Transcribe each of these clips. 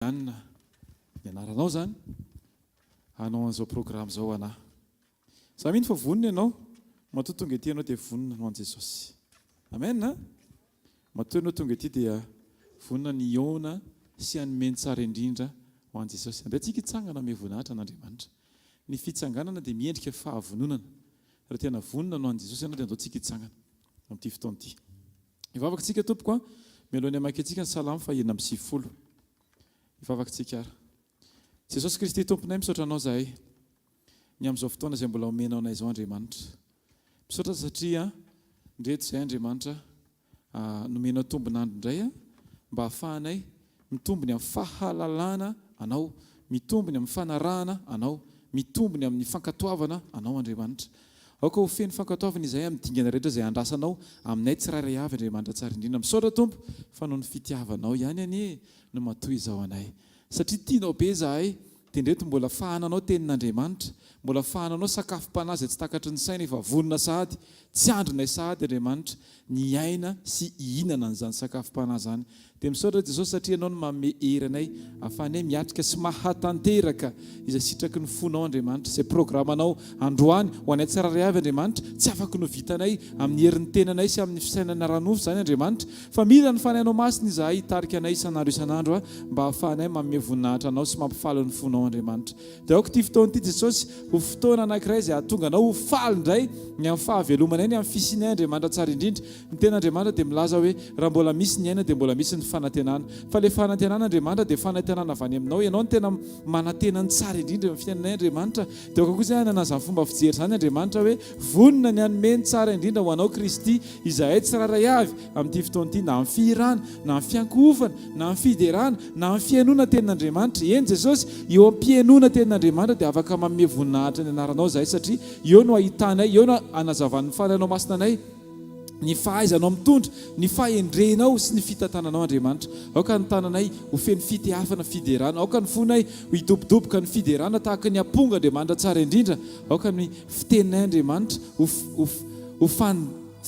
Anna, ny anaranao izany, hanao an'izao programme izao anah. Za mino fa vonona ianao, matoa tonga ety ianao dia vonona ho an'i Jesosy. Amen a! Matoa ianao tonga ety dia vonona ny hihaona sy hanome ny tsara indrindra ho an'i Jesosy. Andeha tsika hitsangana hanome voninahitra an'Andriamanitra. Ny fitsanganana dia miendrika fahavononana. Raha tena vonona no an'i Jesosy ianao dia andao tsika hitsangana amin'ity fotoana ity. Hivavaka tsika tompoko a, mialohan'ny hamakiantsika ny Salamo faha 96. Hivavaka tsika ary. Jesosy Kristy Tomponay misaotra Anao zahay ny amin'izao fotoana izay mbola omenao anay izao Andriamanitra. Misaotra satria ndreto izay Andriamanitra nomenao tombon'andro indray mba hahafahanay Mitombo ny amin'ny fahalalana Anao, mitombo ny amin'ny fanarahana Anao, mitombo ny amin'ny fankatoavana Anao Andriamanitra. Aoka ho feno fankatoavana izahay amin'ny dingana rehetra izay andrasanao aminay tsirairay avy Andriamanitra tsara indrindra. Misaotra Tompo fa noho ny fitiavanao ihany anie no matoy izao anay. Satria tianao be izahay Dia ndreto mbola fahananao tenin'Andriamanitra, mbola fahananao sakafom-panahy izay tsy takatry ny saina efa vonona sahady, tsy andrinay sahady Andriamanitra ny hiaina sy hihinana an'izany sakafom-panahy izany. Dia misaotra Jesosy satria Ianao no manome hery anay ahafahanay miatrika sy mahatanteraka izay sitraky ny fonao Andriamanitra, izay programanao androany ho anay tsirairay avy Andriamanitra, tsy afaky no vitanay amin'ny herin'ny tenanay sy amin'ny fisainana ara-nofo izany Andriamanitra, Fa mila ny Fanahinao Masina izahay hitarika anay isan'andro isan'andro mba hahafahanay manome voninahitra Anao sy mampifaly ny fonao Andriamanitra. Dia aoka ity fotoana ity Jesosy ho fotoana anankiray izay hahatonga Anao ho faly indray ny amin'ny fahavelomanay, ny amin'ny fisianay Andriamanitra tsara indrindra. Ny tenin'Andriamanitra dia milaza hoe raha mbola misy ny aina dia mbola misy ny fanantenana. Fa ilay fanantenana Andriamanitra dia fanantenana avy any Aminao. Ianao no tena manantena ny tsara indrindra eo amin'ny fiainanay Andriamanitra. Dia aoka koa izay hanana izany fomba fijery izany Andriamanitra hoe vonona ny hanome ny tsara indrindra ho Anao Kristy. Izahay tsirairay avy amin'ity fotoana ity, na amin'ny fihirana, na amin'ny fiankohofana, na amin'ny fiderana, na amin'ny fihainoana Tenin'Andriamanitra. Eny Jesosy, eo am-pihainoana Tenin'Andriamanitra dia afaka manome voninahitra ny anaranao izahay satria eo no ahitanay, eo no anazavan'ny Fanahinao Masina anay ny fahaizanao mitondra, ny fahendrenao sy ny fitantananao Andriamanitra. Aoka ny tananay ho feno fitehafana fiderana, aoka ny fonay ho hidobodoboka ny fiderana tahaka ny amponga Andriamanitra tsara indrindra, aoka ny fiteninay Andriamanitra ho ho ho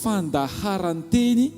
fandaharan-teny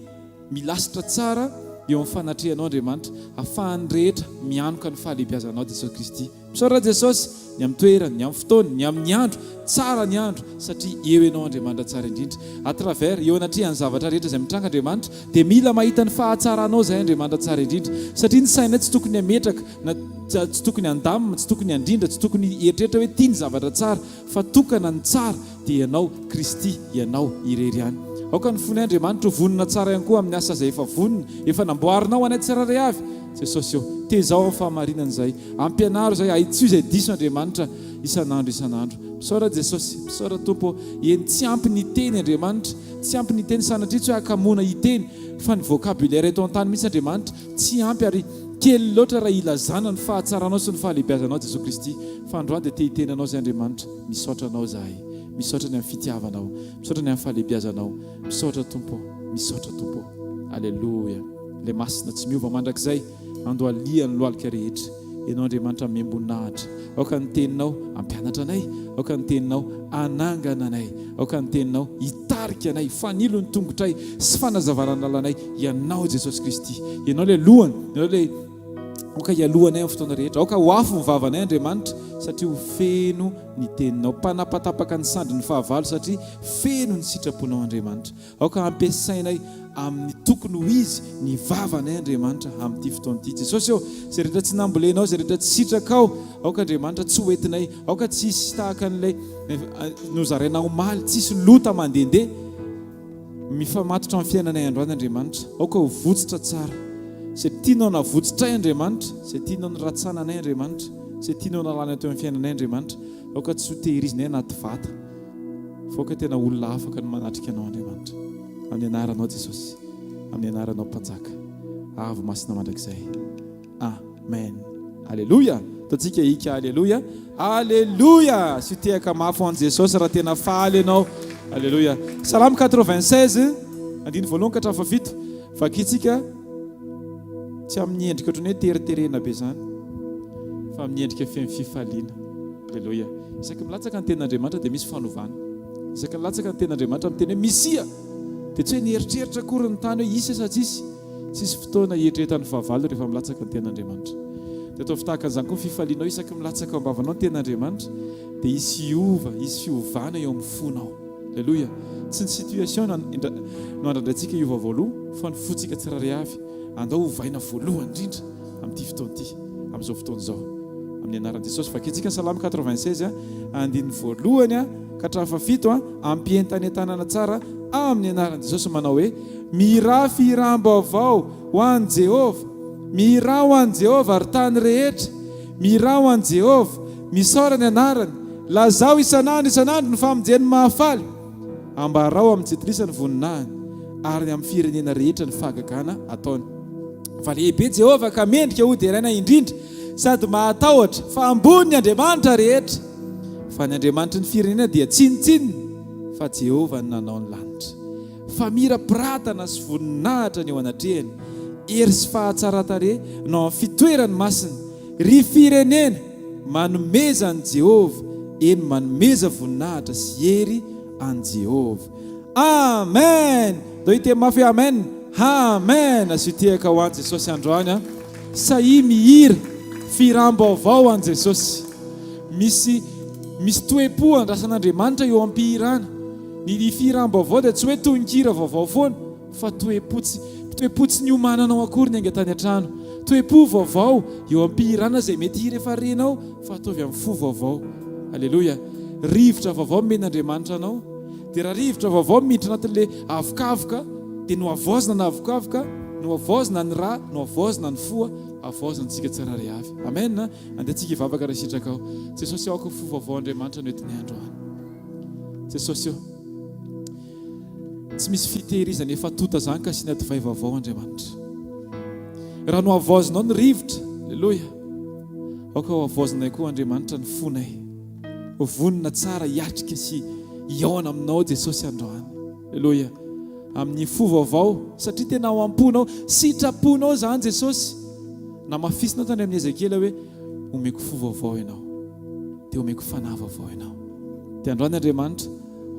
milasitra tsara eo amin'ny fanatrehanao Andriamanitra, ahafahan'ny rehetra mianoka ny fahalehibiazanao Jesosy Kristy. Misaotra Jesosy, ny amin'ny toerany, ny amin'ny fotoany, ny amin'ny andro, tsara ny andro satria eo Ianao Andriamanitra tsara indrindra. À travers, eo anatrehan'ny zavatra rehetra izay mitranga Andriamanitra, dia mila mahita ny fahatsaranao izahay Andriamanitra tsara indrindra, satria ny sainay tsy tokony hametraka na tsy tokony handamina, tsy tokony handrindra, tsy tokony hieritreritra hoe tia ny zavatra tsara, fa tokana ny tsara dia Ianao, Kristy, Ianao irery ihany. Aoka ny fonay Andriamanitra ho vonona tsara ihany koa amin'ny asa izay efa vonona, efa namboarinao ho anay tsirairay avy. Jesosy ô, tezao amin'ny fahamarinana izay, ampianaro izay, ahitsio izay diso Andriamanitra isan'andro isan'andro. Misaora Jesosy, misaora Tompo ô. Eny, tsy ampy ny teny Andriamanitra, tsy ampy ny teny sanatria tsy hoe hakamoana hiteny, fa ny vocabulaire eto an-tany mihitsy Andriamanitra tsy ampy ary kely loatra raha hilazana ny fahatsaranao sy ny fahalehibiazanao Jesosy Kristy. Fa androany dia te hiteny anao izay Andriamanitra, misaotra anao izahay, misaotra ny amin'ny fitiavanao, misaotra ny amin'ny fahalehibiazanao, misaotra Tompo ô, misaotra Tompo ô. Aleloia. Ilay Masina tsy miova mandrakizay, andohalihan'ny lohalika rehetra. Ianao Andriamanitra amem-boninahitra. Aoka ny teninao hampianatra anay, aoka ny teninao hanangana anay, aoka ny teninao hitarika anay, fanilo ny tongotray sy fanazavana ny lalanay, Ianao Jesosy Kristy. Ianao ilay lohany, Ianao ilay Aoka hialoha anay amin'ny fotoana rehetra. Aoka ho afo ny vavanay, Andriamanitra, satria ho feno ny teninao. Mpanapatapaka ny sandrin'ny fahavalo, satria feno ny sitraponao, Andriamanitra. Aoka hampiasainay amin'ny tokony ho izy ny vavanay, Andriamanitra, amin'ity fotoana ity. Jesosy ô, izay rehetra tsy nambolenao, izay rehetra tsy sitrakao, aoka, Andriamanitra, tsy ho entinay. Aoka tsy hisy tahaka an'ilay nozaraina omaly, tsy hisy lota mandehandeha. Mifamatotra amin'ny fiainanay androany Andriamanitra. Aoka ho votsitra tsara. Izay tianao navotsitray Andriamanitra, izay tianao niratsananay Andriamanitra, izay tianao nalana teo amin'ny fiainanay Andriamanitra, aoka tsy ho tehirizinay anaty vata, fa aoka tena olona afaka no manatrika Anao Andriamanitra. Amin'ny anaranao Jesosy, amin'ny anaranao Mpanjaka, avo masina mandrakizay. Amen. Aleloia. Ataontsika hika aleloia. Aleloia. Asio tehaka mafy ho an'i Jesosy raha tena faly ianao. Aleloia. Salamo 96, andininy voalohany ka hatramin'ny fahafito. Vakintsika tsy amin'ny endrika ohatran'ny hoe teriterena be izany, fa amin'ny endrika feno fifaliana. Aleloia. Isaky milatsaka ny tenin'Andriamanitra dia misy fanovana. Isaky milatsaka ny tenin'Andriamanitra miteny hoe misia, dia tsy hoe nieritreritra akory ny tany hoe hisy sa tsy hisy. Tsisy fotoana hieritreretan'ny fahavalo rehefa milatsaka ny tenin'Andriamanitra. Dia ataovy tahaka an'izany koa ny fifalianao isaky ny milatsaka ao am-bavanao ny tenin'Andriamanitra dia hisy hiova, hisy fiovana eo amin'ny fonao. Aleloia. Tsy ny situation no no andrandraintsika hiova voaloha fa ny fontsika tsirairay avy. Andao hovaina voalohany indrindra amin'ity fotoana ity, amin'izao fotoana izao. Amin'ny anaran'i Jesosy. Vakintsika ny Salamo 96 andininy voalohany ka hatramin'ny fahafito, ampientanentanana tsara amin'ny anaran'i Jesosy manao hoe, Mihirà fihiram-baovao ho an'i Jehovah, mihirà ho an'i Jehovah, ry tany rehetra, mihirà ho an'i Jehovah, misaora ny anarany, lazao isan'andro isan'andro ny famonjeny mahafaly, ambarao amin'ny jentilisa ny voninahiny, ary amin'ny firenena rehetra ny fahagagana ataony. Fa lehibe Jehovah ka mendrika hoderaina indrindra, sady mahatahotra, fa ambony ny andriamanitra rehetra. Fa ny andriamanitry ny firenena dia tsinontsinona, fa Jehovah no nanao ny lanitra. Famirapiratana sy voninahitra ny eo anatrehany, hery sy fahatsaran-tarehy no amin'ny fitoerany masina. Ry firenena, manomeza an'i Jehovah, eny, manomeza voninahitra sy hery an'i Jehovah. Amen! Ndao hiteny mafy hoe amen! Amen! Asio tehaka ho an'i Jesosy androany an! Sahia mihira fihiram-baovao ho an'i Jesosy. Misy misy toe-po andrasan'Andriamanitra eo am-pihirana. Ny fihiram-baovao dia tsy hoe tononkira vaovao foana fa toe-po tsy toe-po tsy niomananao akory niainga tany an-trano. Toe-po vaovao eo am-pihirana izay mety hira efa renao fa ataovy amin'ny fo vaovao. Aleloia. Rivotra vaovao nomen'Andriamanitra anao. Dia raha rivotra vaovao miditra anatin'ilay avokavoka dia nohavaozina ny avokavoka, nohavaozina ny ra, nohavaozina ny fo, havaozina antsika tsirairay avy. Amen. Andeha tsika hivavaka raha sitrakao. Jesosy aoka fo vaovao Andriamanitra no entinay androany. Jesosy ô. Tsy misy fitehirizana efa tonta zany ka asiana divay vaovao Andriamanitra. Raha nohavaozinao ny rivotra, aleloia. Aoka ho havaozinay koa Andriamanitra ny fonay. Ho vonona tsara hiatrika sy hihaona aminao Jesosy androany. Aleloia. Amin'ny fo vaovao, satria tena ao am-ponao, sitraponao izany Jesosy. Namafisinao tany amin'ny Ezekiela hoe omeko fo vaovao ianao. Dia omeko fanahy vaovao ianao. Dia androany Andriamanitra,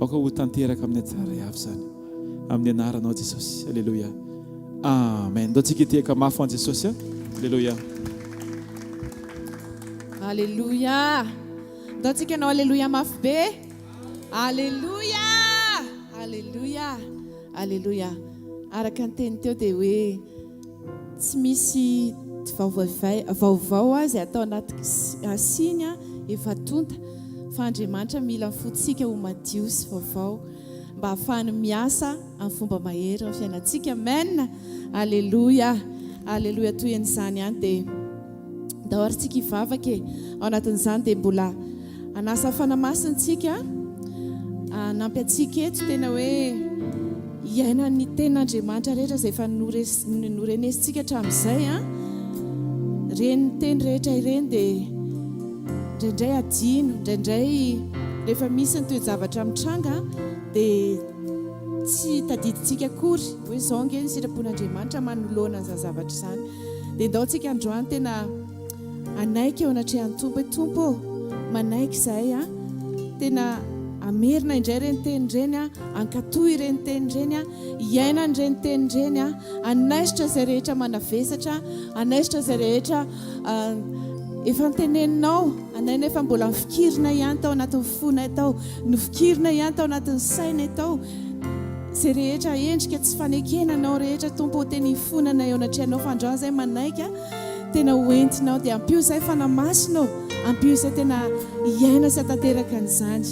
aoka ho tanteraka amin'ny tsirairay avy izany. Amin'ny anaranao Jesosy. Aleloia. Amen. Ndao tsika hitehaka mafy ho an'i Jesosy. Aleloia. Aleloia. Ndao tsika hanao aleloia mafy be. Aleloia! Aleloia! Aleloia! Araka ny teny teo dia hoe tsy misy vaovay vaovao izay atao anaty siny efa tonta fa Andriamanitra mila ny fontsika ho madio sy vaovao mba hahafahany miasa amin'ny fomba mahery amin'ny fiainantsika. Amen! Aleloia! Aleloia! Tohin'izany ihany dia Ndao ary tsika hivavaka e. Ao anatin'izany dia mbola hanasa Fanahy Masina tsika hanampy antsika eto tena hoe hiaina ny tenin'Andriamanitra rehetra izay efa norenesintsika hatramin'izay an. Ireny teny rehetra ireny dia indraindray adino, indraindray rehefa misy ny toe-javatra mitranga dia tsy tadidintsika akory hoe izao ange ny sitrapon'Andriamanitra manoloana an'izany zavatra izany. Dia ndao tsika androany tena hanaiky eo anatrehan'ny Tompo hoe Tompo ô, manaiky izahay an, tena hamerina indray ireny teny ireny an, hankatò ireny teny ireny an, hiaina an'ireny teny ireny an, hanaisotra izay rehetra manavesatra, hanaisotra izay rehetra efa noteneninao anay nefa mbola nofikirina ihany tao anatin'ny fonay tao, nofikirina ihany tao anatin'ny sainay tao. Izay rehetra endrika tsy fanekena Anao rehetra Tompo ô tena ifonana eo anatrehanao fa androany izay manaiky tena ho entinao dia ampio izay Fanahy Masina ô ampio izay tena hiaina sy hatanteraka an'izany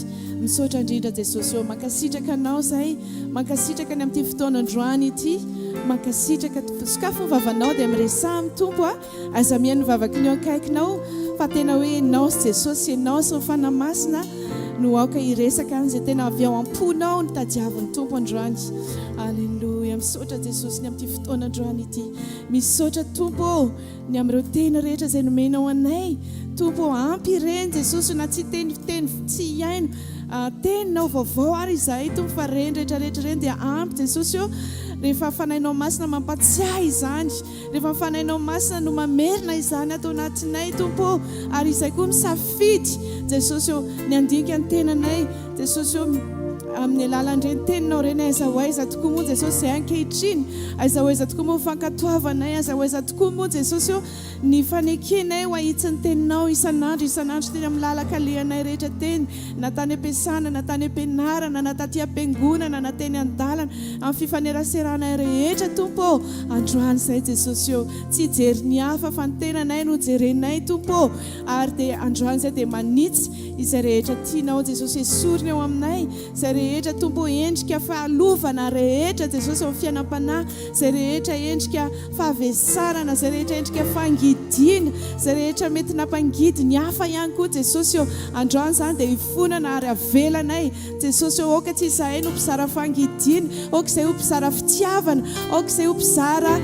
misaotra indrindra Jesosy ô mankasitraka Anao izay mankasitraka ny amin'ity fotoana androany ity mankasitraka sokafy ny vavanao dia miresaha amin'ny Tompo a Aza mihaino ny vavaky ny eo akaikinao fa tena hoe enao sy Jesosy, enao sy ny Fanahy Masina no aoka hiresaka any izay tena avy ao am-ponao no tadiavin'ny Tompo androany. Aleloia. Misaotra Jesosy ny amin'ity fotoana androany ity. Misaotra Tompo ô ny amin'ireo teny rehetra izay nomenao anay. Tompo ô ampy ireny Jesosy na tsy hiteny teny tsy hihaino teninao vaovao ary izahay Tompo fa ireny rehetra rehetra ireny dia ampy Jesosy ô rehefa Fanahinao Masina mampatsiahy izany. Rehefa ny Fanahinao Masina no mamerina izany ato anatinay, Tompo ô, ary izay koa misafidy, Jesosy ô, ny handinika ny tenanay, Jesosy ô, Amin'ny alalan'ireny teninao ireny, aiza ho aiza tokoa moa Jesosy izay ankehitriny? Aiza ho aiza tokoa moa ny fankatoavanay? Aiza ho aiza tokoa moa Jesosy ô ny fanekenay ho ahitsy ny teninao isan'andro isan'andro teny amin'ny lalan-kalehanay rehetra teny, na tany am-piasana, na tany am-pianarana, na taty am-piangonana, na teny an-dalana, amin'ny fifaneraseranay rehetra Tompo ô, androany izay Jesosy ô, tsy hijery ny hafa fa ny tenanay no jerenay Tompo ô, ary dia androany izay dia manitsy Izay rehetra tianao Jesosy esorina eo aminay, izay rehetra Tompo endrika fahalovana rehetra Jesosy eo amin'ny fiainam-panahy, izay rehetra endrika fahavesarana, izay rehetra endrika fangidiana, izay rehetra mety nampangidy ny hafa ihany koa Jesosy ô, androany izany dia ifonana ary avelanay Jesosy ô, aoka tsy izahay no mpizara fangidiana, aoka izay ho mpizara fitiavana, aoka izay ho mpizara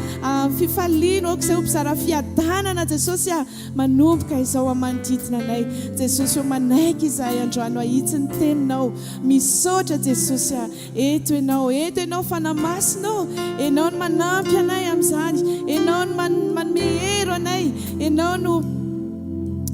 fifaliana, aoka izay ho mpizara fiadanana Jesosy a. Manomboka izao amin'ny manodidina anay Jesosy ô manaiky izahay androany ahitsy ny teninao misaotra Jesosy a eto ianao eto ianao Fanahy Masina ô ianao no manampy anay amin'izany ianao no manome hery anay ianao no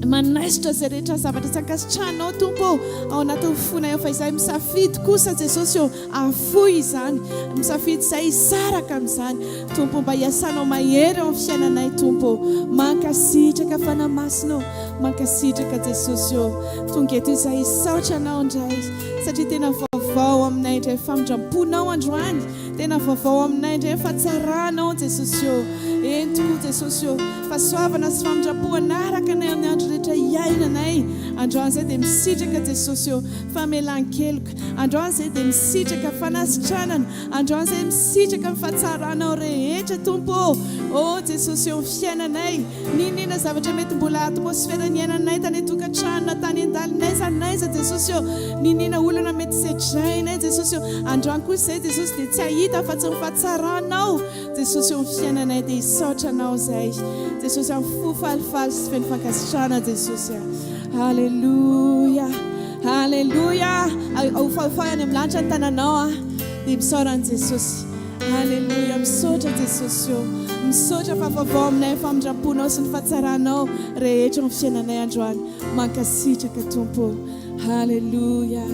manaisotra izay rehetra zavatra tsy ankasitrahanao Tompo ô ao anatin'ny fonay ao fa izahay misafidy kosa Jesosy ô Afoy izany, misafidy izay hisaraka amin'izany. Tompo mba hiasanao mahery eo amin'ny fiainanay Tompo ô. Mankasitraka Fanahy Masina ô. Mankasitraka Jesosy ô. Tonga eto izahay hisaotra Anao indray satria tena vaovao aminay indray famindram-ponao androany. Tena vaovao aminay indray fahatsaranao Jesosy ô. Eny tokoa Jesosy ô. Fahasoavana sy famindram-po hanaraka anay amin'ny andro rehetra iainanay. Androany izay dia misitraka Jesosy ô. Famelan-keloka. Androany izay dia misitraka fanasitranana, androany izay misitraka ny fahatsaranao rehetra Tompo ô, ô Jesosy eo amin'ny fiainanay, n'inon'inona zavatra mety mbola atmosfera niainanay tany an-tokantrano na tany an-dalana n'aiza n'aiza Jesosy ô, n'inon'inona olana mety sedrainay Jesosy ô, androany kosa izay Jesosy dia tsy hahita afa-tsy ny fahatsaranao Jesosy eo amin'ny fiainanay dia hisaotra Anao izay Jesosy amin'ny fo falifaly sy feno fankasitrahana Jesosy a, Aleloia. Aleloia! Ahofahofahy any amin'ny lanitra ny tananao a! Dia misaora an'i Jesosy. Aleloia! Misaotra Jesosy ô! Misaotra fa vaovao aminay ny famindram-ponao sy ny fahatsaranao rehetra amin'ny fiainanay androany. Mankasitraka Tompo ô! Aleloia!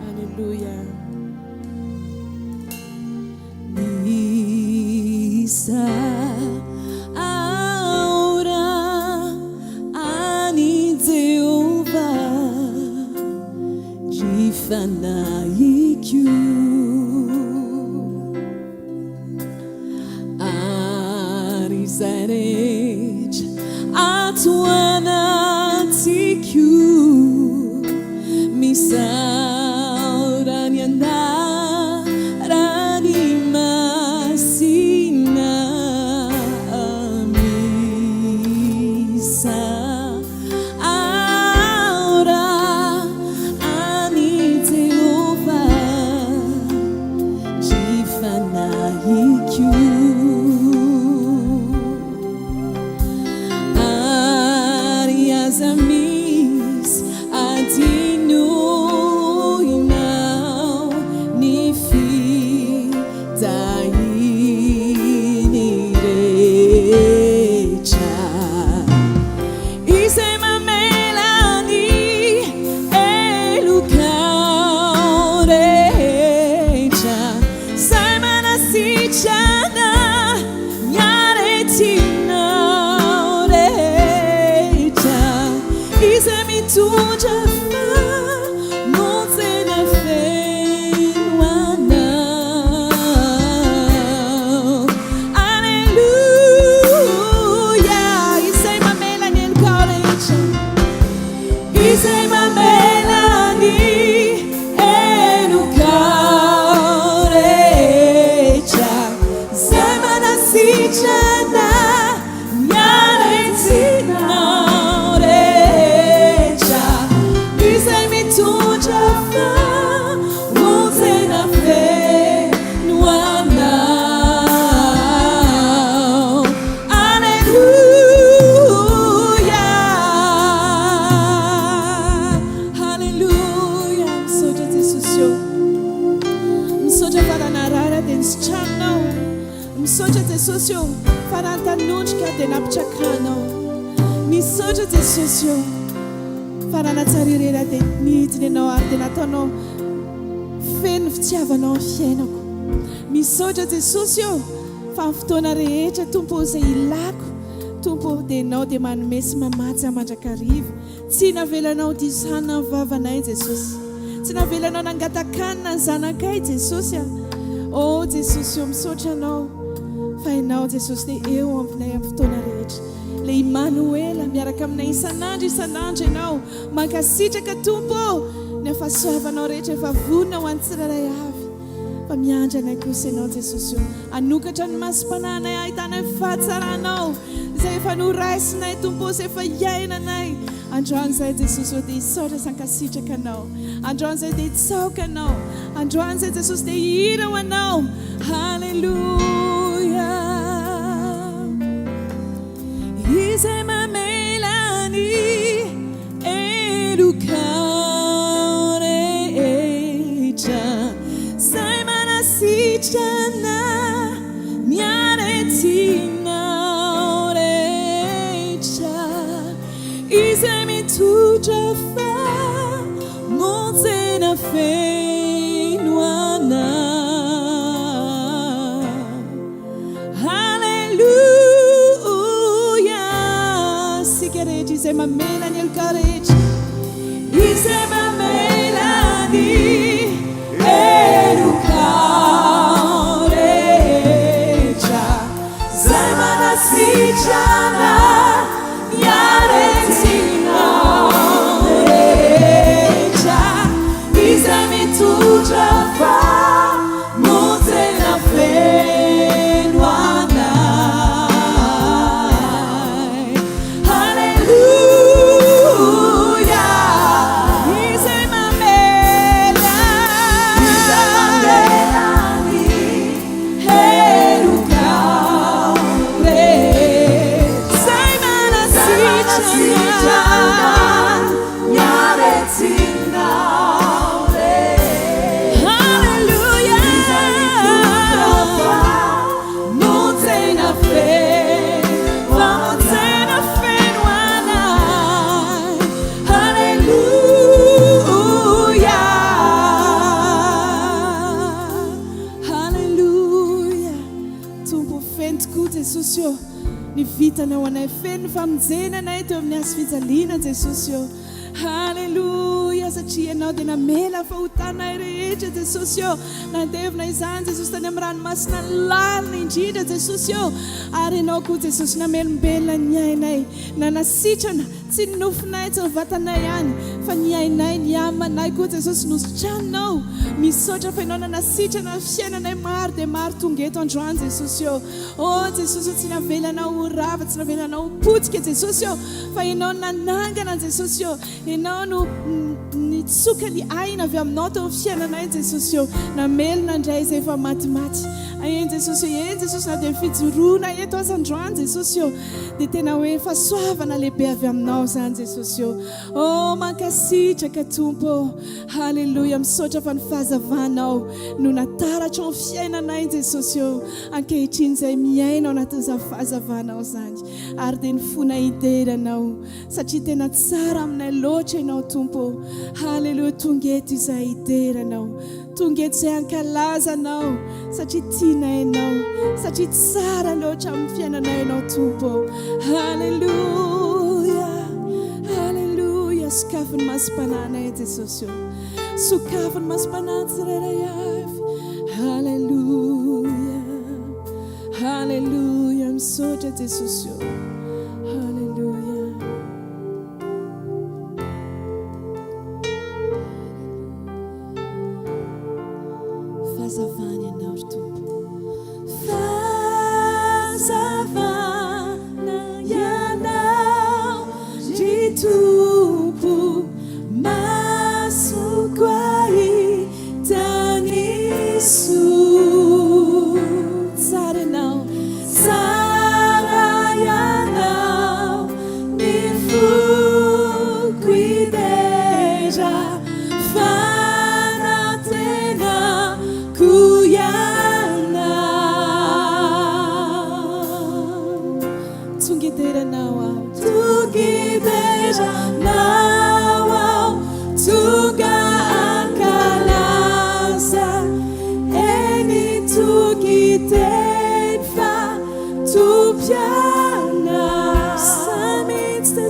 Aleloia! Misaora an'i Jehovah, ry fanahiko. Ary izay rehetra ato anatiko, misaora ny anarany masina. Misaora an'i Jehovah. Ry fanahiko. Ary aza misy adinoinao ny fitahiany rehetra. Izay mamela ny helokao rehetra, izay manasitrana ny aretinao rehetra, izay mitondra famonjena feno anao. Aleloia! Izay mamela ny helokao rehetra. Izay mamela ny helokao rehetra. Izay manasitrana ny aretinao rehetra. Izay mitondra famonjena feno anao. Aleloia! Haleloia! Misaotra Jesosy ô. Misaotra fa raha narary aho dia nositraninao. Misaotra Jesosy ô fa raha nitanondrika aho dia nampitrakanao. Misaotra Jesosy ô fa raha nahatsiaro irery aho dia nidina Ianao ary dia nataonao. Feno ny fitiavanao ny fiainako. Misaotra Jesosy ô fa ny fotoana rehetra Tompo ô izay ilako Tompo ô dia Ianao dia manome sy mamatsy ahy mandrakariva. Tsy navelanao diso hanina ny vavanay Jesosy. Tsy navelanao nangatak'hanina ny zanakay Jesosy a. Oh Jesosy ô misaotra Anao fa Ianao Jesosy dia eo aminay amin'ny fotoana rehetra. Le Imanoela miaraka aminay isan'andro isan'andro Ianao. Mankasitraka Tompo ô ny fahasoavanao rehetra efa vonona ho an'ny tsirairay avy. Fa miandry anay kosa Ianao Jesosy ô. Hanokatra ny masom-panahinay hahitanay ny fahatsaranao izay efa noraisinay Tompo ô sy efa iainanay. Androany izahay Jesosy ô dia hisaotra sy hankasitraka Anao. Androany izahay dia hitsaoka Anao. Androany izahay Jesosy dia hihira ho Anao. Haleloia. Izay mamela ny helokao rehetra, izay manasitrana ny aretinao rehetra, izay mitondra famonjena feno anao. Haleloia! Isika rehetra izay mamela ny heloka rehetra. Izay mamela ny heloka rehetra. Izay manasitrana ny aretina rehetra. Izay mitondra Famonjena feno anay. Haleloia. Izay mamela. Izay mamela ny helokao rehetra. Izay manasitrana ny aretinao rehetra. Haleloia. Famonjena feno, famonjena feno anay. Haleloia. Haleloia. Tompo feno tokoa Jesosy ô. Ny vitanao anay feno ny famonjena anay teo amin'ny hazo fijaliana Jesosy ô. Haleloia satria Ianao dia namela ny fahotanay rehetra Jesosy ô. Nandevona izany Jesosy tany amin'ny ranomasina lalina indrindra Jesosy ô. Ary Ianao koa Jesosy namelombelona ny ainay, nanasitrana tsy ny nofonay tsy ny vatanay ihany fa ny ainay, ny amanay koa Jesosy nositraninao. Misaotra fa Ianao nanasitrana ny fiainanay maro dia maro tonga eto androany Jesosy ô. Oh Jesosy ô tsy navelanao ho rava, tsy navelanao ho potika Jesosy ô, fa Ianao no nanangana an'i Jesosy ô, Ianao no nitsoka ny aina avy aminao teo amin'ny fiainanay Jesosy ô, namelona indray izay efa matimaty. Eny Jesosy ô, eny Jesosy na dia ny fijoroana eto aza androany Jesosy ô, dia tena hoe fahasoavana lehibe avy aminao izany Jesosy ô. Oh mankasitraka Tompo ô, haleloia, misaotra fa ny fahazavanao no nataratra ao amin'ny fiainanay Jesosy ô. Ankehitriny izay miaina ao anatin'izany fahazavanao izany ary dia ny fonay hidera Anao satria tena tsara aminay loatra Ianao Tompo ô. Haleloia tonga eto izahay hidera Anao, tonga eto izahay hankalaza Anao satria tianay Ianao, satria tsara loatra amin'ny fiainanay Ianao Tompo ô. Haleloia, haleloia, sokafy ny masom-panahinay Jesosy ô. Sokafy ny masom-panahy tsirairay avy. Haleloia. Haleloia. Misaotra Jesosy ô. Haleloia. Fahazavana ianao ry Tompo. Fahazavana ianao ry Tompo. Masoko ahita ny soa. Tsara ianao. Tsara ianao, ny foko hidera, fanantenako ianao. Tonga hidera anao aho. Tonga hidera anao aho, tonga hankalaza.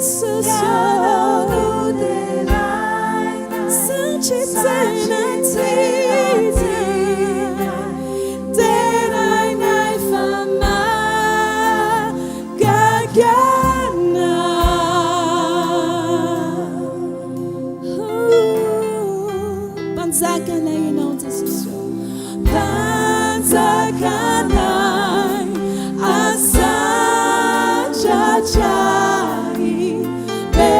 Jesosy ô. Satria tena tianay, derainay fa mahagaga anao. Mpanjakanay ianao Jesosy ô. Mpanjakanay asandratrary be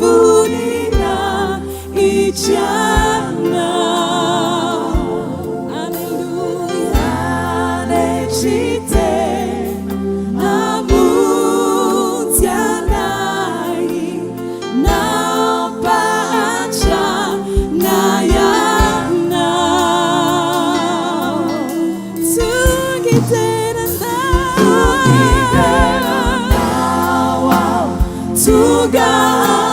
voninahitra anao. Aleloia. Anetry tena hamonjy anay nampahantra anay ianao. Tonga hidera anao aho, tonga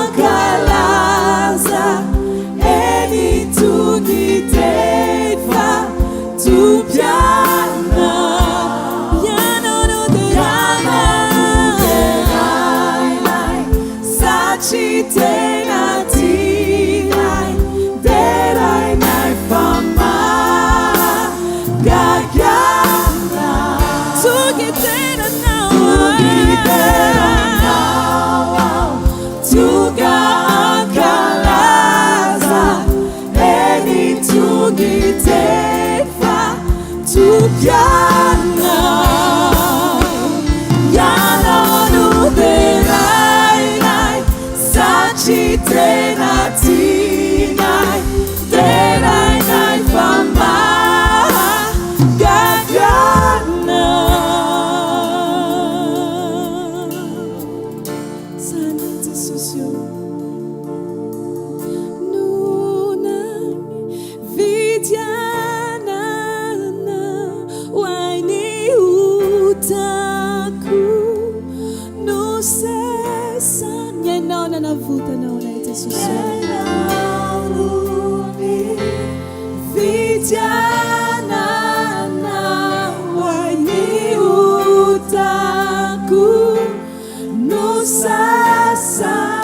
hankalaza, eny tonga hiteny fa Tompo ianao. Ianao no derainay, satria tena tianay, derainay fa mahagaga anao. Tonga hidera anao aho, tonga hankalaza, eny tonga hiteny fa Tompo ianao. Ianao no derainay, satria tena tianay, derainay fa mahagaga anao. Zany Jesosy ô. No navidianana ho ahy ny otako no sesany ianao nanavotanao anay Jesosy ô. Ianao no nividianana ho ahy ny otako no sasana.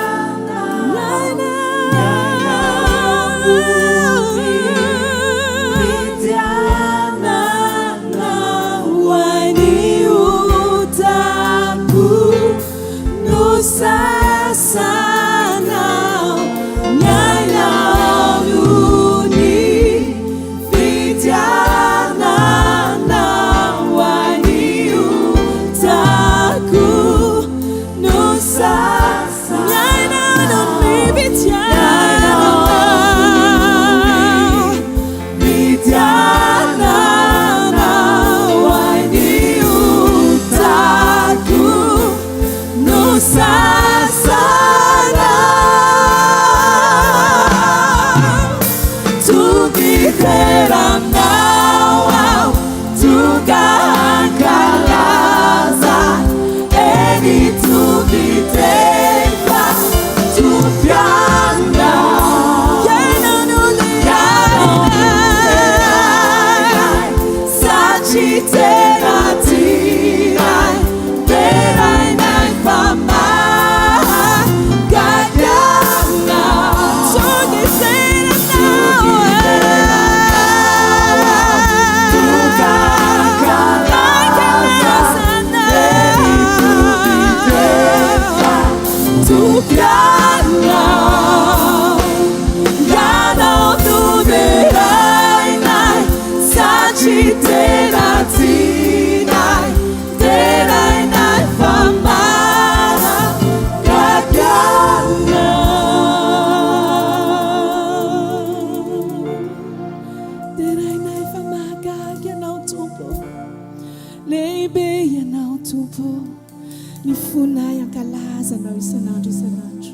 Nividianana ho ahy ny otako no sasanao. Ny ainao no nividianana ho ahy ny otako no sasana. Ny ainao no nividianana. Vidianana ho ahy ny otako no sasana. Tonga hidera anao aho, tonga hankalaza, eny tonga hiteny fa Tompo ianao. Ianao no derainay, satria tena tianay, derainay fa mahagaga anao. Tonga hidera anao, tonga hankalaza, eny tonga hiteny fa Tompo ianao. Ianao no derainay, satria tena tianay, derainay fa mahagaga anao. Derainay fa mahagaga ianao Tompo, lehibe ianao Tompo, ny fonay hankalaza anao isan'andro isan'andro,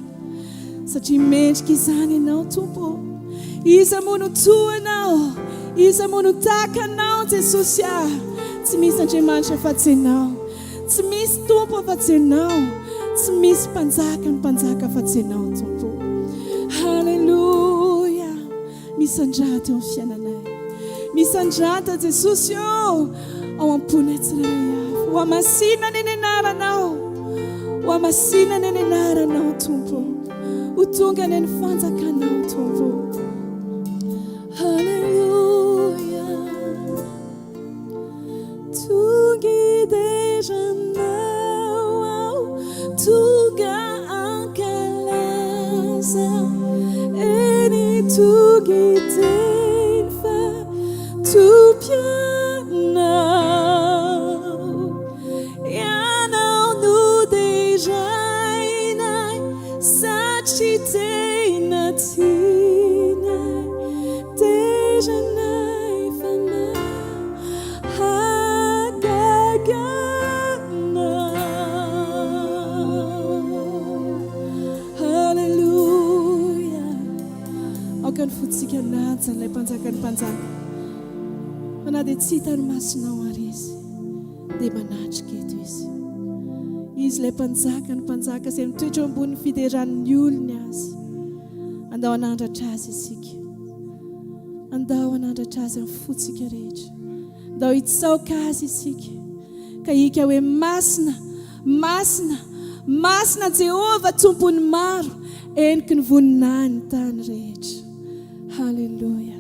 satria mendrika izany ianao Tompo. Iza moa no toa anao? Iza moa no tahaka anao Jesosy ah? Tsy misy Andriamanitra afa-tsy ianao, tsy misy Tompo afa-tsy ianao, tsy misy Mpanjaka ny mpanjaka afa-tsy ianao Tompo. Haleloia. Misandrata eo amin'ny fiainanay. Misandrata Jesosy ô ao am-ponay tsirairay avy. Ho hamasinana ny anaranao. Ho hamasinana ny anaranao Tompo. Ho tonga anie ny fanjakanao Tompo. Haleloia. Tonga hidera anao aho, tonga hankalaza, eny tonga hiteny fa Tompo Ianao. Ianao no derainay satria tena tianay. Teranay fa mahagaga anao. Haleloia. Aoka ny fontsika hanaja an'ilay Mpanjakan'ny mpanjaka. Fa na dia tsy hitan'ny masonao àry Izy, dia manatrika eto Izy. Izy ilay Mpanjakan'ny mpanjaka izay mitoetra eo ambonin'ny fideran'ny olony Azy. Andao hanandratra Azy isika. Andao hanandratra Azy amin'ny fontsika rehetra. Andao hitsaoka Azy isika. Ka hika hoe masina, masina, masina Jehovah Tompon'ny maro, heniky ny voninahiny ny tany rehetra. Haleloia.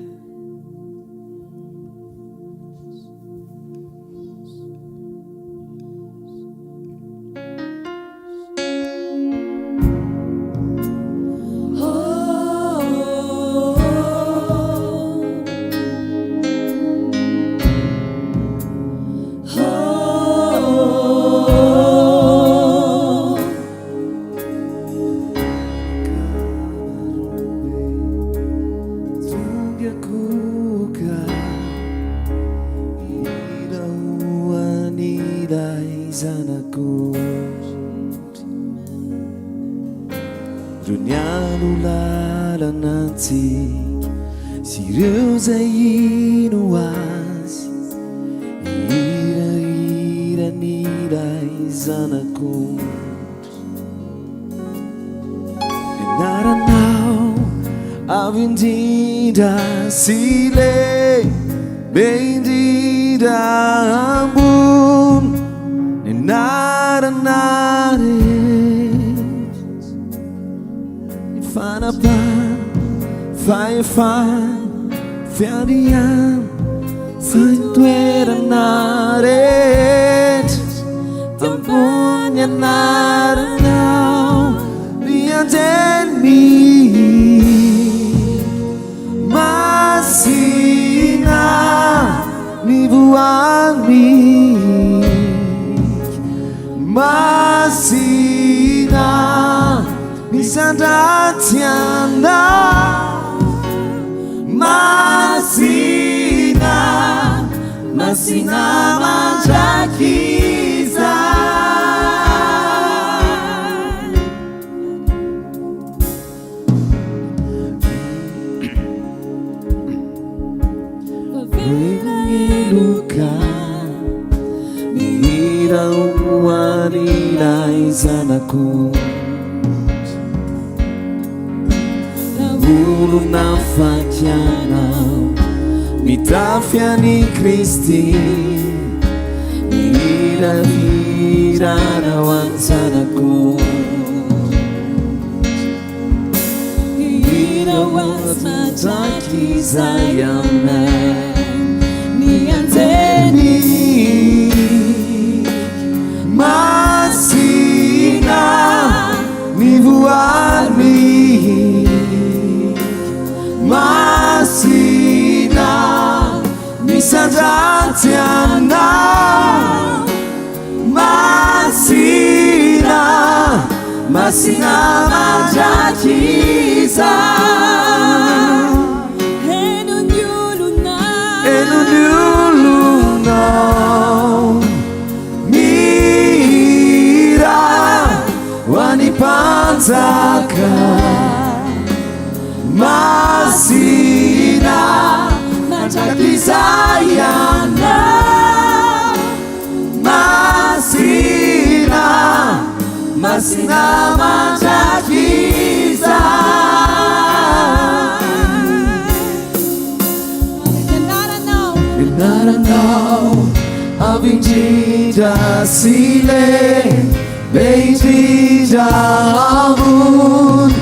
ambony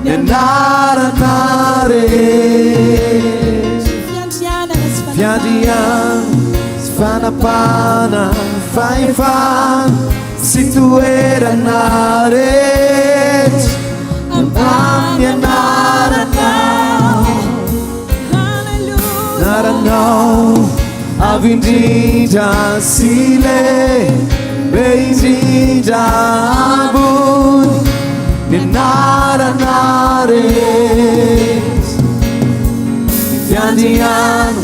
ny anarana rehetra. Fiandrianana sy fanapahana. Fiandrianana sy fanapahana, fahefana sy toerana rehetra amin'ny anaranao. Anaranao avo indrindra sy lehibe indrindra ambony ny anarana rehetra. Ny fiandrianana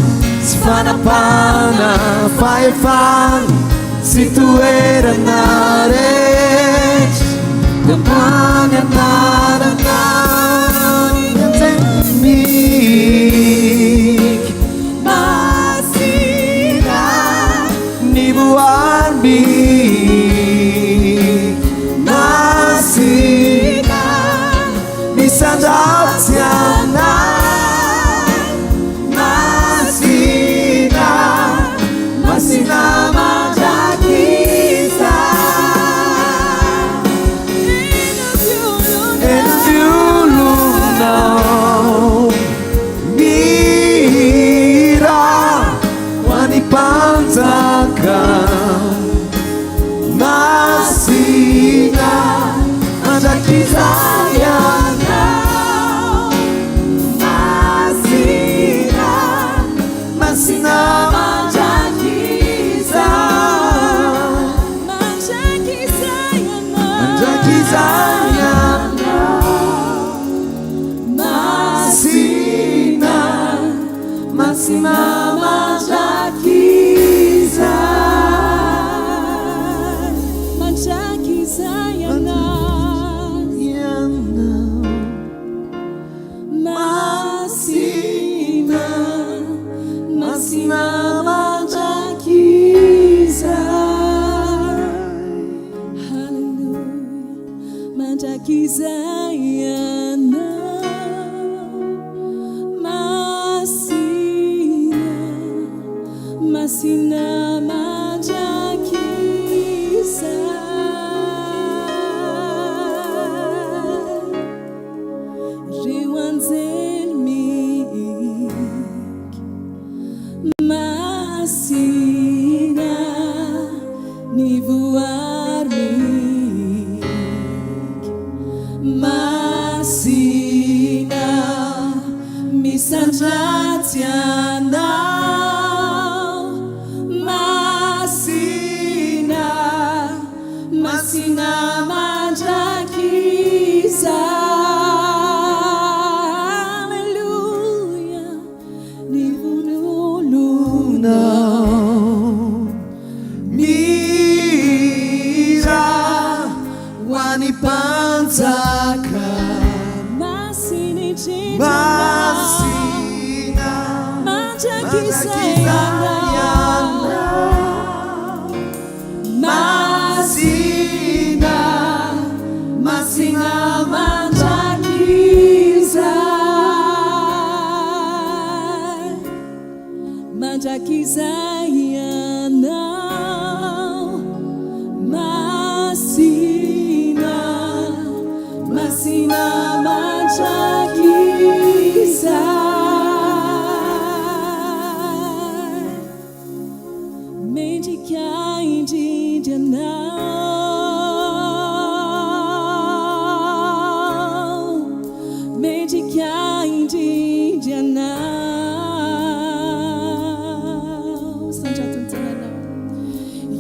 sy fanapahana, fahefana sy toerana rehetra dia ambany anaranao. Ny anjely Masina ny voary mihika masina misandratsy anay masina masina mandrakizay. Eny olonao mihira ho an'ny mpanjaka masina mandrakizay ianao masina masina mandrakizay mandrakizay ianao masina masina mandrakizay. Mandrakizay ianao. Ianao Masina, masina mandrakizay. Hallelujah. Mandrakizay ianao. Masina, masina mandrakizay. Reo anjely mihika masina ny voary mihika masina misandratsy anao masina masina mandrakizay. Hallelujah. Ny vonolonao mihira ho an'ny mpanjaka masina indrindra masina mandrakizay ianao masina masina mandrakizay mandrakizay ianao masina masina mandrakizay mendrika indrindra ianao mendrika indrindra ianao sandrato ny tananao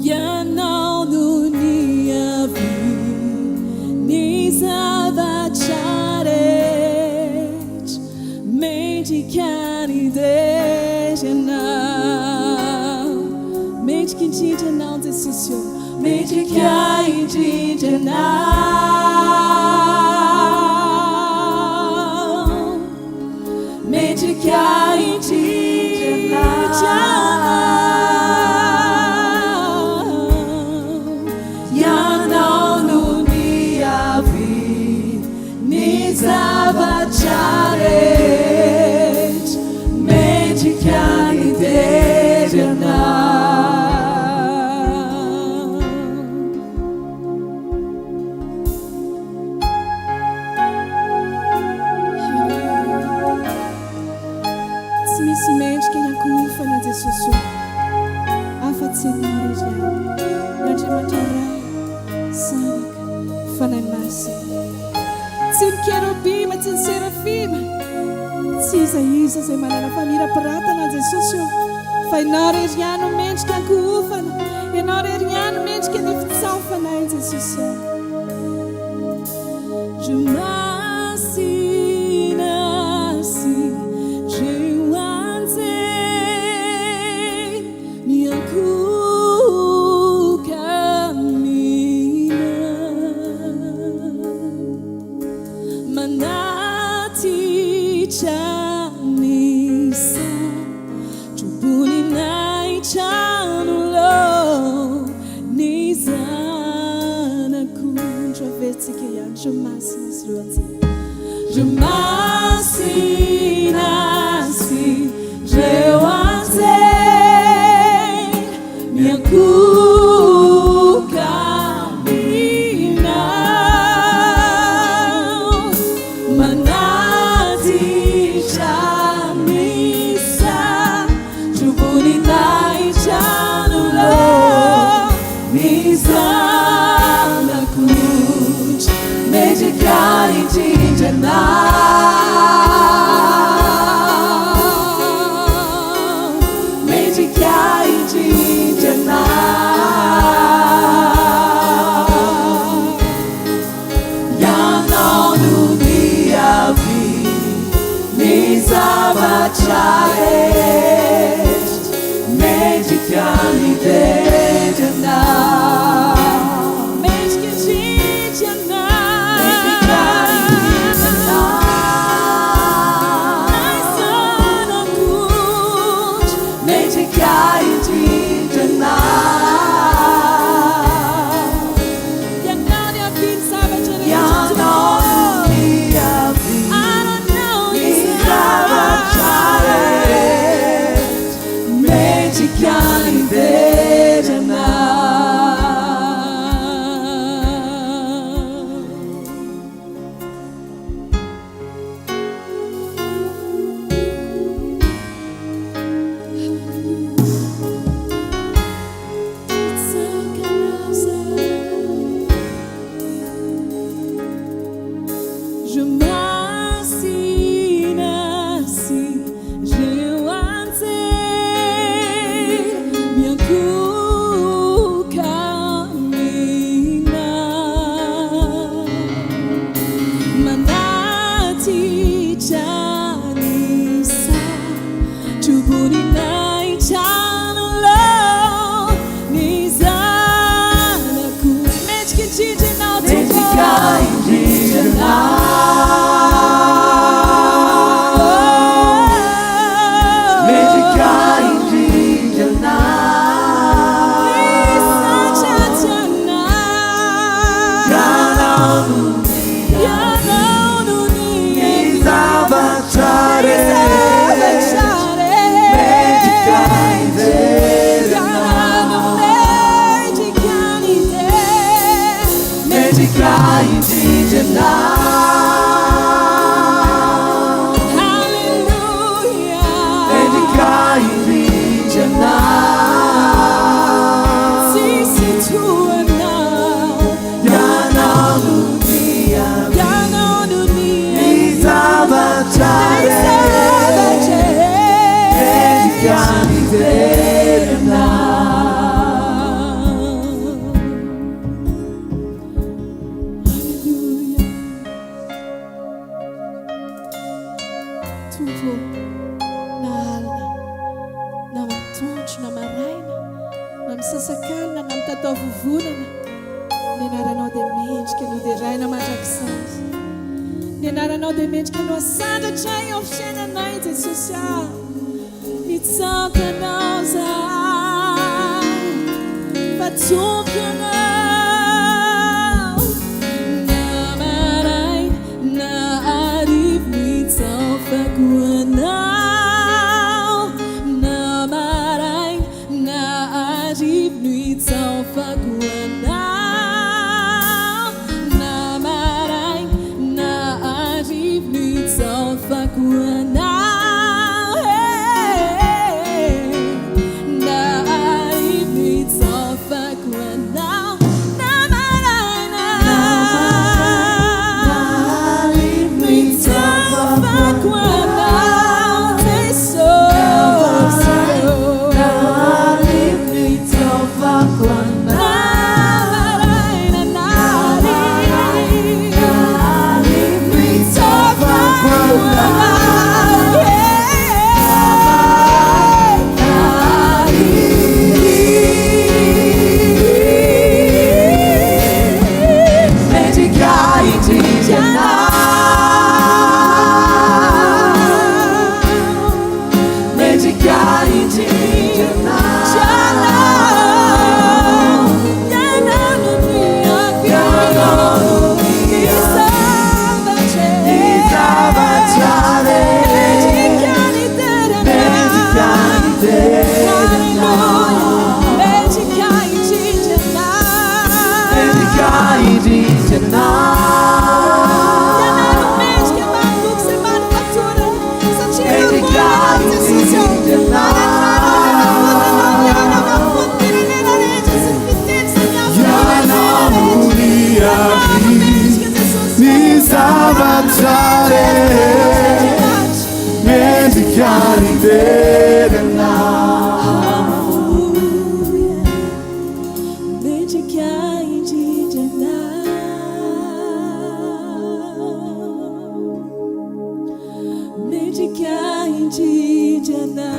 ianao no niavian'ny zavatra rehetra mendrika ny dera ianao mendrika indrindra ianao Jesosy ô mendrika indrindra ianao mendrika indrindra ianao ianao no niavian'ny zavatra rehetra mendrika ny dera ianao. N'iza iza izay manana famirapiratana an'i Jesosy ô, fa Ianao irery ihany no mendrika ankohofana, Ianao irery ihany no mendrika ny fitsaofana ahy Jesosy ô. Je masina sy reo anjely miankohoka aminao. Manatitra ny satroboninahitra anoloan'ny Zanak'ondry. Averintsika ihany, Reo masina sy ireo anjely. Reo masina sy ireo anjely miankohoka aminao. Manatitra ny satroboninahitra anoloan'ny Zanak'ondry. Mendrika indrindra Anao, mendrika indrindra Anao. Ianao no niavian'ny zavatra rehetra, mendrika ny dera Anao. Mendrika indrindra Anao. Mendrika indrindra Anao. Zanak'ondry, mendrika indrindra Anao. Ianao niavian'ny zavatra rehetra. Ianao niavian'ny zavatra rehetra. Mendrika ny dera Anao. Je masina sy reo anjely miankohoka aminao. Manatitra ny satroboninahitra anoloan'ny Zanak'ondry. Mendrika indrindra Ianao, Tompo. Mendrika indrindra Ianao. Mendrika indrindra Ianao. Misandratra Anao. Ianao no Ianao no ny zavatra rehetra. Mendrika indrindra Ianao. Mendrika indrindra Ianao. Mendrika indrindra Ianao. Tsisy toa Anao. Ianao no niavian'ny zavatra rehetra. Mendrika ny dera Anao. Alléluia. Tompo ô, na alina, na atoandro, na maraina, na misasakalina, na mitatao vovonana, ny anaranao dia mendrika ny hoderaina mandrakizay. Ny anaranao dia mendrika ny ho asandratra eo amin'ny fiainanay, Jesosy ah. Mitsaoka Anao zahay fa Tompo Ianao. Na maraina na hariva mitsaofako Anao. Na maraina na hariva mitsaofako Anao. Na maraina na hariva mitsaofako Anao. Hey, na hariva mitsaofako Anao. zavatra rehetra mendrika ny dera anao. Mendrika indrindra anao. Mendrika indrindra anao.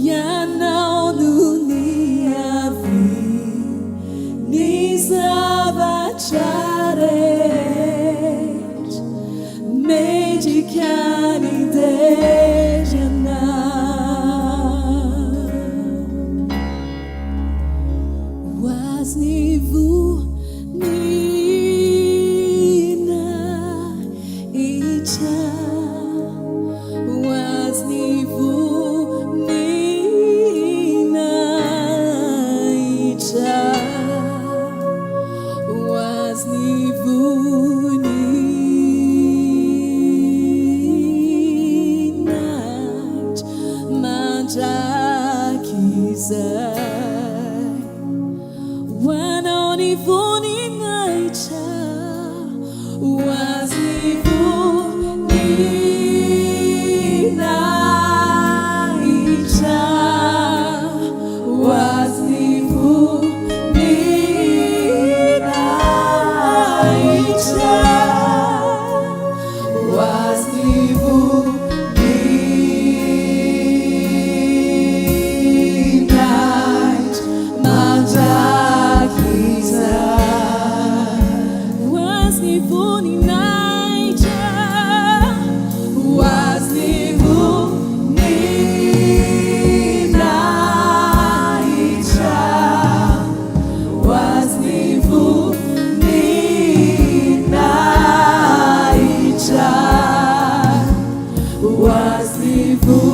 Ianao no niavian'ny zavatra rehetra, mendrika ny dera anao. Ho azy ny voninahitra. Ho azy ny voninahitra. Ho azy ny voninahitra mandrakizay. Ho anao ny voninahitra, ho azy ny voninahitra, ho azy ny voninahitra, ho azy ny voninahitra mandrakizay. Ho azy ny voninahitra, ho azy ny voninahitra, ho azy ny voninahitra, ho azy ny voninahitra.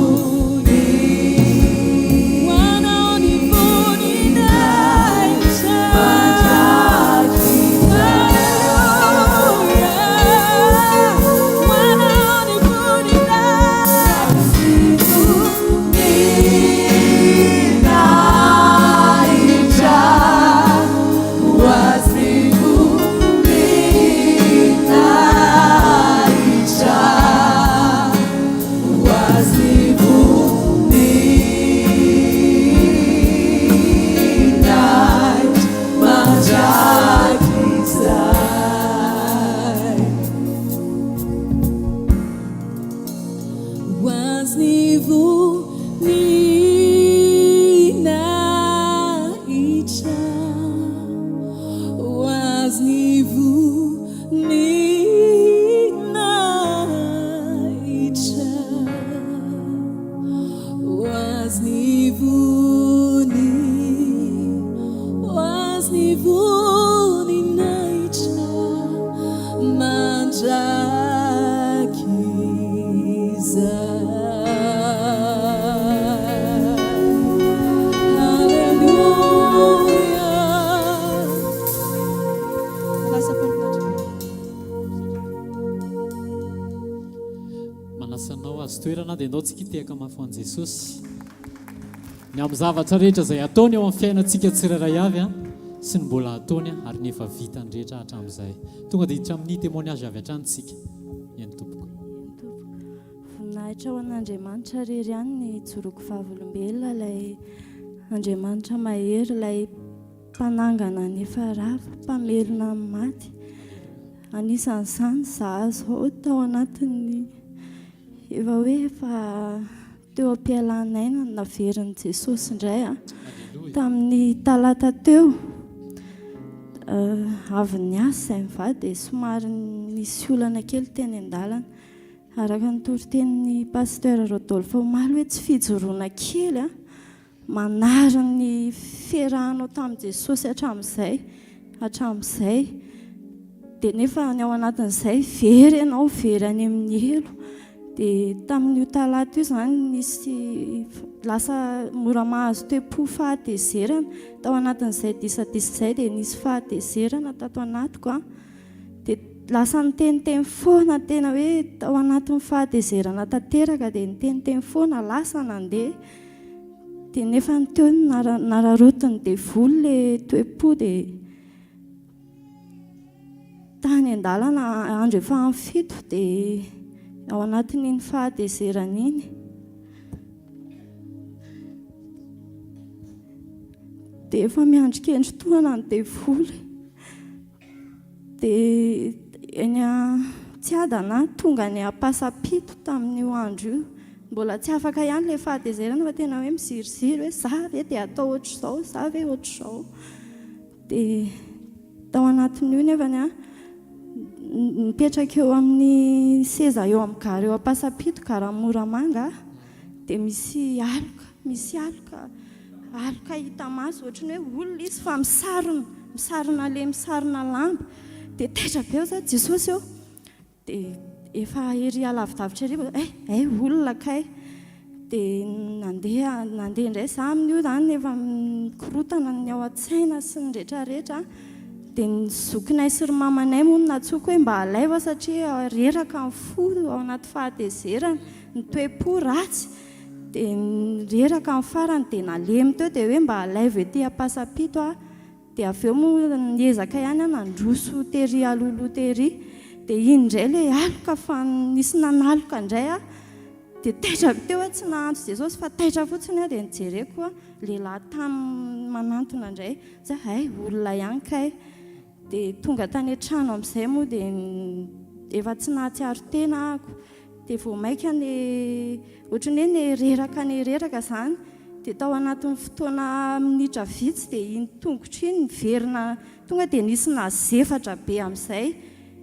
Ho anao ny voninahitra mandrakizay. Ho anao ny voninahitra, ho azy ny voninahitra, ho azy ny voninahitra mandrakizay. Ho azy ny voninahitra, ho azy ny voninahitra, ho azy ny voni, ho azy ny voninahitra mandrakizay. Haleloia. Lasa mpanompo. Manasa anao azo toerana dia ndao tsika hitehaka mafy ho an'i Jesosy. Ny amin'ny zavatra rehetra izay ataony eo amin'ny fiainantsika tsirairay avy an, sy ny mbola ataony ary ny efa vitany rehetra hatramin'izay. Tonga dia hiditra amin'ny témoignage avy hatrany tsika. Eny tompoko. Eny tompoko. Voninahitra ho an'Andriamanitra irery ihany ny hijoroako vavolombelona, ilay Andriamanitra mahery, ilay mpanangana ny efa rava, mpamelona ny maty. Anisan'izany izaho izao tao anatin'ny efa hoe efa teo am-pialana aina no naverin'i Jesosy indray aho. Tamin'ny talata teo, avy niasa izahay mivady dia somary nisy olana kely teny an-dalana. Araka ny toritenin'ny Pasteur Rodolphe omaly hoe tsy fijoroana kely an, manary ny fiarahanao tamin'i Jesosy hatramin'izay, hatramin'izay. Dia nefa ny ao anatin'izay very ianao, very any amin'ny helo. Dia tamin'io talata io izany nisy lasa mora mahazo toe-po fahatezerana. Tao anatin'izay disadisa izay dia nisy fahatezerana tato anatiko an. Dia lasa niteniteny foana, tena hoe tao anatin'ny fahatezerana tanteraka dia niteniteny foana, lasa nandeha. Dia nefa ny teo no nara- nararaotin'ny devoly ilay toe-po dia. Tany an-dalana andro efa amin'ny fito dia ao anatin'iny fahatezerana iny. Dia efa miandry kendry tohana ny devoly. Dia eny Tsiadana tonga any Ampasampito tamin'io andro io. Mbola tsy afaka ihany ilay fahatezerana fa tena hoe miziriziry hoe za ve dia atao ohatr'izao, za ve ohatr'izao. Dia tao anatin'io nefany an, mipetraka eo amin'ny seza eo amin'ny gara eo Ampasampito, gara Moramanga, dia misy aloka, misy aloka. Aloka hita maso, ohatran'ny hoe olona izy fa misarona, misarona le misarona lamba. Dia taitra be aho za, Jesosy ô! Dia efa ery alavidavitra ery vao eh, eh olona kay. Dia nandeha, nandeha indray za amin'io izany efa mikorontana ny ao an-tsaina sy ny rehetrarehetra. Dia ny zokinay sy ry mamanay moa no nantsoiko hoe mba alaivo aho satria reraka ny fo ao anaty fahatezerana, ny toe-po ratsy. Dia reraka amin'ny farany dia nalemy teo dia hoe mba alaivo ety Ampasampito aho. Dia avy eo moa niezaka ihany aho nandroso tery alohaloha tery. Dia iny indray ilay aloka fa nisy nanaloka indray aho. Dia taitra be teo aho tsy nahanto Jesosy fa taitra fotsiny aho dia nijereko lehilahy tamy manantona indray. Za hay olona ihany kay. Dia tonga tany an-trano amin'izay moa dia efa tsy nahatsiaro tena ahako. Dia vao mainka ne ohatran'ny hoe ne reraka ne reraka izany. Dia tao anatin'ny fotoana minitra vitsy dia iny tongotro iny niverina tonga dia nisy nazefatra be amin'izay.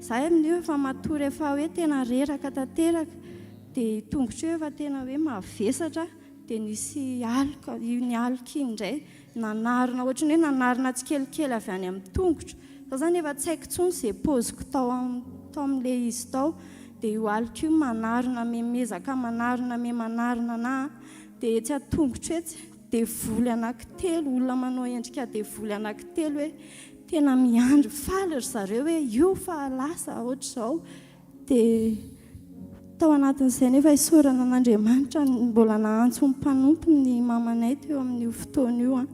Izaho amin'io efa matory efa hoe tena reraka tanteraka. Dia io tongotro io efa tena hoe mavesatra. Dia nisy aloka, iny aloka iny indray nanarona, ohatran'ny hoe nanarona tsikelikely avy any amin'ny tongotro. Za zany efa tsy haiko intsony izay paoziko tao tao amin'ilay izy tao. Dia io aloka io manarona me miezaka manarona me manarona anà an. Dia etsy an-tongotro etsy, devoly anankitelo, olona manao endrika devoly anankitelo hoe tena miandry, faly ry zareo hoe io fa lasa ohatr'izao. Dia tao anatin'izay nefa isaorana an'Andriamanitra mbola naantso ny mpanompony ny mamanay teo amin'io fotoana io an.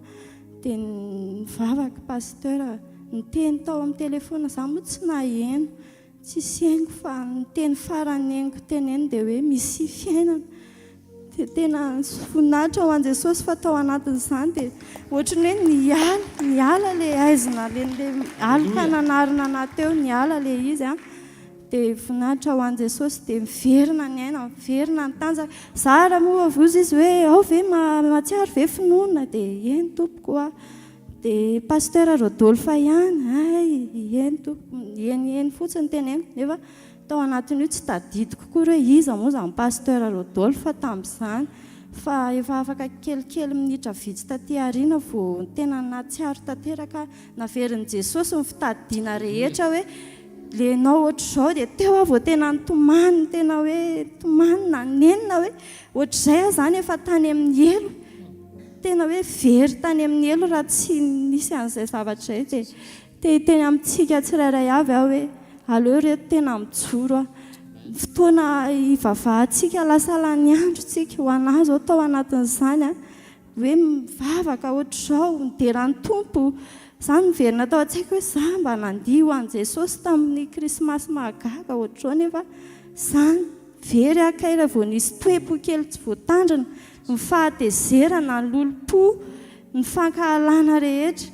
Dia nivavaka pasteur, niteny tao amin'ny telephone, za moa tsy naheno, tsisy henoko fa ny teny farany henoko teneniny dia hoe misia fiainana. Dia tena voninahitra ho an'i Jesosy fa tao anatin'izany dia ohatran'ny hoe niala, niala ilay haizina, ilay aloka nanarona anà teo, niala ilay izy an. Dia voninahitra ho an'i Jesosy, dia miverina ny aina, miverina ny tanjaka. Za ary moa voza izy hoe ao ve mahatsiaro ve finoana? Dia eny tompoko a. Dia Pasteur Rodolphe ihany, hay, eny tompoko, eny eny fotsiny teneniko nefa Tao anatin'io tsy tadidiko akory hoe iza moa izany Pasteur Rodolphe tamin'izany fa efa afaka kelikely minitra vitsy taty aoriana vao tena nahatsiaro tanteraka aho. Naverin'i Jesosy ny fitadidiana rehetra hoe le enao ohatr'izao dia teo aho vao tena nitomany tena hoe nitomany nanenina hoe ohatr'izay aho izany efa tany amin'ny helo tena hoe very tany amin'ny helo raha tsy nisy an'izay zavatra izay dia Te hiteny amintsika tsirairay avy aho hoe aleo reto tena mijoro a. Fotoana hivavahantsika lasa lany andro tsika, ho anah zao tao anatin'izany a, hoe mivavaka ohatr'izao, midera ny Tompo, za niverina tao an-tsaiko hoe za mba nandihy ho an'i Jesosy tamin'ny krismasy mahagaga ohatr'izao nefa zany very aho kay raha vao nisy toe-po kely tsy voatandrina, ny fahatezerana, ny lolompo, ny fankahalana rehetra.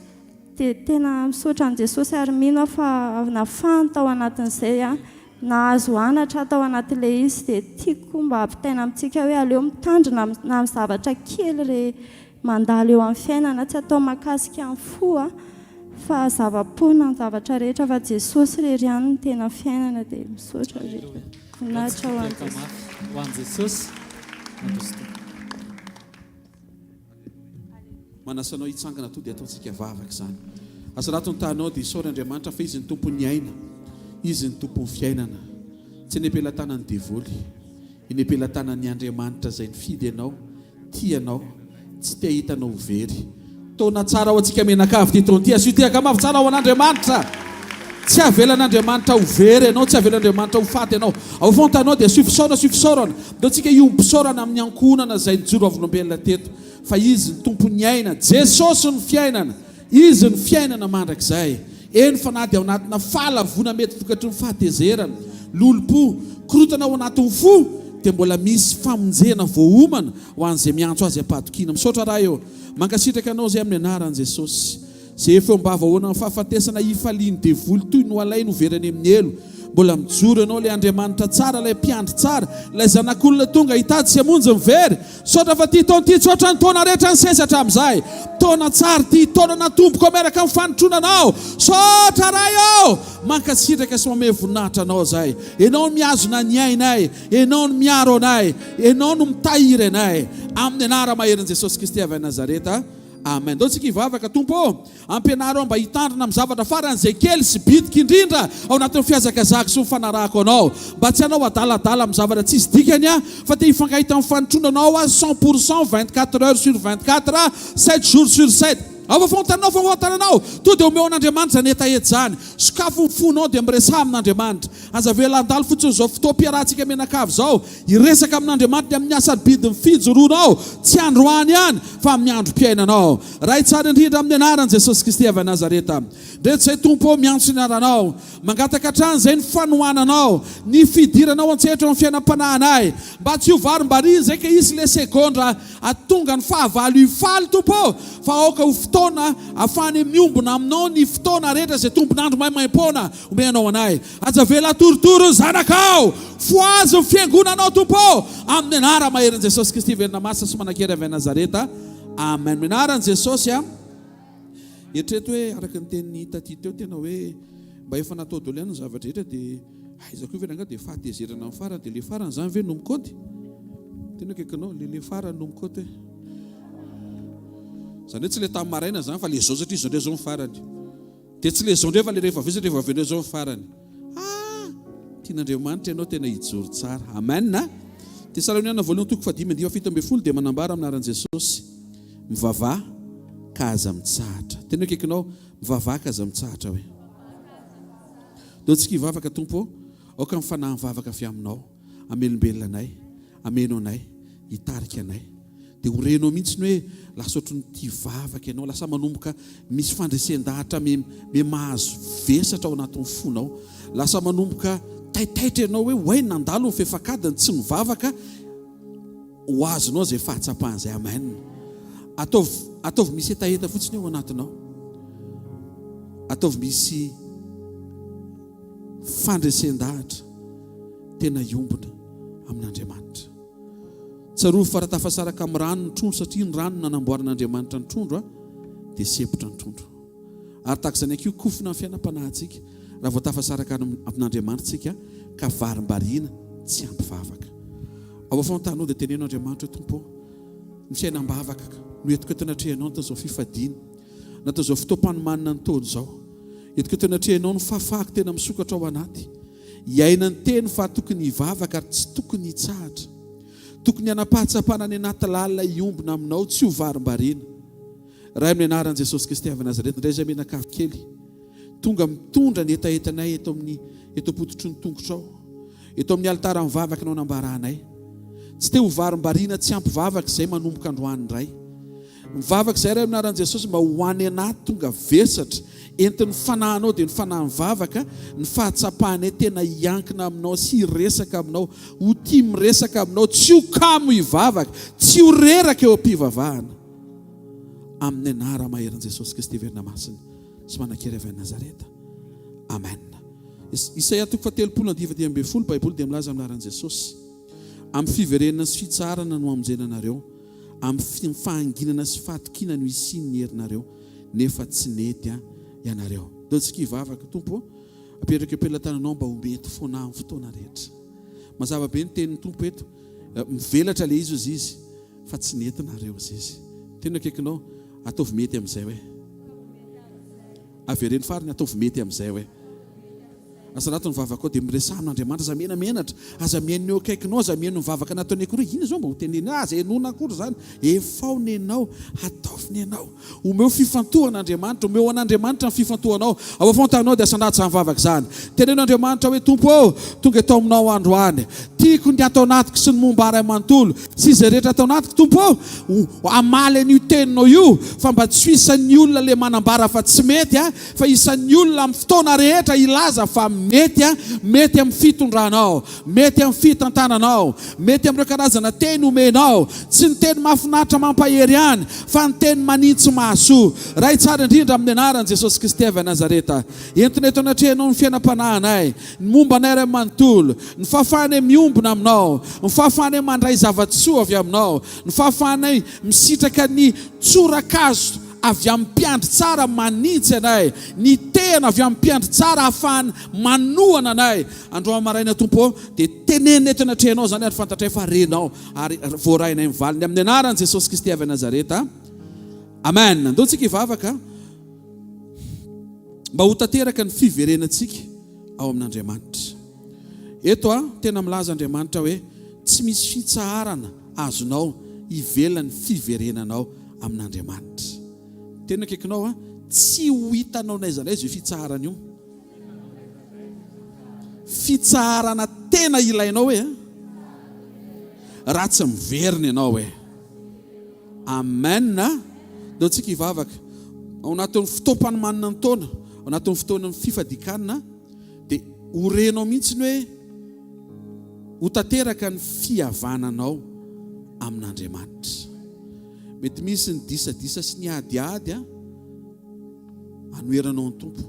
Dia tena misaotra an'i Jesosy ary mino aho fa nafahany tao anatin'izay aho, nahazo anatra aho tao anatin'ilay izy dia tiako koa mba hampitaina amintsika hoe aleo mitandrina na amin'ny zavatra kely re mandalo eo amin'ny fiainana, tsy atao mahakasika ny fo fa zava-poana ny zavatra rehetra fa Jesosy irery ihany no tena fiainana dia misaotra re. Voninahitra ho an'i Jesosy. Ho an'i Jesosy. Mandroso tompoko. Manasa anao hitsangana tonga dia ataontsika vavaka izany. Asarato ny tahanao dia isaory Andriamanitra fa Izy ny tompon'ny aina. Izy ny tompon'ny fiainana. Tsy eny am-pelatanan'ny devoly. Eny am-pelatanan'ny Andriamanitra izay nifidy anao, tia anao, tsy te hahita anao ho very. Taona tsara ho antsika mianakavy ity taona ity. Asio tehaka mafy tsara ho an'Andriamanitra. Tsy avelan'Andriamanitra ho very ianao, tsy avelan'Andriamanitra ho faty ianao. Ao fontanao dia asio fisaorana, asio fisaorana. Ndao tsika hiombom-pisaorana amin'ny ankohonana izay nijoro vavolombelona teto fa Izy ny Tompon'ny aina, Jesosy no fiainana, Izy no fiainana mandrakizay. Eny fa na dia ao anatina fahalavoana mety vokatry ny fahatezerana, lolompo, korontana ao anatin'ny fo, dia mbola misy famonjena voaomana ho an'izay miantso Azy am-pahatokiana. Misaotra Ray ô! Mankasitraka Anao izay amin'ny anaran'i Jesosy. Izay efa eo am-bavahoanan'ny fahafatesana hifalian'ny devoly toy ny ho alainy ho very any amin'ny helo. Mbola mijoro Ianao, ilay Andriamanitra tsara, ilay Mpiandry tsara, ilay Zanak'olona tonga hitady sy hamonjy ny very. Misaotra fa ity taona ity tsy ohatran'ny taona rehetra nisesy hatramin'izay. Taona tsara ity, taona natomboko miaraka amin'ny fanotroana Anao. Misaotra Ray ô! Mankasitraka sy mamehy voninahitra Anao izahay. Ianao no mihazona ny ainay, Ianao no miaro anay, Ianao no mitahiry anay. Amin'ny anara-maherin'i Jesosy Kristy avy any Nazareta. Amen. Ndao tsika hivavaka, Tompo ô, ampianaro aho mba hitandrina amin'ny zavatra faran'izay kely sy bitika indrindra ao anatin'ny fihazakazahako sy ny fanarahako Anao. Mba tsy hanao adaladala amin'ny zavatra tsisy dikany aho, fa te hifankahita amin'ny fanotronanao aho cent pour cent, 24 heures sur 24, sept jours sur sept. Ao fa fahotanao, fahotananao. Tonga dia omeo an'Andriamanitra izany hetaheta izany. Sokafo ny fonao dia miresaha amin'Andriamanitra. Aza avela handalo fotsiny izao fotoam-piarahantsika mianakavy izao. Hiresaka amin'Andriamanitra ny amin'ny hasarobidin'ny fijoroanao, tsy androany ihany, fa amin'ny androm-piainanao. Ray tsara indrindra, amin'ny anaran'i Jesosy Kristy avy any Nazareta. Ndreto izay Tompo ô, miantso ny anaranao. Mangataka hatrany izay ny fanohananao, ny fidiranao an-tsehatra eo amin'ny fiainam-panahinay. Mba tsy ho varimbariana izay ka hisy ilay segondra hahatonga ny fahavalo hifaly, Tompo ô, fa aoka ho fotoana ahafahanay miombona aminao ny fotoana rehetra izay tombon'andro maimaimpoana omenao anay. Aza avela hatoritory ny zanakao! Fohazy ny fiangonanao, Tompo ô! Amin'ny anara-maherin'i Jesosy Kristy velona masina sy manan-kery avy any Nazareta. Amen. Amin'ny anaran'i Jesosy a. Eritrereto hoe araka ny tenin'i Taty teo tena hoe mba efa natao daholo ihany ny zava-drehetra dia aiza koa ve rangahy dia fahatezerana amin'ny farany dia le farany izany ve no mikaonty? Tena akaikinao, le le farany no mikaonty hoe. Izany hoe tsy le tamin'ny maraina izany fa le izao satria izao indray izao ny farany. Dia tsy le zao ndray fa le rehefa avy eo satria rehefa avy eo ndray zao ny farany. Ah! Tian'Andriamanitra ianao tena hijoro tsara. Amen a! Tesaloniana voalohany toko fahadimy andininy faha 17 dia manambara amin'ny anaran'i Jesosy, Mivavaha ka aza mitsahatra. Tena akaikinao, mivavaha ka aza mitsahatra hoe. Ndao tsika hivavaka, Tompo ô, aoka ny fanahy mivavaka avy aminao hamelombelona anay, hameno anay, hitarika anay. Dia ho renao mihitsy ny hoe lasa ohatry ny tia vavaka ianao, lasa manomboka misy fandresen-dahatra me me mahazo vesatra ao anatin'ny fonao. Lasa manomboka taitaitra ianao hoe oay nandalo ny fefak'adiny tsy nivavaka, ho azonao izay fahatsapana izay. Amen. Ataovy ataovy misy hetaheta fotsiny ao anatinao. Ataovy misy fandresen-dahatra tena hiombona amin'Andriamanitra. Tsarovy fa raha tafasaraka amin'ny rano ny trondro satria ny rano no nanamboaran'Andriamanitra ny trondro dia sempotra ny trondro. Ary tahaka izany ihany koa kofona ny fiainam-panahintsika raha vao tafasaraka amin'Andriamanitra isika ka varimbariana tsy ampy vavaka. Ao afovoan-taninao dia teneno Andriamanitra hoe Tompo ô, ny fiainam-bavaka no entiko eto anatrehanao natao izao fifadiana, natao izao fotoam-panomanana ny taona izao. Entiko eto anatrehanao ny fahafahako tena misokatra ao anaty. Hiaina ny teny fa tokony hivavaka ary tsy tokony hitsahatra. Tokony hanam-pahatsapana any anaty lalina hiombona aminao, tsy ho varimbariana. Ray amin'ny anaran'i Jesosy Kristy avy Nazareta, indray izay mianakavy kely, tonga mitondra ny hetahetanay eto amin'ny eto am-pototry ny tongotrao, eto amin'ny alitara mivavaka no anambaranay. Tsy te ho varimbariana tsy ampy vavaka izay manomboka androany indray. Mivavaka izay Ray amin'ny anaran'i Jesosy mba ho any anaty tonga vesatra entin'ny fanahinao dia ny fanahy mivavaka ny fahatsapanay tena hiankina aminao sy hiresaka aminao ho tia miresaka aminao tsy ho kamo hivavaka tsy ho reraka eo am-pivavahana amin'ny anara-maherin'i Jesosy Kristy velona masina sy manan-kery avy any Nazareta. Amen. Isaia toko faha-30 andininy faha-15 Baiboly dia milaza amin'ny anaran'i Jesosy amin'ny fiverenana sy fitsaharana no hamonjena anareo Amin'ny fahanginana sy fahatokiana no hisian'ny herinareo, nefa tsy nety ianareo. Ndao tsika hivavaka, Tompo ô, apetrako eo am-pelatananao mba ho mety foana amin'ny fotoana rehetra. Mazava be ny tenin'ny Tompo eto. Mivelatra ilay izy hozy izy, fa tsy nety nareo hozy izy. Tena akaikinao, ataovy mety amin'izay hoe. Avereno farany, ataovy mety amin'izay hoe. Asarato ny vavakao dia miresaha amin'Andriamanitra, aza menamenatra, aza mihaino ny eo akaikinao, aza mihaino ny vavaka nataony akory hoe inona izao mba ho teneniny, aza henoina akory izany, efao ny anao, ataovy ny anao, omeo fifantohana Andriamanitra, omeo an'Andriamanitra ny fifantohanao, ao afoantanao dia asandrato izany vavaka izany, teneno Andriamanitra hoe Tompo ô, tonga eto aminao aho androany, tiako ny ato anatiko sy ny momba ahy ray manontolo, sy izay rehetra ato anatiko Tompo ô, hamaly an'io teninao io, fa mba tsy ho isan'ny olona le manambara fa tsy mety aho, Fa isan'ny olona amin'ny fotoana rehetra hilaza fa mety a, mety amin'ny fitondranao, mety amin'ny fitantananao, mety amin'ireo karazana teny omenao, tsy ny teny mahafinaritra mampahery ihany, fa ny teny manintsy mahasoa. Ray tsara indrindra amin'ny anaran'i Jesosy Kristy avy Nazareta, entina eto anatrehanao ny fiainam-panahinay, ny momba anay Ray manontolo, ny fahafahanay miombona aminao, ny fahafahanay mandray zava-tsoa avy aminao, ny fahafahanay misitraka ny tsorakazo avy amin'ny mpiandry tsara manitsy anay, ny tehana avy amin'ny mpiandry tsara ahafahany manohana anay. Androany maraina Tompo ô, dia tenenina eto anatrehanao izany ary fantatray fa renao ary voarainay ny valiny amin'ny anaran'i Jesosy Kristy avy Nazareta. Amen. Andao tsika hivavaka mba ho tanteraka ny fiverenantsika ao amin'Andriamanitra. Eto a, tena milaza Andriamanitra hoe tsy misy fitsaharana azonao ivelan'ny fiverenanao amin'Andriamanitra. Tena akaikinao a, tsy ho hitanao n'aiza n'aiza io fitsaharana io. Fitsaharana tena ilainao hoe raha tsy miverina ianao hoe. Amen. Ndao tsika hivavaka. Ao anatin'ny fotoam-panomanana ny taona, ao anatin'ny fotoanan'ny fifadikanina dia ho renao mihitsy ny hoe ho tanteraka ny fihavananao amin'Andriamanitra. Mety misy ny disadisa sy ny adiady anoheranao ny Tompo.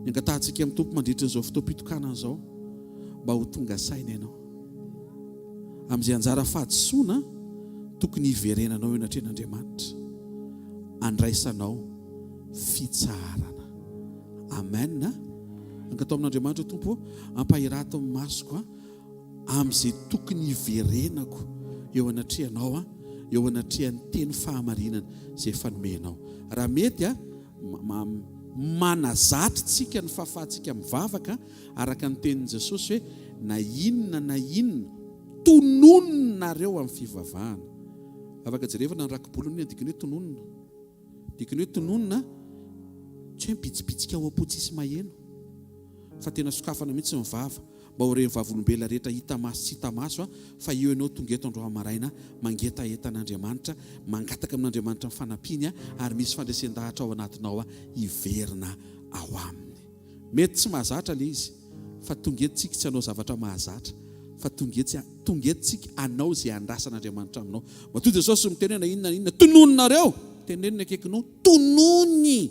Ny angatahantsika amin'ny Tompo mandritra izao fotoam-pitokanana izao mba ho tonga saina ianao amin'izay anjara fahadisoana tokony hiverenanao eo anatrehan'Andriamanitra, andraisanao fitsaharana. Amen. Angatao amin'Andriamanitra Tompo ô, ampahirato ny masoko amin'izay tokony hiverenako eo anatrehanao, eo anatrehan'ny teny fahamarinana izay efa nomenao. Raha mety, manazatra tsika ny fahafahantsika mivavaka araka ny tenin'i Jesosy hoe na inona na inona tononinareo amin'ny fivavahana. Afaka jerevana ny rakibolana ny dikany hoe tononina. Dikany hoe tononina, tsy hoe mibitsibitsika ao am-po tsisy maheno, fa tena sokafana mihitsy ny vava, mba ho ren'ny vavolombelona rehetra hita maso tsy hita maso fa eo ianao tonga eto androany maraina mangetaheta an'Andriamanitra, mangataka amin'Andriamanitra ny fanampiany ary misy fandresen-dahatra ao anatinao hiverina ao Aminy. Mety tsy mahazatra ilay izy, fa tonga eto tsika tsy hanao zavatra mahazatra, fa tonga etsy tonga eto tsika hanao izay andrasan'Andriamanitra aminao. Matoa Jesosy miteny hoe na inona na inona tononinareo, teneno ny akaikinao, tonony!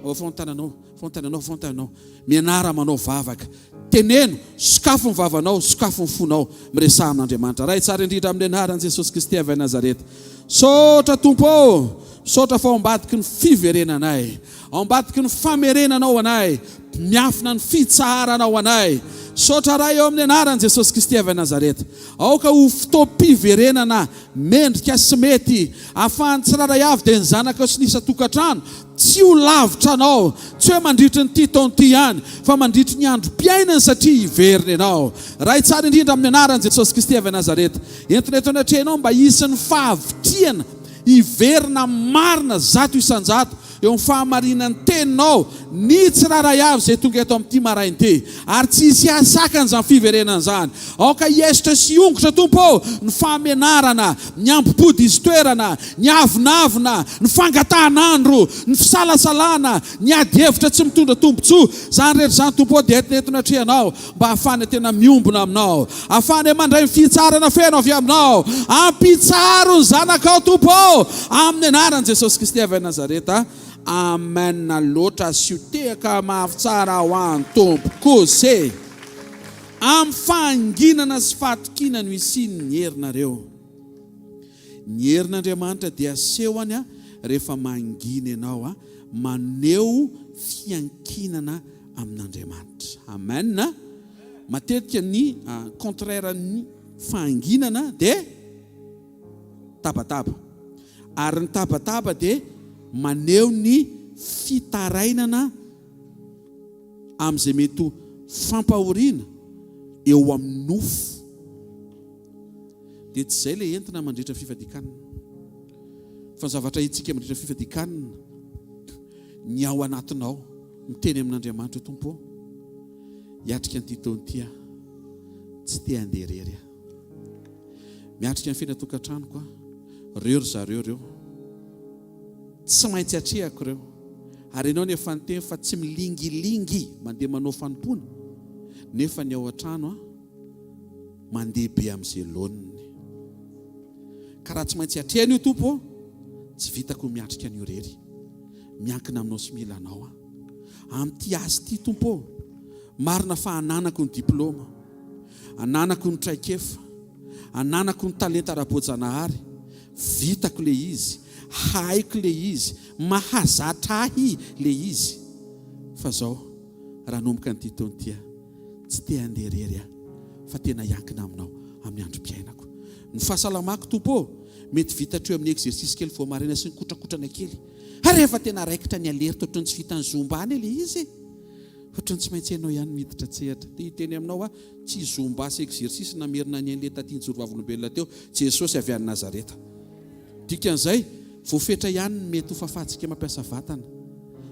Ao afovoan-tananao, afovoan-tananao, afovoan-tananao. Mianara manao vavaka. Teneno, sokafo ny vavanao, sokafo ny fonao, miresaha amin'Andriamanitra. Ray tsara indrindra amin'ny anaran'i Jesosy Kristy avy any Nazareta. Misaotra Tompo ô! Misaotra fa ao ambadiky ny fiverenanay. Ao ambadiky ny famerenanao anay, miafina ny fitsaharanao anay. Misaotra Ray eo amin'ny anaran'i Jesosy Kristy avy any Nazareta. Aoka ho fotoam-piverenana mendrika sy mety ahafahan'ny tsirairay avy dia ny zanakao sy ny isan-tokantrano tsy ho lavitra anao, tsy hoe mandritry ny ity taona ity ihany fa mandritry ny androm-piainany satria hiverina ianao. Ray tsara indrindra amin'ny anaran'i Jesosy Kristy avy any Nazareta. Entina eto anatrehanao mba hisy ny fahavitrihana hiverina marina 100% eo amin'ny fahamarinan'ny Teninao ny tsirairay avy izay tonga eto amin'ity maraina ity, ary tsy hisy hahasakana izany fiverenana izany. Aoka hiaisotra sy hiongotra, Tompo ô, ny fahamenarana, ny hambom-po diso toerana, ny avonavona, ny fangatahan'andro, ny fisalasalana, ny ady hevitra tsy mitondra tombontsoa. Izany rehetra izany, Tompo ô, dia entina eto anatrehanao, mba hahafahana tena miombona Aminao, hahafahana mandray ny fitsarana feno avy Aminao. Ampitsaharo ny zanakao, Tompo ô, amin'ny anaran'i Jesosy Kristy avy any Nazareta. Amen loatra asio tehaka mafy tsara ho an Tompo kosa e! Amin'ny fahanginana sy fahatokiana no hisian'ny herinareo. Ny herin'Andriamanitra dia asehony rehefa mangina ianao, maneho fiankinana amin'Andriamanitra. Amen. Matetika ny contraire ny fahanginana dia tabataba. Ary ny tabataba dia maneho ny fitarainana. amin'izay mety ho fampahoriana eo amin'ny nofo. Dia tsy izay ilay entina mandritra ny fifadian-kanina. Fa ny zavatra entintsika mandritra ny fifadian-kanina, ny ao anatinao miteny amin'Andriamanitra, Tompo ô, hiatrika an'ity taona ity aho, tsy te handeha irery aho. Miatrika ny fiainan-tokantranoko aho, reo ry zareo ireo. Tsy maintsy atrehako ireo. Ary ianao nefa niteny fa tsy milingilingy mandeha manao fanompoana, nefa ny ao an-trano mandeha be amin'izay laoniny. Ka raha tsy maintsy atrehana io Tompo ô, tsy vitako ny miatrika an'io irery. Miankina aminao sy mila anao aho. Amin'ity asa ity Tompo ô, marina fa ananako ny diplaoma, ananako ny traikefa, ananako ny talenta ara-boajanahary, vitako le izy, haiko le izy, mahazatra ahy le izy. Fa zao, raha hanomboka an'ity taona ity aho, tsy te handeha irery aho, fa tena hiankina aminao amin'ny androm-piainako. Ny fahasalamako Tompo ô, mety vita hatreo amin'ny exercice kely vao maraina sy ny kotrakotrana kely. Ary rehefa tena raikitra ny alerte ohatran'ny tsy vitan'ny zumba any le izy e! Ohatran'ny tsy maintsy ianao ihany miditra an-tsehatra. Te hiteny aminao aho, tsy zumba sy exercice namerina ny an'ilay taty nijoro vavolombelona teo, Jesosy avy any Nazareta. Dikan'izay, voafetra ihany ny mety ho fahafahantsika mampiasa vatana,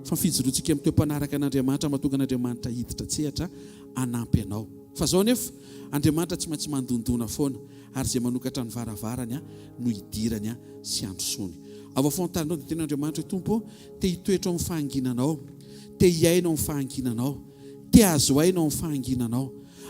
fa ny fijoroantsika amin'ny toe-panaraka an'Andriamanitra mahatonga an'Andriamanitra hiditra an-tsehatra hanampy anao. Fa izao anefa, Andriamanitra tsy maintsy mandondona foana, ary izay manokatra ny varavarany no hidirany sy handrosoany. Ao afovoan-taninao dia teny Andriamanitra hoe, Tompo ô, te hitoetra ao amin'ny fahanginanao, te hiaina ao amin'ny fahanginanao, te hahazo aina ao amin'ny fahanginanao.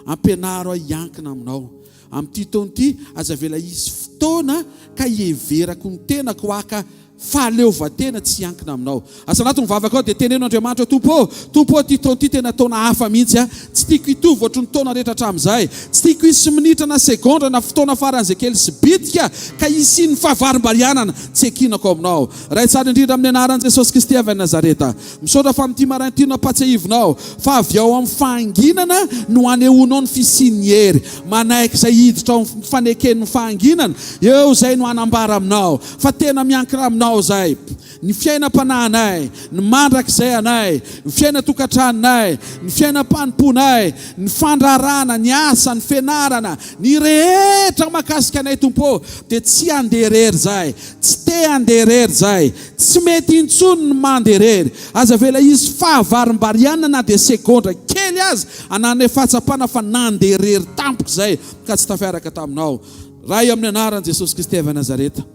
Ampianaro ahy hiankina aminao. Amin'ity taona ity, aza avela hisy fotoana ka hiheverako ny tenako haka fahaleovantena tsy hiankina aminao. Asa anaty ny vavakao dia teneno Andriamanitra, Tompo ô, Tompo ô, ity taona ity tena taona hafa mihitsy a. Tsy tiako hitovy ohatry ny taona rehetra hatramin'izay. Tsy tiako hisy minitra na segondra na fotoana faran'izay kely sy bitika ka hisian'ny fahavarimbarianana tsy ekinako aminao. Ray tsara indrindra amin'ny anaran'i Jesosy Kristy avy any Nazareta. Misaotra fa amin'ity maraina ity no ampatsiahivinao fa avy ao amin'ny fahanginana no anehoanao ny fisian'ny hery. Manaiky izay hiditra ao amin'ny faneken'ny fahanginana, eo izay no hanambara aminao fa tena miankina aminao izay. Ny fiainam-panahinay, ny mandrakizay anay, ny fiainan-tokantranonay, ny fiainam-panompoanay, ny fandraharahana, ny asa, ny fianarana, ny rehetra mahakasika anay Tompo ô, dia tsy handeha irery izahay, tsy te handeha irery izahay. Tsy mety intsony ny manda irery. Aza avela hisy fahavarimbarianana na dia segondra kely aza anananay fahatsapana fa nandeha irery tampoka izay ka tsy tafiaraka taminao. Ray amin'ny anaran'i Jesosy Kristy avy any Nazareta,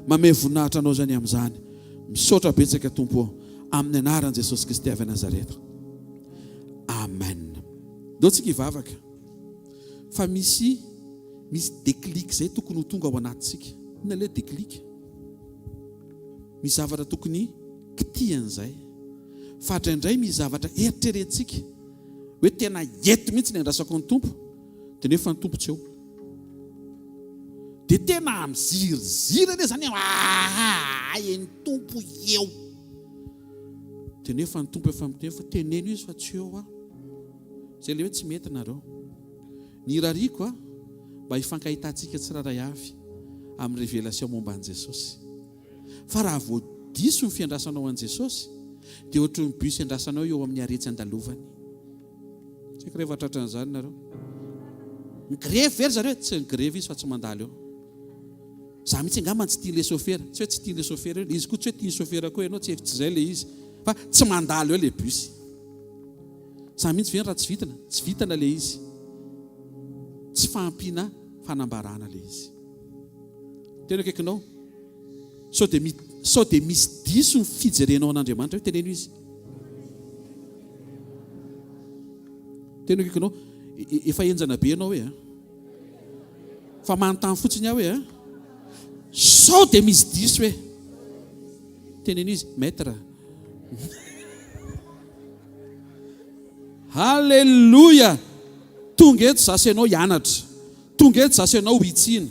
mamehy voninahitra Anao izany amin'izany. Misaotra betsaka Tompo ô, amin'ny anaran'i Jesosy Kristy avy any Nazareta. Amen. Ndao tsika hivavaka fa misy misy déclic izay tokony ho tonga ao anatintsika. Inona ilay déclic? Misy zavatra tokony kitihana izay. Fa indraindray misy zavatra eritreretintsika hoe tena eto mihitsy ny andrasako ny Tompo, dia nefa ny Tompo tsy eo. Dia tena miziriziry anie izany ah, ny Tompo eo. Dia nefa ny Tompo efa miteny fa teneno izy fa tsy eo aho. Izay ilay hoe tsy mety nareo. Ny irariako a, mba hifankahitantsika tsirairay avy amin'ny révélation momba an'i Jesosy. Fa raha vao diso ny fiandrasanao an'i Jesosy, dia ohatry ny bus iandrasanao eo amin'ny arrêt tsy andalovany. Tsy haiko rehefa tratran'izany nareo. Migrevy ve ry zareo? Tsy migrevy izy fa tsy mandalo eo. Za mihitsy angamba tsy tian'ilay sofera. Tsy hoe tsy tian'ilay sofera eo, izy koa tsy hoe tian'ny sofera koa ianao, tsy tsy izay ilay izy. Fa tsy mandalo eo ilay bus. Za mihitsy ve raha tsy vitana? Tsy vitana ilay izy. Tsy fahampiana fanambarana ilay izy. Tena akaikinao. Sao dia sao dia misy diso ny fijerenao an'Andriamanitra io, teneno izy. Tena akaikinao. E, e, efa henjana be ianao hoe a. Fa manontany fotsiny aho hoe a. Sao dia misy diso hoe. Teneno izy, maître. Haleloia! Tonga eto za sy ianao hianatra. Tonga eto za sy ianao hitsiana.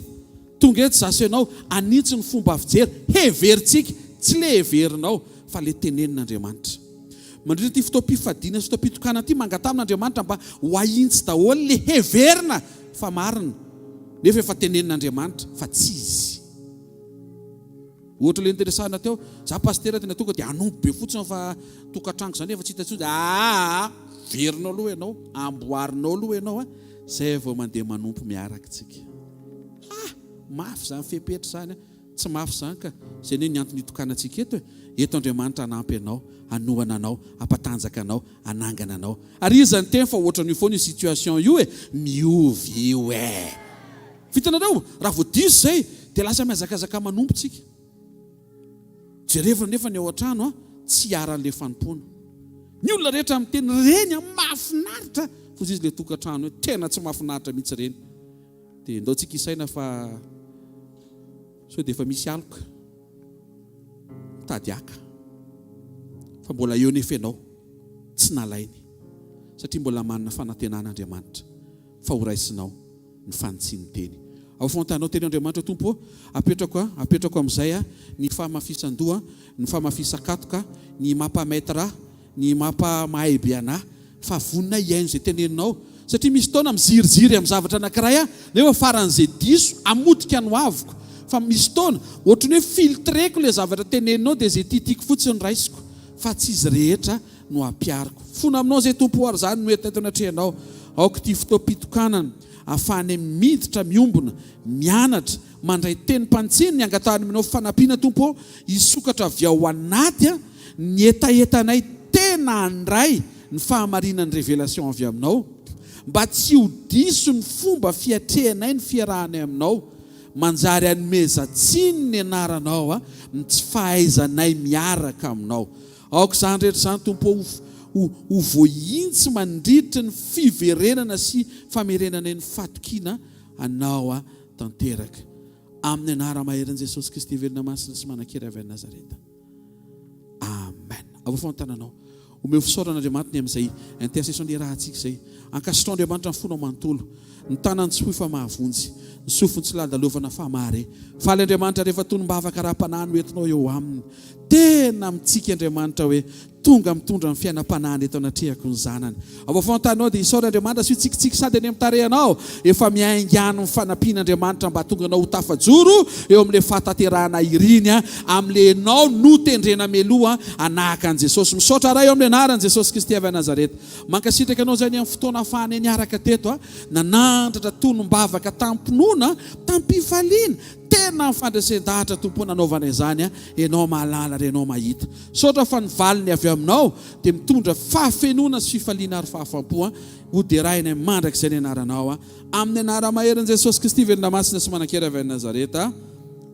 Tonga eto za sy ianao hanitsy ny fomba fijery. Heverintsika, tsy le heverinao, fa le tenenin'Andriamanitra. Mandritra ity fotoam-pifadiana sy fotoam-pitokanana ity, mangataha amin'Andriamanitra mba ho ahintsy daholo le heverina fa marina, nefa efa tenenin'Andriamanitra fa tsy izy. Ohatra le niresahana teo, za pasitera tena tonga dia hanompo be fotsiny fa tokantranoko zany efa tsy hita intsony dia aa verinao aloha ianao, amboarinao aloha ianao a, zay vao mandeha manompo miaraka tsika. Ah! Mafy zany fepetra zany a, tsy mafy zany ka, zay anie ny antony itokanantsika eto e, eto Andriamanitra hanampy anao, hanohana anao, hampatanjaka anao, hanangana anao. Ary iza niteny fa ohatran'io foana io situation io e, miova io e. Vitanareo? Raha vao diso izay dia lasa mihazakazaka manompo tsika. Jerevina nefa ny ao an-trano a, tsy iharan'ilay fanompoana. Ny olona rehetra miteny ireny a, mahafinaritra, fa izy ilay tokantrano hoe tena tsy mahafinaritra mihitsy ireny. Dia ndao tsika hisaina fa sao dia efa misy aloka mitady haka fa mbola eo nefa ianao tsy nalainy satria mbola manana fanantenana Andriamanitra fa ho raisinao ny fanitsian'ny teny. Ao fontanao teny Andriamanitra Tompo ô, apetrako a, apetrako amin'izay a, ny fahamafisan-doha, ny fahamafisan-katoka, ny mampa maître ahy, ny mampa mahay be anah, fa vonona hihaino izay teneninao, satria misy fotoana miziriziry amin'ny zavatra anankiray aho, nefa faran'izay diso, hamotika ny hoaviko, fa misy fotoana, ohatran'ny hoe filtreko ilay zavatra teneninao dia izay tiatiako fotsiny raisiko, fa tsy izy rehetra no ampihariko. Fona aminao izay Tompo o ary izany no entina eto anatrehanao. Aoka ity fotoam-pitokanana ahafahanay miditra miombona, mianatra, mandray tenim-pantsiny ny angatahany aminao fanampiana Tompo o, hisokatra avy ao anaty ny hetahetanay tena handray ny fahamarinan'ny révélation avy aminao, mba tsy ho diso ny fomba fiatrehanay ny fiarahanay aminao, manjary hanomezan-tsiny ny anaranao ny tsy fahaizanay miaraka aminao. Aoka izany rehetra izany, Tompo ô, ho, ho voahintsy mandritry ny fiverenana sy famerenanay ny fatokiana Anao tanteraka. Amin'ny anara-maherin'i Jesosy Kristy velona masina sy manan-kery avy any Nazareta. Amen. Avoafao ny tananao. Omeo fisaorana Andriamanitra ny amin'izay intercession niarahantsika izay. Ankasitrao Andriamanitra ny fonao manontolo. Ny tanany tsy fohy fa mahavonjy, ny sofiny tsy ladalovana fa mahare. Faly Andriamanitra rehefa tonom-bavaka ara-panahy no entinao eo aminy. Tena mitsiky Andriamanitra hoe tonga mitondra ny fiainam-panahiny eto anatrehako ny zanany. Ao afovoan-taninao dia isaory Andriamanitra asio tsikitsiky sady any amin'ny tarehinao. Efa miainga any ny fanampian'Andriamanitra mba hahatonga anao ho tafajoro eo amin'ilay fahatanterahana iriny amin'ilay ianao notendrena mialoha hanahaka an'i Jesosy. Misaotra Ray ao amin'ny anaran'i Jesosy Kristy avy any Nazareta. Mankasitraka anao izay ny amin'ny fotoana ahafahanay niaraka teto a, nanandratra tonom-bavaka tamim-pinoana, tamim-pifaliana, tena amin'ny fandresen-dahatra Tompo nanaovana izany a, Ianao mahalala ary Ianao mahita. Misaotra fa ny valiny avy aminao dia mitondra fahafenoana sy fifaliana ary fahafam-po a, ho derahinay mandrakizay ny anaranao a, amin'ny anara-maherin'i Jesosy Kristy velona masina sy manan-kery avy any Nazareta.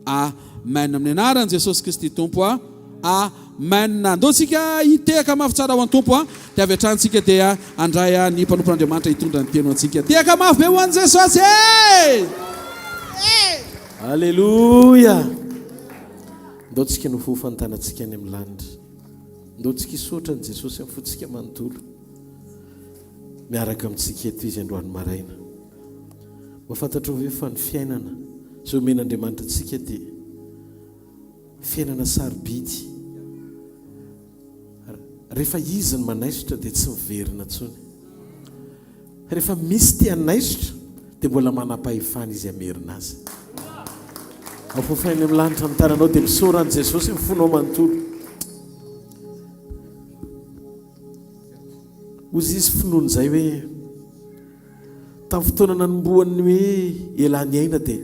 Amen. Amin'ny anaran'i Jesosy Kristy Tompo a. Amen. Andao tsika hitehaka mafy tsara ho an'ny Tompo a. Dia avy hatrany tsika dia handray ny mpanompon'Andriamanitra hitondra ny teny ho antsika. Tehaka mafy be ho an'i Jesosy e! Aleloia! Ndao tsika no ho fantanantsika any amin'ny lanitra. Ndao tsika hisaotra an'i Jesosy amin'ny fontsika manontolo. Miaraka amintsika eto Izy androany maraina. Mba fantatrao ve fa ny fiainana izay omen'Andriamanitra antsika dia fiainana sarobidy. Rehefa Izy no manaisotra dia tsy miverina intsony. Rehefa misy te hanaisotra dia mbola manam-pahefana Izy hamerina azy. Afoafainy amin'ny lanitra ny tananao dia misaora an'i Jesosy amin'ny fonao manontolo. Hozy izy finoana izay hoe Tamin'ny fotoana nanombohan'ny hoe elah niaina dia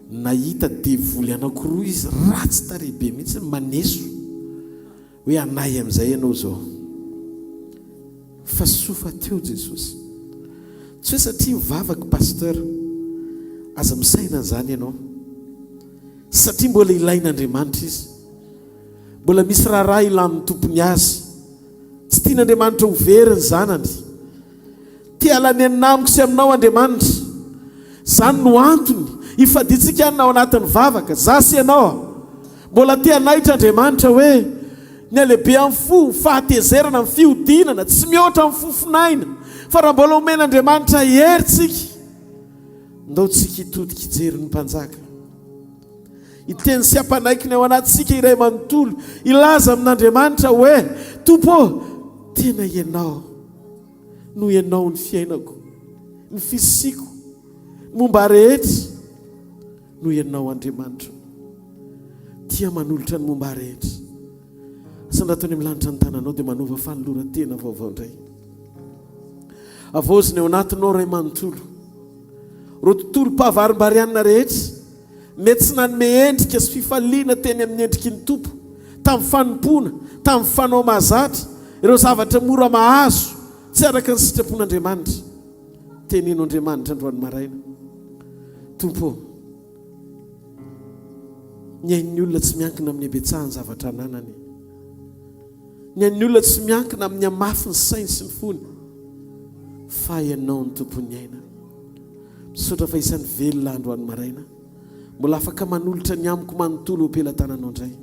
nahita devoly anankiroa izy ratsy tarehy be mihitsy maneso hoe anay amin'izay ianao izao. Fa soa fa teo Jesosy. Tsy hoe satria mivavaka pasteur, aza misaina an'izany ianao. Satria mbola ilain'Andriamanitra izy. Mbola misy raharaha ilan'ny tompony azy. Tsy tian'Andriamanitra ho very ny zanany. Te halanenina amiko sy aminao Andriamanitra. Izany no antony ifadiantsika hanina ao anatin'ny vavaka, za sy ianao. Mbola te hanaitra Andriamanitra hoe, ny halehibe amin'ny fo, ny fahatezerana, ny fihodinana, tsy mihoatra amin'ny fofon'aina. Fa raha mbola omen'Andriamanitra hery tsika, ndao tsika hitodika hijery ny Mpanjaka. Hiteny sy hampanaiky ny ao anatintsika iray manontolo, hilaza amin'Andriamanitra hoe, Tompo ô, tena Ianao. Noho Ianao ny fiainako, ny fisiako, ny momba rehetra, noho Ianao Andriamanitro. Tia manolotra ny momba ahy rehetra. Asandrato any amin'ny lanitra ny tananao dia manova fanoloran-tena vaovao indray. Havaozina eo anatinao Ray manontolo. Ireo tontolom-pahavarimbarianina rehetra mety tsy nanome endrika sy fifaliana teny amin'ny endriky ny Tompo, tamin'ny fanompoana, tamin'ny fanao mahazatra, ireo zavatra mora mahazo, tsy araka ny sitrapon'Andriamanitra. Teneno Andriamanitra androany maraina. Tompo ô, ny ain'ny olona tsy miankina amin'ny habetsahan'ny zavatra ananany. Ny ain'ny olona tsy miankina amin'ny hamafin'ny sainy sy ny fony, fa Ianao no Tompon'ny aina. Misaotra fa isan'ny velona androany maraina. Mbola afaka manolotra ny amiko manontolo eo am-pelatananao indray.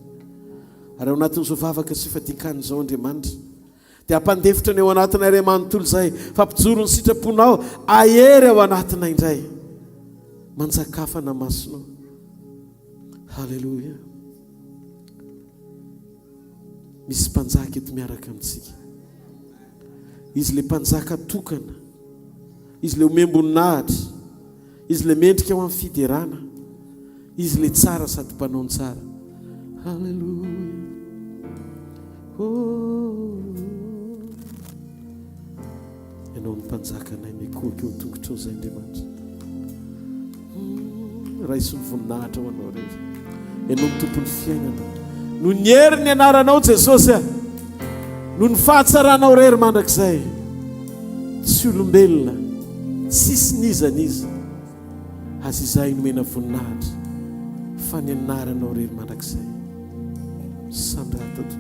Ary ao anatin'izao vavaka sy fifadian-kanina izao, Andriamanitra, dia hampandefitra ny ao anatinay iray manontolo izay, fa mpijoro ny sitraponao hahery ao anatinay indray. Manjakafana masonao. Haleloia. Misy mpanjaka eto miaraka amintsika. Izy ilay mpanjaka tokana. Izy ilay omem-boninahitra. Izy ilay mendrika ho amin'ny fiderana. Izy ilay tsara sady mpanao ny tsara. Haleloia. Oh. Ianao no mpanjakanay mikohaka eo an-tongotrao izay Andriamanitra. Hmm, raiso ny voninahitra ho anao irery. Ianao no tompon'ny fiainana. Noho ny herin'ny anaranao Jesosy a. Noho ny fahatsaranao irery mandrakizay. Tsy olombelona, tsisy n'iza n'iza. Aza izahay nomena voninahitra fa ny anaranao irery mandrakizay. Sandrata Tompo.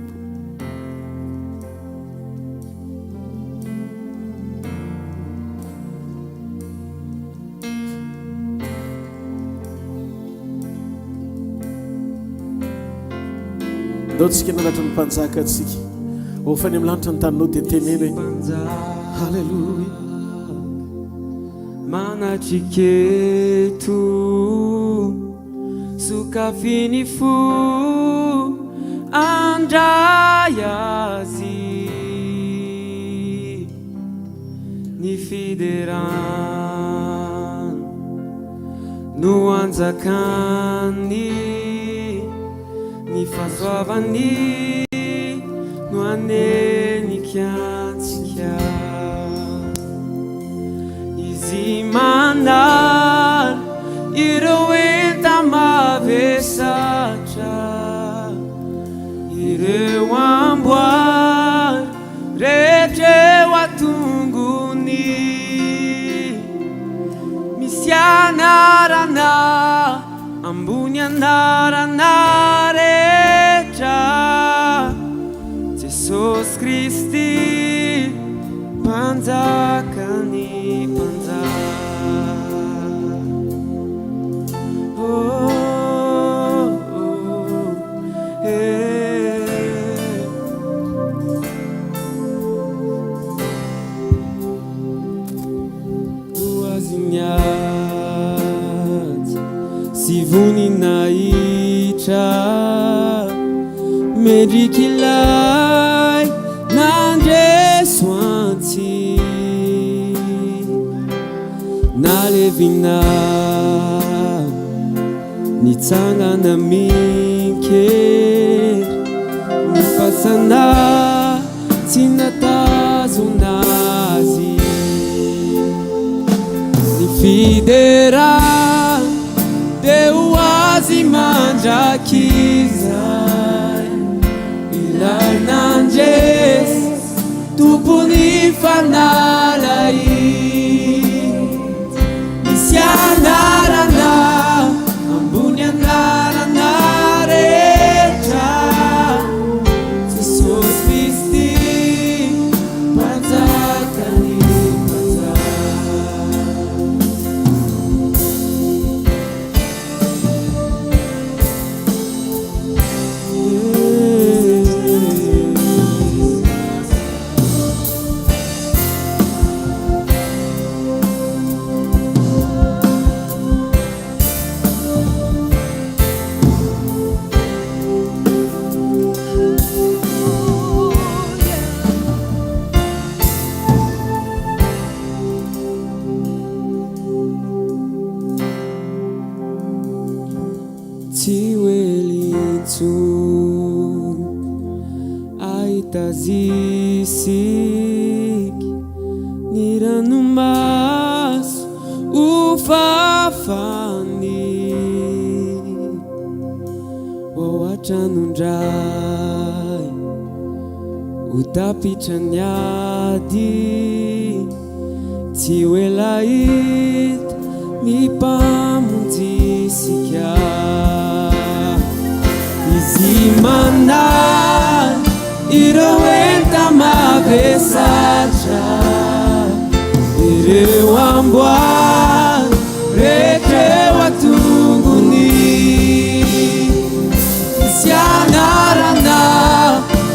Ndao tsika nanatry ny mpanjaka tsika. Ao fa any amin'ny lanitra ny taninao dia teneno hoe Haleloia. Manatrika eto, sokafy ny fo handray azy. Ny fiderana no anjakany, ny fahasoavany no hanenika antsika. Izy manala ireo enta-mavesatra, ireo amboara rehetra eo an-tongony. Misy anarana ambony anarana rehetra, Jesosy Kristy. Mpanjakan'ny mpanjaka. Oh, oh, eh. Ho azy ny ady sy voninahitra mendrik'ilay Nandresy antsy Nalevina Nitsangana amin-kery Ny fasana tsy natazona azy Ny fiderana dia ho azy mandrakizay Ilay nandresy, Tompon'ny fanalahidy. Misy anarana ambony anarana rehetra, Jesosy Kristy, Mpanjakan'ny mpanjaka. Ny ranomaso ho fafany Ho ao an-tranon-dRay Ho tapitra ny ady Tsy ho ela hita ny Mpamonjy isika Izy manary ireo enta-mavesatra Ireo amboara rehetra eo an-tongony Misy anarana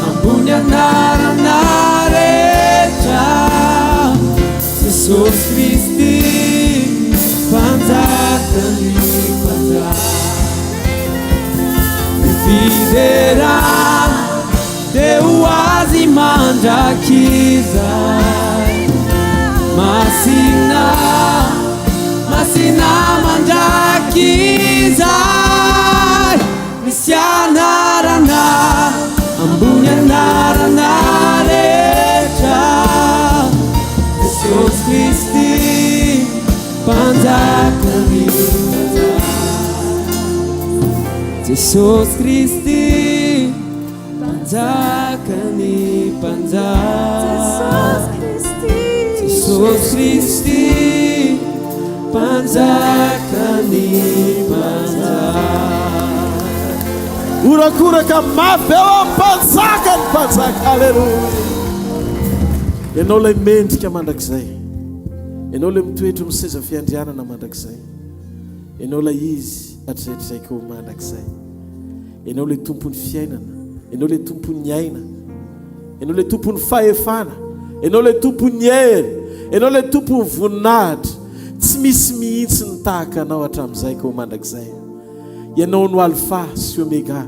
ambony anarana rehetra Jesosy Kristy Mpanjakan'ny mpanjaka Ny fiderana dia ho Azy mandrakizay Masina, masina mandrakizay Misy anarana ambony anarana rehetra Jesosy Kristy Mpanjakan'ny mpanjaka Jesosy Kristy Mpanjakan'ny mpanjaka Jesosy Kristy Mpanjakan'ny mpanjaka Horakoraka mafy be ho an'ny Mpanjaka ny mpanjaka. Aleloia. Ianao ilay mendrika mandrakizay. Ianao ilay mitoetra amin'ny seza fiandrianana mandrakizay. Ianao ilay Izy hatrizay hatrizay ka ho mandrakizay. Ianao ilay Tompon'ny fiainana. Ianao ilay Tompon'ny aina. Ianao ilay Tompon'ny fahefana. Ianao ilay Tompon'ny hery. Ianao ilay Tompon'ny voninahitra. Tsy misy mihitsy ny tahaka Anao hatramin'izay ka ho mandrakizay. Ianao no Alfa sy Omega.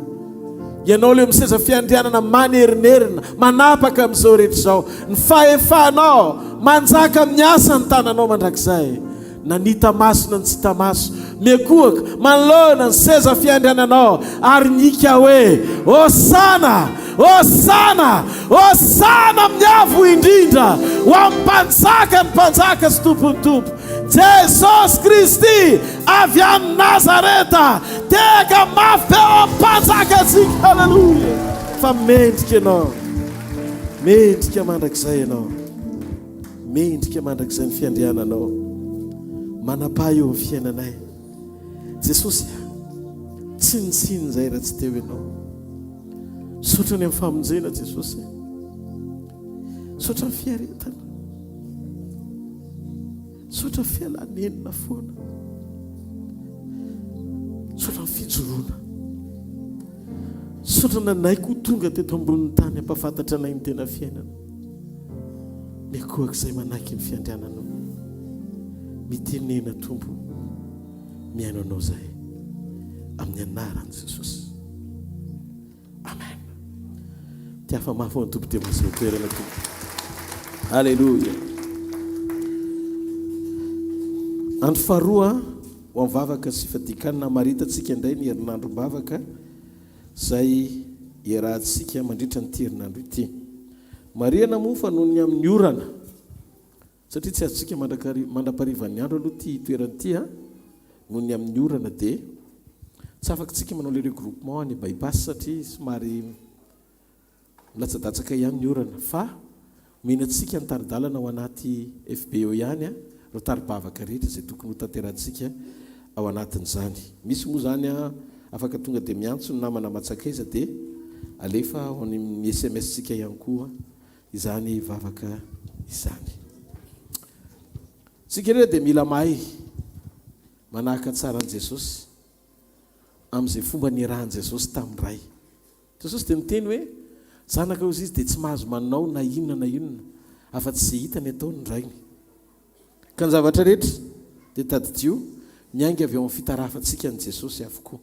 Ianao ilay miseza fiandrianana manerinerina, manapaka amin'izao rehetra izao. Ny fahefanao manjaka amin'ny asan'ny tananao mandrakizay. Na ny hita maso na ny tsy hita maso, miankohoka manoloana ny seza fiandriananao ary mihika hoe, Hosana! Hosana! Hosana amin'ny Avo Indrindra! Ho amin'ny Mpanjaka ny mpanjaka sy Tompon'ny tompo, Jesosy Kristy avy any Nazareta! Tehaka mafy be ho amin'ny Mpanjakantsika! Aleloia! Fa mendrika Ianao, mendrika mandrakizay Ianao. Mendrika mandrakizay ny fiandriananao. Manapaha eo amin'ny fiainanay. Jesosy a, tsinontsinona izay raha tsy teo Ianao. Misaotra ny amin'ny famonjena Jesosy a. Misaotra ny fiaretana. Misaotra ny fialanenina foana. Misaotra ny fijoroana. Misaotra nanaiky ho tonga teto ambonin'ny tany hampahafantatra anay ny tena fiainana. Miankohoka izay manaiky ny fiandriananao. Mitenena Tompo, mihaino Anao izahay. Amin'ny anaran'i Jesosy. Amen. Tiafa mafy ho an'ny Tompo dia mahazo toerana Tompo. Alléluia. Andro faharoa ho amin'ny vavaka sy fadikanina hamaritantsika indray ny herinandrom-bavaka izay iarahantsika mandritra an'ity herinandro ity. Marihana moa fa noho ny amin'ny orana, satria tsy azontsika mandra-paharivan'ny andro aloha ity toerana ity an, noho ny amin'ny orana dia tsy afaka tsika manao le regroupement any By-pass satria somary Milatsadatsaka ihany ny orana fa omena antsika ny tari-dalana ao anaty FB eo ihany ireo tari-bavaka rehetra izay tokony ho tanterahantsika ao anatin'izany. Misy moa izany afaka tonga dia miantso ny namana aman-tsakaiza dia alefa ao amin'ny sms-tsika ihany koa izany vavaka izany. Isika rehetra dia mila mahay manahaka tsara an'i Jesosy amin'izay fomba niarahan'i Jesosy tamin'ny Ray. Jesosy dia niteny hoe, Zanaka hozy izy dia tsy mahazo manao na inona na inona afa-tsy izay hitany ataon'ny Rainy. Ka ny zavatra rehetra, dia tadidio, miainga avy ao amin'ny fitarafantsika an'i Jesosy avokoa.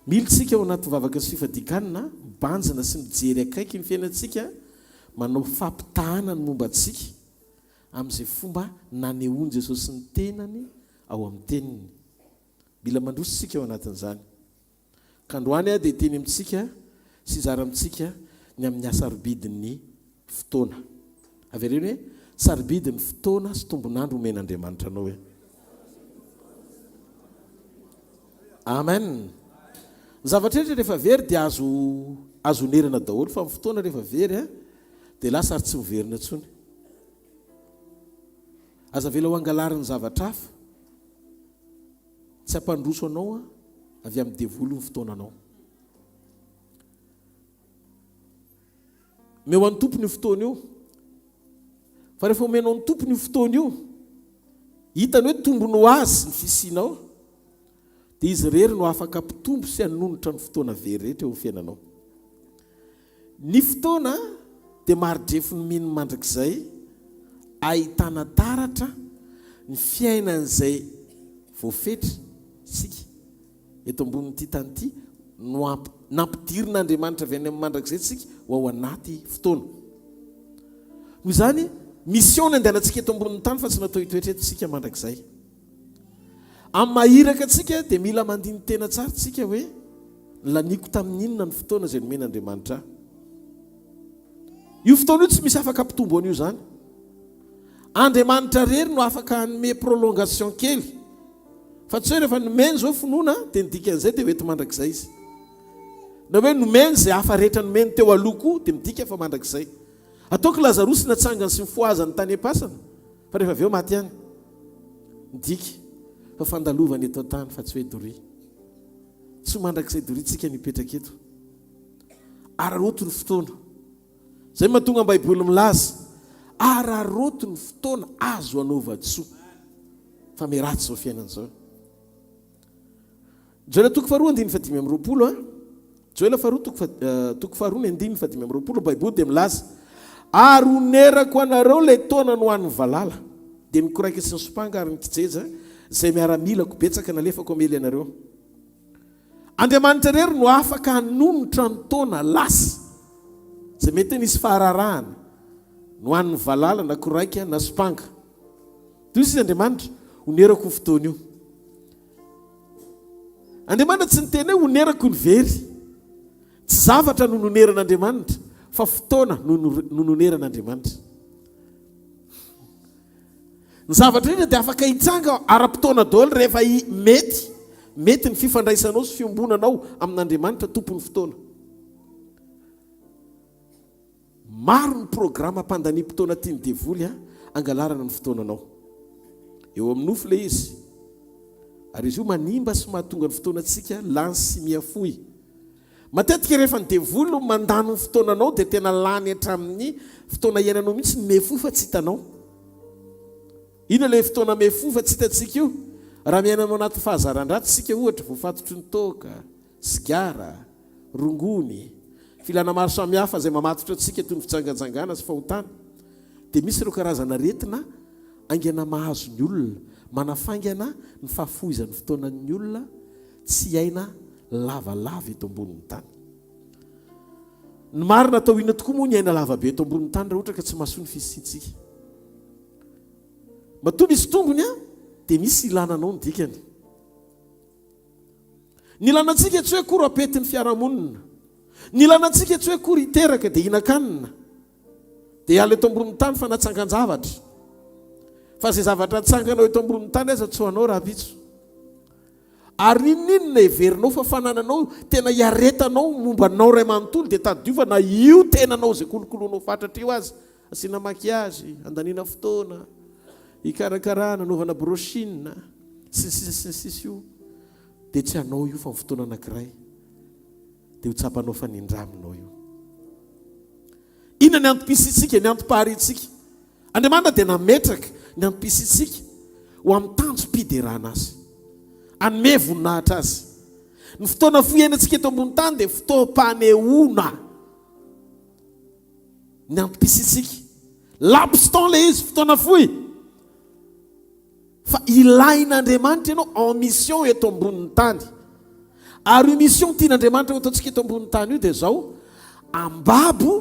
Mila isika ao anaty vavaka sy fifadian-kanina, mibanjina sy mijery akaiky ny fiainantsika, manao fampitahana ny momba antsika amin'izay fomba nanehoan'i Jesosy ny tenany ao amin'ny Teniny. Mila mandroso isika ao anatin'izany. Ka androany aho dia hiteny amintsika sy hizara amintsika ny amin'ny hasarobidin'ny fotoana. Avereno hoe, Sarobidy ny fotoana sy tombon'andro omen'Andriamanitra anao e. Amen. Ny zavatra rehetra rehefa very dia azo azo onerana daholo fa ny fotoana rehefa very a dia lasa ary tsy miverina intsony. Aza avela ho angalarin'ny zavatra hafa. Tsy hampandroso anao avy amin'ny devoly ny fotoananao. Omeo an'ny Tompony io fotoana io. Fa rehefa omenao ny Tompony io fotoana io, hitany hoe tombony ho azy ny fisianao, dia izy irery no afaka hampitombo sy hanonitra ny fotoana very rehetra eo amin'ny fiainanao. Ny fotoana dia mari-drefin'ny mino mandrakizay ahitana taratra ny fiainan'izay voafetra isika eto ambonin'ity tany ity no nampidirin'Andriamanitra avy any amin'ny mandrakizay isika ho ao anaty fotoana. Noho izany, mission ny andehanantsika eto ambonin'ny tany fa tsy natao hitoetra eto isika mandrakizay. Amin'ny maha iraka antsika dia mila mandini-tena tsara isika hoe laniako tamin'ny inona ny fotoana izay nomen'Andriamanitra ahy. Io fotoana io tsy misy afaka hampitombo an'io izany. Andriamanitra irery no afaka hanome prolongation kely. Fa tsy hoe rehefa nomeny izao finoana dia ny dikan'izay dia ho eto mandrakizay izy. Na hoe nomeny izay hafa rehetra nomeny teo aloha koa dia midika fa mandrakizay. Ataoko Lazarosy natsangany sy nifohazany tany am-pasana fa rehefa avy eo maty ihany. Midika fa fandalovana eto an-tany fa tsy hoe doria. Tsy ho mandrakizay doria tsika ny hipetraka eto. Araraoty ny fotoana. Izay mahatonga ny Baiboly milaza, araraoty ny fotoana azo anaovan-tsoa. Fa miharatsy izao fiainana izao. Joela toko faharoa andininy fahadimy amby 20 a. Joela faharoa toko eh, toko faharoa ny andininy fahadimy amby 20 Baiboly dia milaza ary honerako anareo ilay taona nohanin'ny valala dia ny koraika sy ny sompanga ary ny kijeja izay miaramilako betsaka nalefako hamely anareo. Andriamanitra irery no afaka hanonitra ny taona lasa izay mety hoe nisy fahararahana nohanin'ny valala na koraika na sompanga. Toy izy Andriamanitra, honerako io fotoana io. Andriamanitra tsy niteny hoe honerako ny very. Tsy zavatra no noneran'Andriamanitra, fa fotoana no no noneran'Andriamanitra. Ny zavatra rehetra dia afaka hitranga ara-potoana daholo rehefa mety, mety ny fifandraisanao sy fiombonanao amin'Andriamanitra tompon'ny fotoana. Maro ny programa mpandaniam-potoana tian'ny devoly hangalarana ny fotoananao. Eo amin'ny nofo ilay izy. Ary izy io manimba sy mahatonga ny fotoanantsika lany sy mihafohy. Matetika rehefa ny devoly no mandany ny fotoananao dia tena lany hatramin'ny fotoana iainanao mihitsy ny mihafohy fa tsy hitanao. Inona ilay fotoana mihafohy fa tsy hitantsika io? Raha miaina ao anaty fahazaran-dratsy isika ohatra, voafatotry ny toaka, sigara, rongony, filana maro samihafa izay mamatotra antsika toy ny fijanganjangana sy fahotana, dia misy ireo karazana aretina haingana mahazo ny olona, manafaingana ny fahafohizan'ny fotoanan'ny olona tsy hiaina lavalava eto ambonin'ny tany. Ny marina atao inona tokoa moa ny aina lavabe eto ambonin'ny tany raha ohatra ka tsy mahasoa ny fisiantsika? Matoa misy tombony dia misy ilana anao ny dikany. Ny ilana antsika tsy hoe akory hampety ny fiarahamonina. Ny ilana antsika tsy hoe akory hiteraka dia hihinan-kanina. Dia hiala eto ambonin'ny tany fa natsangan-javatra. Fa izay zavatra atsanganao eto ambonin'ny tany aza tsy ho anao rahampitso. Ary n'inon'inona heverinao fa fanananao tena hiaretanao momba anao iray manontolo dia tadidio fa na io tenanao izay kolokoloinao fatratra io aza asiana maquillage, andaniana fotoana, hikarakarana, anaovana brushing, sy ny sisa sy ny sisa io dia tsy anao io fa ny fotoana anankiray dia ho tsapanao fa nindraminao io. Inona ny antom-pisiantsika, ny antom-pahariantsika? Andriamanitra dia nametraka ny antom-pisiantsika ho amin'ny tanjom-piderana Azy, hanome voninahitra Azy. Ny fotoana fohy iainantsika eto ambony tany dia fotoam-panehoana ny antom-pisiantsika. Laps temps ilay izy, fotoana fohy. Fa ilain'Andriamanitra ianao en mission eto ambonin'ny tany. Ary io mission tian'Andriamanitra ho ataontsika eto ambonin'ny tany io dia izao, ambabo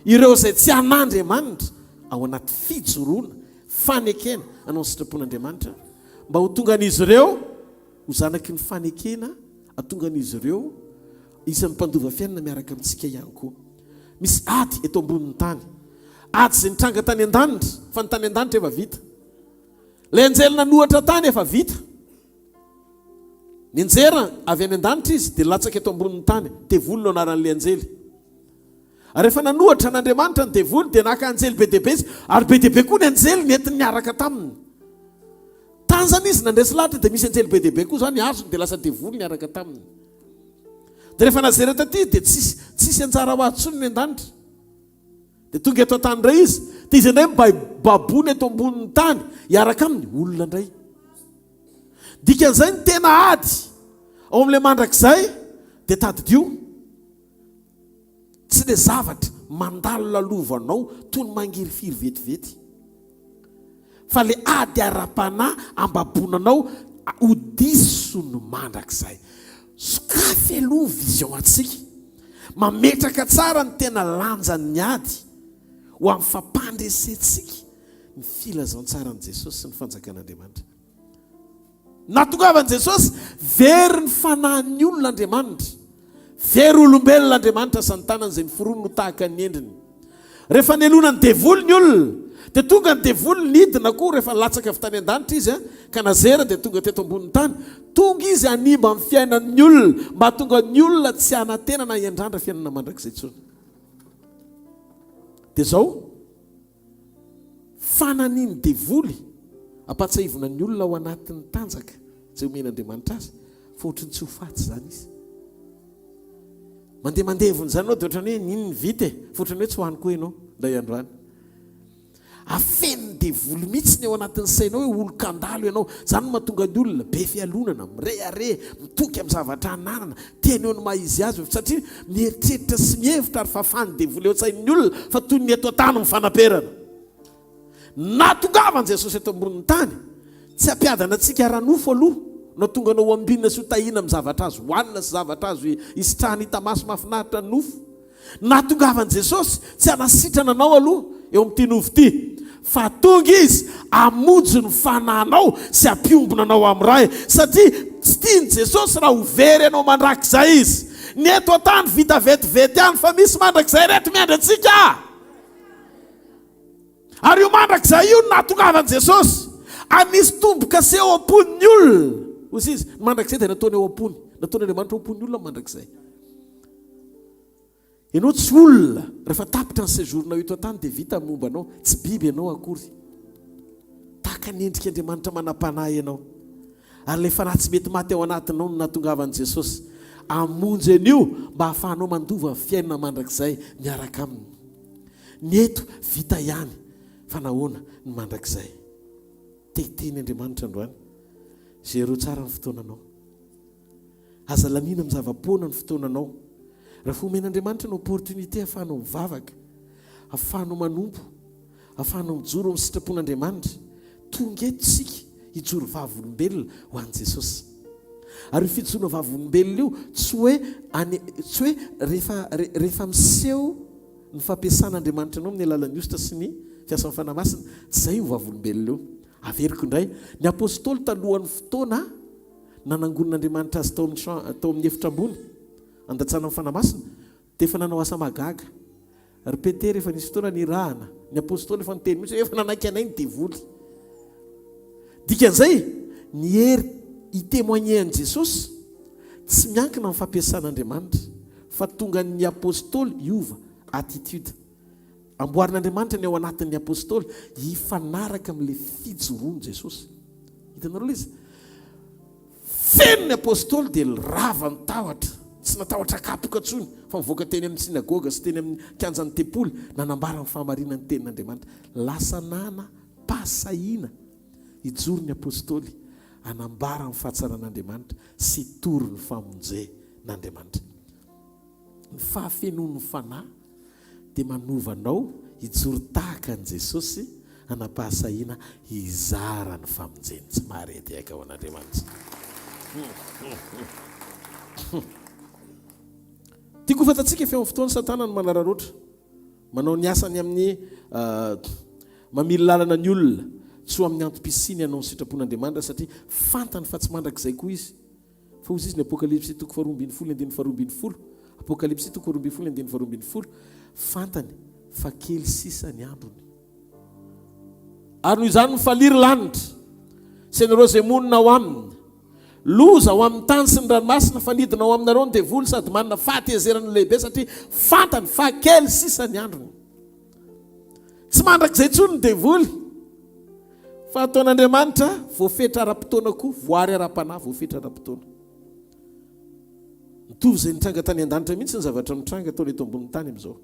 ireo izay tsy an'Andriamanitra ao anaty fijoroana, fanekena hanao ny sitrapon'Andriamanitra, mba ho tonga an'izy ireo ho zanaky ny fanekena, hahatonga an'izy ireo isan'ny mpandova fiainana miaraka amintsika ihany koa. Misy ady eto ambonin'ny tany. Ady izay nitranga tany an-danitra, fa ny tany an-danitra efa vita. Ilay anjely nanohatra tany efa vita. Nianjera avy any an-danitra izy dia latsaka eto ambonin'ny tany. Devoly no anaran'ilay anjely. Ary rehefa nanohatra an'Andriamanitra ny devoly dia naka anjely be dia be izy, ary be dia be koa ny anjely nentiny niaraka taminy. Tany izany izy nandresy lahatra dia misy anjely be dia be koa izany azony dia lasa devoly niaraka taminy. Dia rehefa nazera taty dia tsisy tsisy anjara ho azy intsony ny an-danitra. Dia tonga eto an-tany indray izy, dia izy indray mibaboana eto ambonin'ny tany hiaraka aminy, olona indray. Dikan'izay ny tena ady ao amin'ilay mandrakizay dia tadidio, tsy ilay zavatra mandalo lalovanao toy ny mangirifiry vetivety. Fa le ady ara-panahy ambaboana anao ho diso ny mandrakizay. Sokafy aloha ny vision antsika. Mametraka tsara ny tena lanjan'ny ady ho amin'ny fampandresentsika ny filazantsaran'i Jesosy sy ny fanjakan'Andriamanitra. Nahatongavan'i Jesosy, very ny fanahin'ny olona Andriamanitra. Very olombelona Andriamanitra sy ny tanany izay noforoniny ho tahaka ny endriny. Rehefa nelona ny devoly ny olona, dia tonga ny devoly nidina koa rehefa latsaka avy tany an-danitra izy ka nazera dia tonga teto ambonin'ny tany. Tonga izy hanimba ny fiainan'ny olona mba hahatonga ny olona tsy hanantena na hiandrandra fiainana mandrakizay intsony. Dia izao. Fananian'ny devoly ampahatsiahivina ny olona ao anatin'ny tanjaka izay omen'Andriamanitra azy fa ohatran'ny tsy ho faty izany izy. Mandeha mandevona izany ianao dia ohatran'ny hoe n'inona vita e, fa ohatran'ny hoe tsy ho any koa ianao indray andro any. Afenin'ny devoly mihitsy ny ao anatin'ny sainao hoe olon-kandalo ianao. Izany no mahatonga ny olona be fialonana, mirehareha, mitoky amin'ny zavatra ananana, Tena eo ny maha izy azy satria mieritreritra sy mihevitra ary fafan'ny devoly eo an-tsain'ny olona fa toy ny eto an-tany ny fanaperana. Nahatongavan'i Jesosy eto ambonin'ny tany, tsy hampiadana antsika ara-nofo aloha, no hahatonga anao ho ambinina sy ho tahiana amin'ny zavatra azo hohanina sy zavatra azo isitrahana hita maso mahafinaritra ny nofo. Nahatongavan'i Jesosy tsy hanasitrana anao aloha eo amin'ity nofo ity, fa tonga Izy hamonjy ny fanahinao sy hampiombona anao amin'ny Ray, satria tsy tian'i Jesosy raha ho very anao mandrakizay Izy. Ny eto an-tany vita vetivety ihany, fa misy mandrakizay ireto miandry antsika. Ary io mandrakizay io no nahatongavan'i Jesosy. Ary nisy tombo-kase ao am-pon'ny olona. Hoy Izy, ny mandrakizay dia nataony ao am-pony. Nataon'Andriamanitra ao am-pon'ny olona ny mandrakizay. Ianao tsy olona, rehefa tapitra ny séjour-nao eto an-tany dia vita ny momba anao, tsy biby ianao akory. Tahaka ny endrik'Andriamanitra manam-panahy ianao. Ary ilay fanahy tsy mety maty ao anatinao no nahatongavan'i Jesosy hamonjy an'io mba hahafahanao mandova ny fiainana mandrakizay miaraka Aminy. Ny eto vita ihany, fa nahoana ny mandrakizay? Te hiteny Andriamanitra androany. Géreo tsara ny fotoananao. Aza laniana amin'ny zava-poana ny fotoananao. Raha omen'Andriamanitra ny opportunité ahafahanao mivavaka, ahafahanao manompo, ahafahanao mijoro amin'ny sitrapon'Andriamanitra, tonga eto isika hijoro vavolombelona ho an'i Jesosy. Ary io fijoroana vavolombelona io tsy hoe any tsy hoe rehefa rehefa miseho ny fampiasan'Andriamanitra anao amin'ny alalan'ny hosotra sy ny fiasan'ny Fanahy Masina, tsy izay io vavolombelona io. Averiko indray, ny apostoly talohan'ny fotoana nanangonin'Andriamanitra azy tao amin'ny champ, tao amin'ny efitra ambony, andatsana ny Fanahy Masina, dia efa nanao asa mahagaga. Ry Petera efa nisy fotoana nirahana, ny Apostoly efa niteny mihitsy hoe efa nanaiky anay ny devoly. Dikan'izay, ny hery hi-témoigner an'i Jesosy tsy miankina amin'ny fampiasan'Andriamanitra, fa tonga ny Apostoly hiova attitude. Amboarin'Andriamanitra ny ao anatin'ny Apostoly hifanaraka amin'ilay fijoroan'i Jesosy. Hitanareo ilay izy? Feno ny Apostoly dia rava ny tahotra. Tsy natahotra kapoka intsony fa nivoaka teny amin'ny synagoga sy teny amin'ny kianjan'ny tempoly nanambara ny fahamarinan'ny tenin'Andriamanitra. Lasa nanam-pahasahiana hijoro ny Apostoly hanambara ny fahatsaran'Andriamanitra sy hitory ny famonjen'Andriamanitra. Ny fahafenoan'ny Fanahy dia manova anao hijoro tahaka an'i Jesosy hanam-pahasahiana hizara ny famonjeny. Tsy mahare tehaka ho an'Andriamanitra. Tiako ho fantatsika fa eo amin'ny fotoana Satana no manararaotra, manao ny asany amin'ny mamily lalana ny olona tsy ho amin'ny antom-pisiany hanao ny sitrapon'Andriamanitra satria fantany fa tsy mandrakizay koa izy. Fa hozy izy ny Apokalypsy toko faharoa ambin'ny folo andininy faharoa ambin'ny folo, Apokalypsy toko faharoa ambin'ny folo andininy faharoa ambin'ny folo, fantany. Fa kely sisa ny androny. Ary noho izany mifalia ry lanitra, sy ianareo izay monina ao aminy. Loza ho amin'ny tany sy ny ranomasina, fa nidina ao aminareo ny devoly sady manana fahatezerana lehibe satria fantany fa kely sisa ny androny. Tsy mandrakizay intsony ny devoly, fa ataon'Andriamanitra voafetra ara-potoana koa, voary ara-panahy voafetra ara-potoana. Mitovy izay nitranga tany an-danitra mihitsy ny zavatra mitranga ataony eto ambonin'ny tany amin'izao.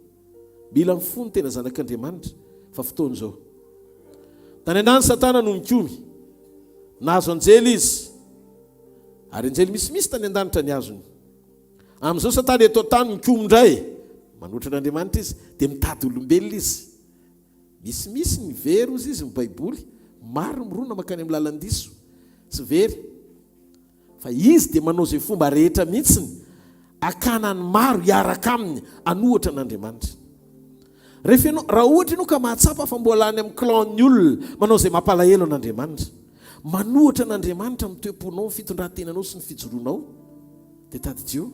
Mila mifoha ny tena zanak'Andriamanitra fa fotoana izao. Tany an-danitra Satana no nikomy. Nahazo anjely izy. Ary anjely misimisy tany an-danitra ny azony. Amin'izao Satana eto an-tany mikomy indray. Manohitra an'Andriamanitra izy. Dia mitady olombelona izy. Misimisy ny very hozy izy ny Baiboly. Maro ny mirona mankany amin'ny lalan-diso sy very. Fa izy dia manao izay fomba rehetra mihitsiny hakana ny maro hiaraka aminy hanohatra an'Andriamanitra. Rehefa ianao, raha ohatra ianao ka mahatsapa fa mbola any amin'ny clan-ny olona manao izay mampalahelo an'Andriamanitra, manohatra an'Andriamanitra amin'ny toe-ponao, ny fitondran-tenanao sy ny fijoroanao, dia tadidio,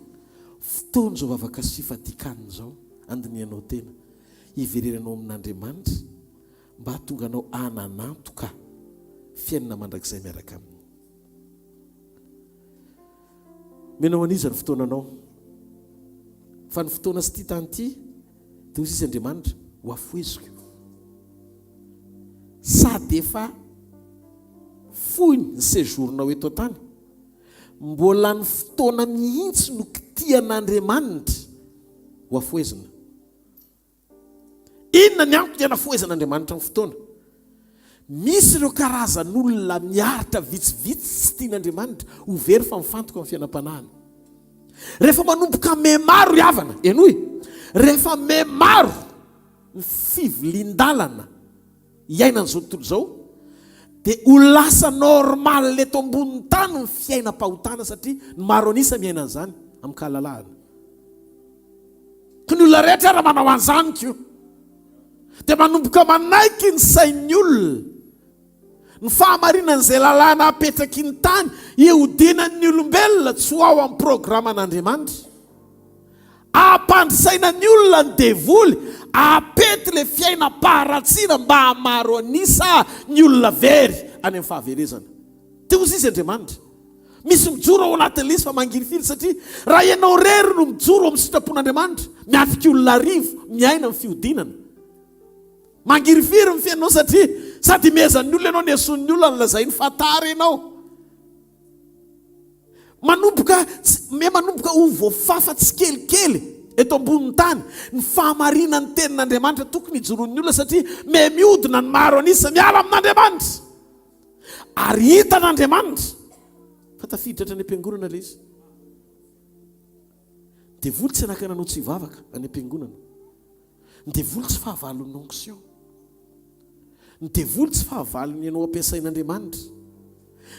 fotoana izao vavaka sy fifadian-kanina izao, handinihanao tena, hiverenanao amin'Andriamanitra mba hahatonga anao hanan'antoka fiainana mandrakizay miaraka Aminy. Omenao an'iza ny fotoananao? Fa ny fotoana sy ity tany ity dia hoy izy Andriamanitra, ho afoheziko. Sady efa fohy ny séjour-nao eto an-tany, mbola ny fotoana mihitsy no kitihan'Andriamanitra ho afohezina. Inona ny antony anafohezan'Andriamanitra ny fotoana? Misy ireo karazan'olona miaritra vitsivitsy tsy tian'Andriamanitra ho very fa mifantoka amin'ny fiainam-panahiny. Rehefa manomboka mihamaro ry havana, henoy, rehefa mihamaro ny fivilian-dalana iainan'izao tontolo izao, dia ho lasa normal eto ambonin'ny tany ny fiainam-pahotana satria ny maro an'isa miaina an'izany amin-kalalahana. Ko ny olona rehetra ary manao an'izany ko. Dia manomboka manaiky ny sain'ny olona ny fahamarinan'izay lalàna apetraky ny tany hihodinan'ny olombelona tsy ho ao amin'ny programan'Andriamanitra. Ampandrisaina ny olona ny devoly, apety le fiainam-paharatsiana mba hahamaro an'isa ny olona very any amin'ny fahaverezana. Dia hozy izy Andriamanitra. Misy mijoro ao anatin'ilay izy fa mangirifiry satria raha ianao irery no mijoro amin'ny sitrapon'Andriamanitra, miatrika olona arivo miaina amin'ny fihodinana. Mangirifiry ny fiainanao satria sady imehezan'ny olona ianao, nesoin'ny olona, nolazainy fa tara ianao. Manomboka miha manomboka ho voafafa tsikelikely eto ambonin'ny tany ny fahamarinan'ny tenin'Andriamanitra tokony hijoroan'ny olona satria miha mihodina ny maro an'isa miala amin'Andriamanitra. Ary hitan'Andriamanitra fa tafiditra hatrany am-piangonana ilay izy. Ny devoly tsy hanakana anao tsy hivavaka any am-piangonana. Ny devoly tsy fahavalon'ny onction. Ny devoly tsy fahavalon'ny ianao ampiasain'Andriamanitra.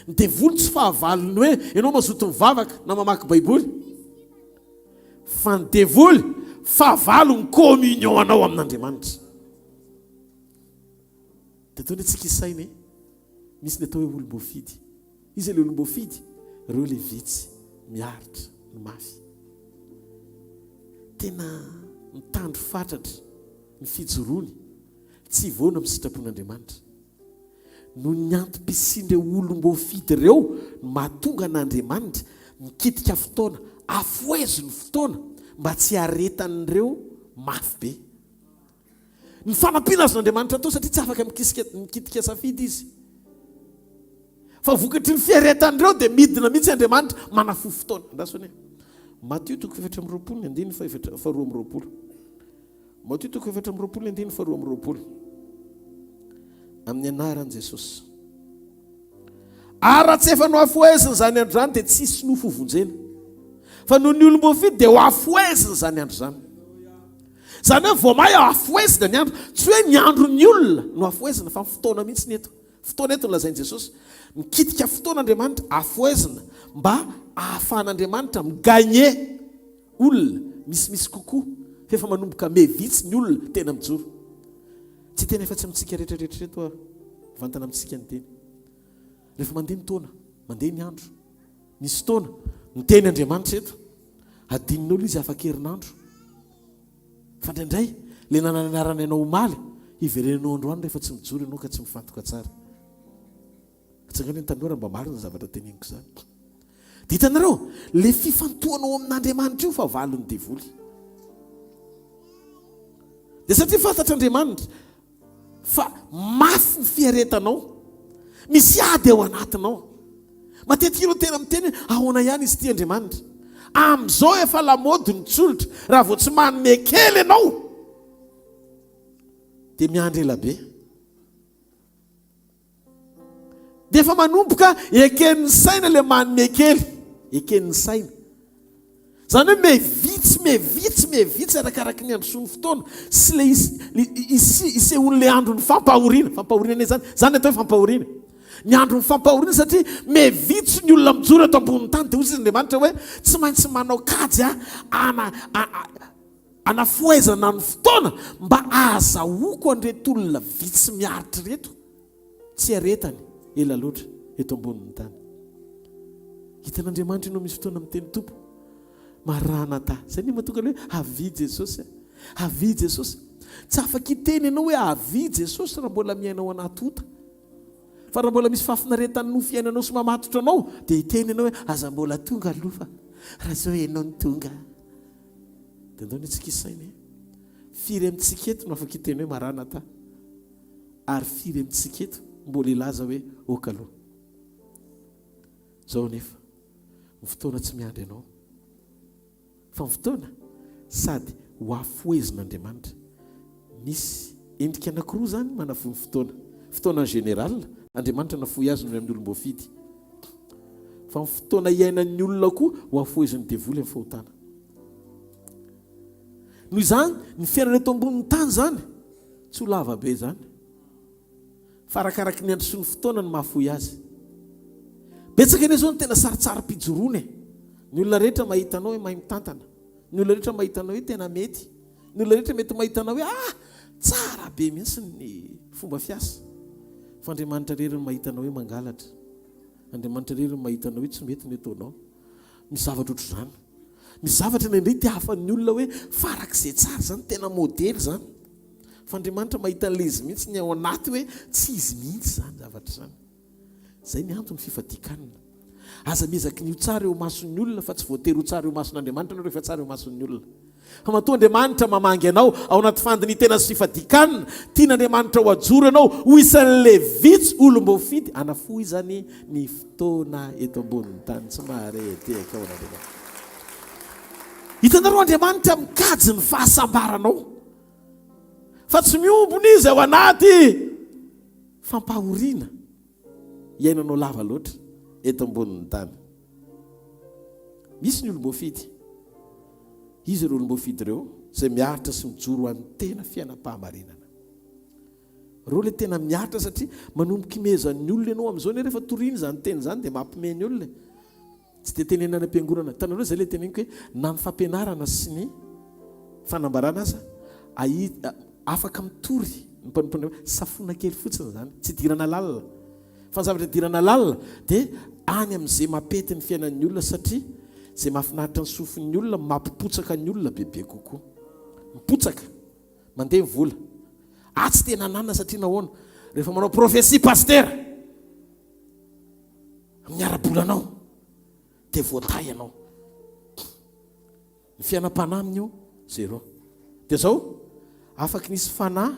Ny devoly tsy fahavalon'ny hoe ianao mazoto mivavaka na mamaky Baiboly. Fa ny devoly fahavalon'ny communion anao amin'Andriamanitra. Dia atao anie tsika hisaina e! Misy ny atao hoe olom-boafidy. Iza ilay olom-boafidy? Ireo ilay vitsy miaritra ny mafy. Tena mitandro fatratra ny fijoroany, tsy hivoana amin'ny sitrapon'Andriamanitra. Noho ny antom-pisian'ireo olom-boafidy ireo no mahatonga an'Andriamanitra mikitika fotoana, afohezo ny fotoana mba tsy hiaretan'ireo mafy be. Ny fanampiana azon'Andriamanitra atao satria tsy afaka mikisika mikitika safidy izy. Fa vokatry ny fiaretan'ireo dia midina mihitsy Andriamanitra manafohy fotoana. Andraso anie. Matio toko 24 ny andininy faharoa amby 20. Matio toko 24 ny andininy faharoa amby 20. Amin'ny anaran'i Jesosy. Ary raha tsy efa nohafohezina izany andro izany dia tsy hisy nofo hovonjena. Fa noho ny olom-boafidy dia hohafohezina izany andro izany. Izany hoe vao may hafohezina ny andro. Tsy hoe ny andron'ny olona no hafohezina fa ny fotoana mihitsy ny eto. Fotoana eto no lazain'i Jesosy. Mikitika fotoana Andriamanitra hafohezina mba hahafahan'Andriamanitra mi-gagner olona misimisy kokoa fa efa manomboka miha vitsy ny olona tena mijoro. Tsy hiteny afa-tsy amintsika rehetra rehetra ireto aho. Mivantana amintsika ny teny. Rehefa mandeha ny taona, mandeha ny andro, misy fotoana miteny Andriamanitra eto. Adinon'olona izy afaka herinandro. Fa indraindray, Ilay nananarana anao omaly, hiverenanao androany rehefa tsy mijoro ianao ka tsy mifantoka tsara. Atsangano ny tanora mba marina ny zavatra teneniko izany. Dia hitanareo, ilay fifantohanao amin'Andriamanitra io fahavalon'ny devoly. Dia satria fantatr'Andriamanitra fa mafy ny fiaretanao, misy ady ao anatinao. Matetika ireo tena miteny hoe ahoana ihany izy ity Andriamanitra. Amin'izao efa lamaody ny tsolotra, raha vao tsy manome kely ianao dia miandry ela be. Dia efa manomboka eken'ny saina ilay manome kely. Eken'ny saina. Izany hoe me vitsy, me vitsy, me vitsy arakaraky ny androsoan'ny fotoana sy ilay isehoan'ilay andron'ny fampahoriana. Fampahoriana anie izany. Izany ny atao hoe fampahoriana. Ny andron'ny fampahoriana satria me vitsy ny olona mijoro eto ambonin'ny tany. Dia hoy izy Andriamanitra hoe tsy maintsy manao kajy aho ana, anafohezana ny fotoana mba ahazahoako an'ireto olona vitsy miaritra ireto. Tsy aretany ela loatra eto ambonin'ny tany. Hitan'Andriamanitra ianao misy fotoana miteny Tompo, Maranatha. Izay no mahatonga ny hoe avia Jesosy a. Avia Jesosy. Tsy afaka hiteny ianao hoe avia Jesosy raha mbola miaina ao anaty ota. Fa raha mbola misy fahafinaretan'ny nofo iainanao sy mamatotra anao dia hiteny ianao hoe aza mbola tonga aloha fa raha izao ianao no tonga. Dia andao ny antsika hisaina e. Firy amintsika eto no afaka hiteny hoe Maranatha? Ary firy amintsika eto mbola hilaza hoe ok aloha. Izao anefa, ny fotoana tsy miandry anao. Fa ny fotoana sady ho afohezin'Andriamanitra. Misy endrika anankiroa izany manafohy ny fotoana. Fotoana en général, Andriamanitra nafohy azy noho ny amin'ny olom-boafidy. Fa ny fotoana iainan'ny olona koa ho afohezin'ny devoly amin'ny fahotana. Noho izany, ny fiainana eto ambonin'ny tany izany, Tsy ho lava be izany. Fa arakaraky ny andro sy ny fotoana no mahafohy azy. Betsaka anie izao ny tena sarintsarim-pijoroana e. Ny olona rehetra mahita anao hoe mahay mitantana. Ny olona rehetra mahita anao hoe tena mety. Ny olona rehetra mety mahita anao hoe ah! tsara be mihitsy ny fomba fiasa. Fa Andriamanitra irery no mahita anao hoe mangalatra. Andriamanitra irery no mahita anao hoe tsy mety ny ataonao. Misy zavatra ohatr'izany. Misy zavatra indraindray itiavan'ny olona hoe farak'izay tsara izany, tena modely izany. Fa Andriamanitra mahita an'ilay izy mihitsy ny ao anaty hoe tsy izy mihitsy izany zavatra izany. Izay ny antony fifadian-kanina. Aza miezaky ny ho tsara eo imason'ny olona fa tsy voatery ho tsara eo imason'Andriamanitra ianao rehefa tsara eo imason'ny olona. Fa matoa Andriamanitra mamangy anao ao anaty fandinihan-tena sy fifadian-kanina, tian'Andriamanitra ho ajoro ianao ho isan'ilay vitsy olom-boafidy hanafohizany ny fotoana eto ambonin'ny tany. Tsy mahare tehaka ao an'Andriamanitra. Hitanareo Andriamanitra mikajy ny fahasambaranao. Fa tsy miombona izy ao anaty fampahoriana iainanao lava loatra eto ambonin'ny tany. Misy ny olom-boafidy. Iza ireo olom-boafidy ireo? Izay miaritra sy mijoro ho an'ny tena fiainam-pahamarinana. Ireo ilay tena miaritra satria manomboka imehezan'ny olona ianao amin'izao anie rehefa toriana izany teny izany dia mampime ny olona e. Tsy dia tenenina any am-piangonana. Hitanareo izay ilay teneniko hoe na ny fampianarana sy ny fanambarana aza afaka mitory ny mpanompon'Andriamanitra. Safoina kely fotsiny izany, tsy idirana lalina. Fa ny zavatra idirana lalina dia any amin'izay mampety ny fiainan'ny olona satria izay mahafinaritra ny sofin'ny olona mampipotsaka ny olona bebe kokoa. Mipotsaka, mandeha ny vola. Atsy tena ananana satria nahoana? Rehefa manao prophetie pasitera amin'ny ara-bolanao dia voatahy ianao. Ny fiainam-panahy amin'io, zéro. Dia izao, afaky nisy fanahy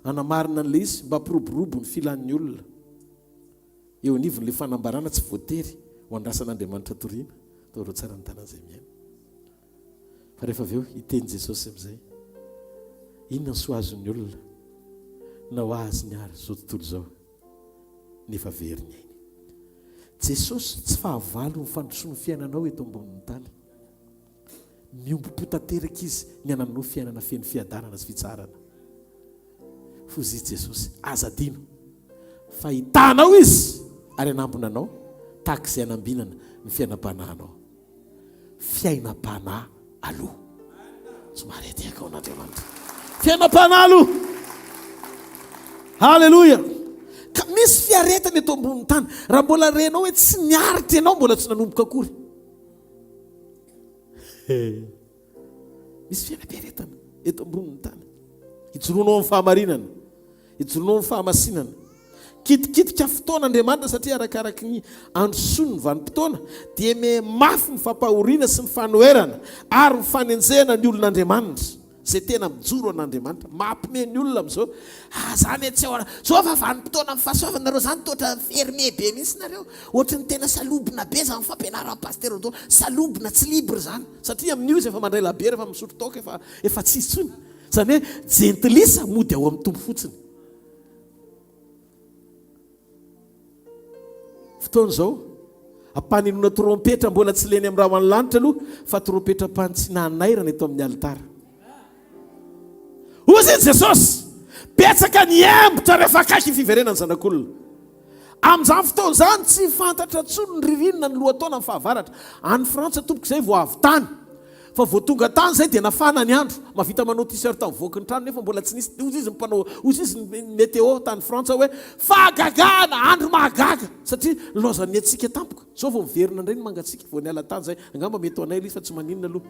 hanamarina an'ilay izy mba hampiroborobo ny filan'ny olona eo anivon'ilay fanambarana tsy voatery ho andrasan'Andriamanitra toriana. Atao ireo tsara ny tanana izay mihaino. Fa rehefa avy eo hiteny Jesosy amin'izay, inona ny soa azon'ny olona na ho azony ary izao tontolo izao nefa very ny ainy. Jesosy tsy fahavalo ny fandrosoan'ny fiainanao eto ambonin'ny tany. Miombom-po tanteraka izy ny hanananao fiainana feno fiadanana sy fitsaharana. Fozy izy Jesosy, aza adino fa hitanao izy ary hanambina anao tahaka izay hanambinana ny fiainam-panahinao. Fiainam-panahy aloha. Somary etiaka ao an'Andriamanitra. Fiainam-panahy aloha. Haleloia. Ka misy fiaretana eto ambonin'ny tany. Raha mbola renao hoe tsy niaritra ianao, mbola tsy nanomboka akory. Misy fiainam-piaretana eto ambonin'ny tany. Ijoroanao amin'ny fahamarinana. Ijoroanao amin'ny fahamasinana. Kitikitika fotoana Andriamanitra satria arakaraky ny androsoany ny vanim-potoana dia miha mafy ny fampahoriana sy ny fanoherana ary ny fanenjehana ny olon'Andriamanitra izay tena mijoro an'Andriamanitra. Mampime ny olona amin'izao. Ah zany e tsy ao zao fa vanim-potoana amin'ny fahasoavana nareo zany toa ohatran'ny fermé be mihitsy nareo. Ohatry ny tena salobona be zany fampianaran'ny pasitera Odon. Salobona tsy libre zany. Satria amin'io izy efa mandray labiera efa misotro toaka efa efa tsy izy intsony. Izany hoe jentilisa mody ao amin'ny Tompo fotsiny. Fotoana izao, ampanenoana trompetra mbola tsy leny amin'ny rahona lanitra aloha fa trompetra mpantsina hanairana eto amin'ny alitara. Hoy izy Jesosy, betsaka ny embotra rehefa akaiky ny fiverenan'ny zanak'olona. Amin'izany fotoana izany tsy fantatra intsony ny ririnina, ny lohataona, ny fahavaratra. Any Frantsa tompoko izay vao avy tany. Fa vao tonga tany izay dia nafana ny andro. Mahavita manao t-shirt mivoaka ny trano nefa mbola tsy nisy. Hoy izy ny mpanao, hoy izy ny météo tany Frantsa hoe fahagagana, andro mahagaga. Satria nilaozan'ny hatsiaka tampoka. Izao vao miverina indray ny mangatsiaka vao niala tany izay. Angamba mety ho anay ilay izy fa tsy maninona aloha.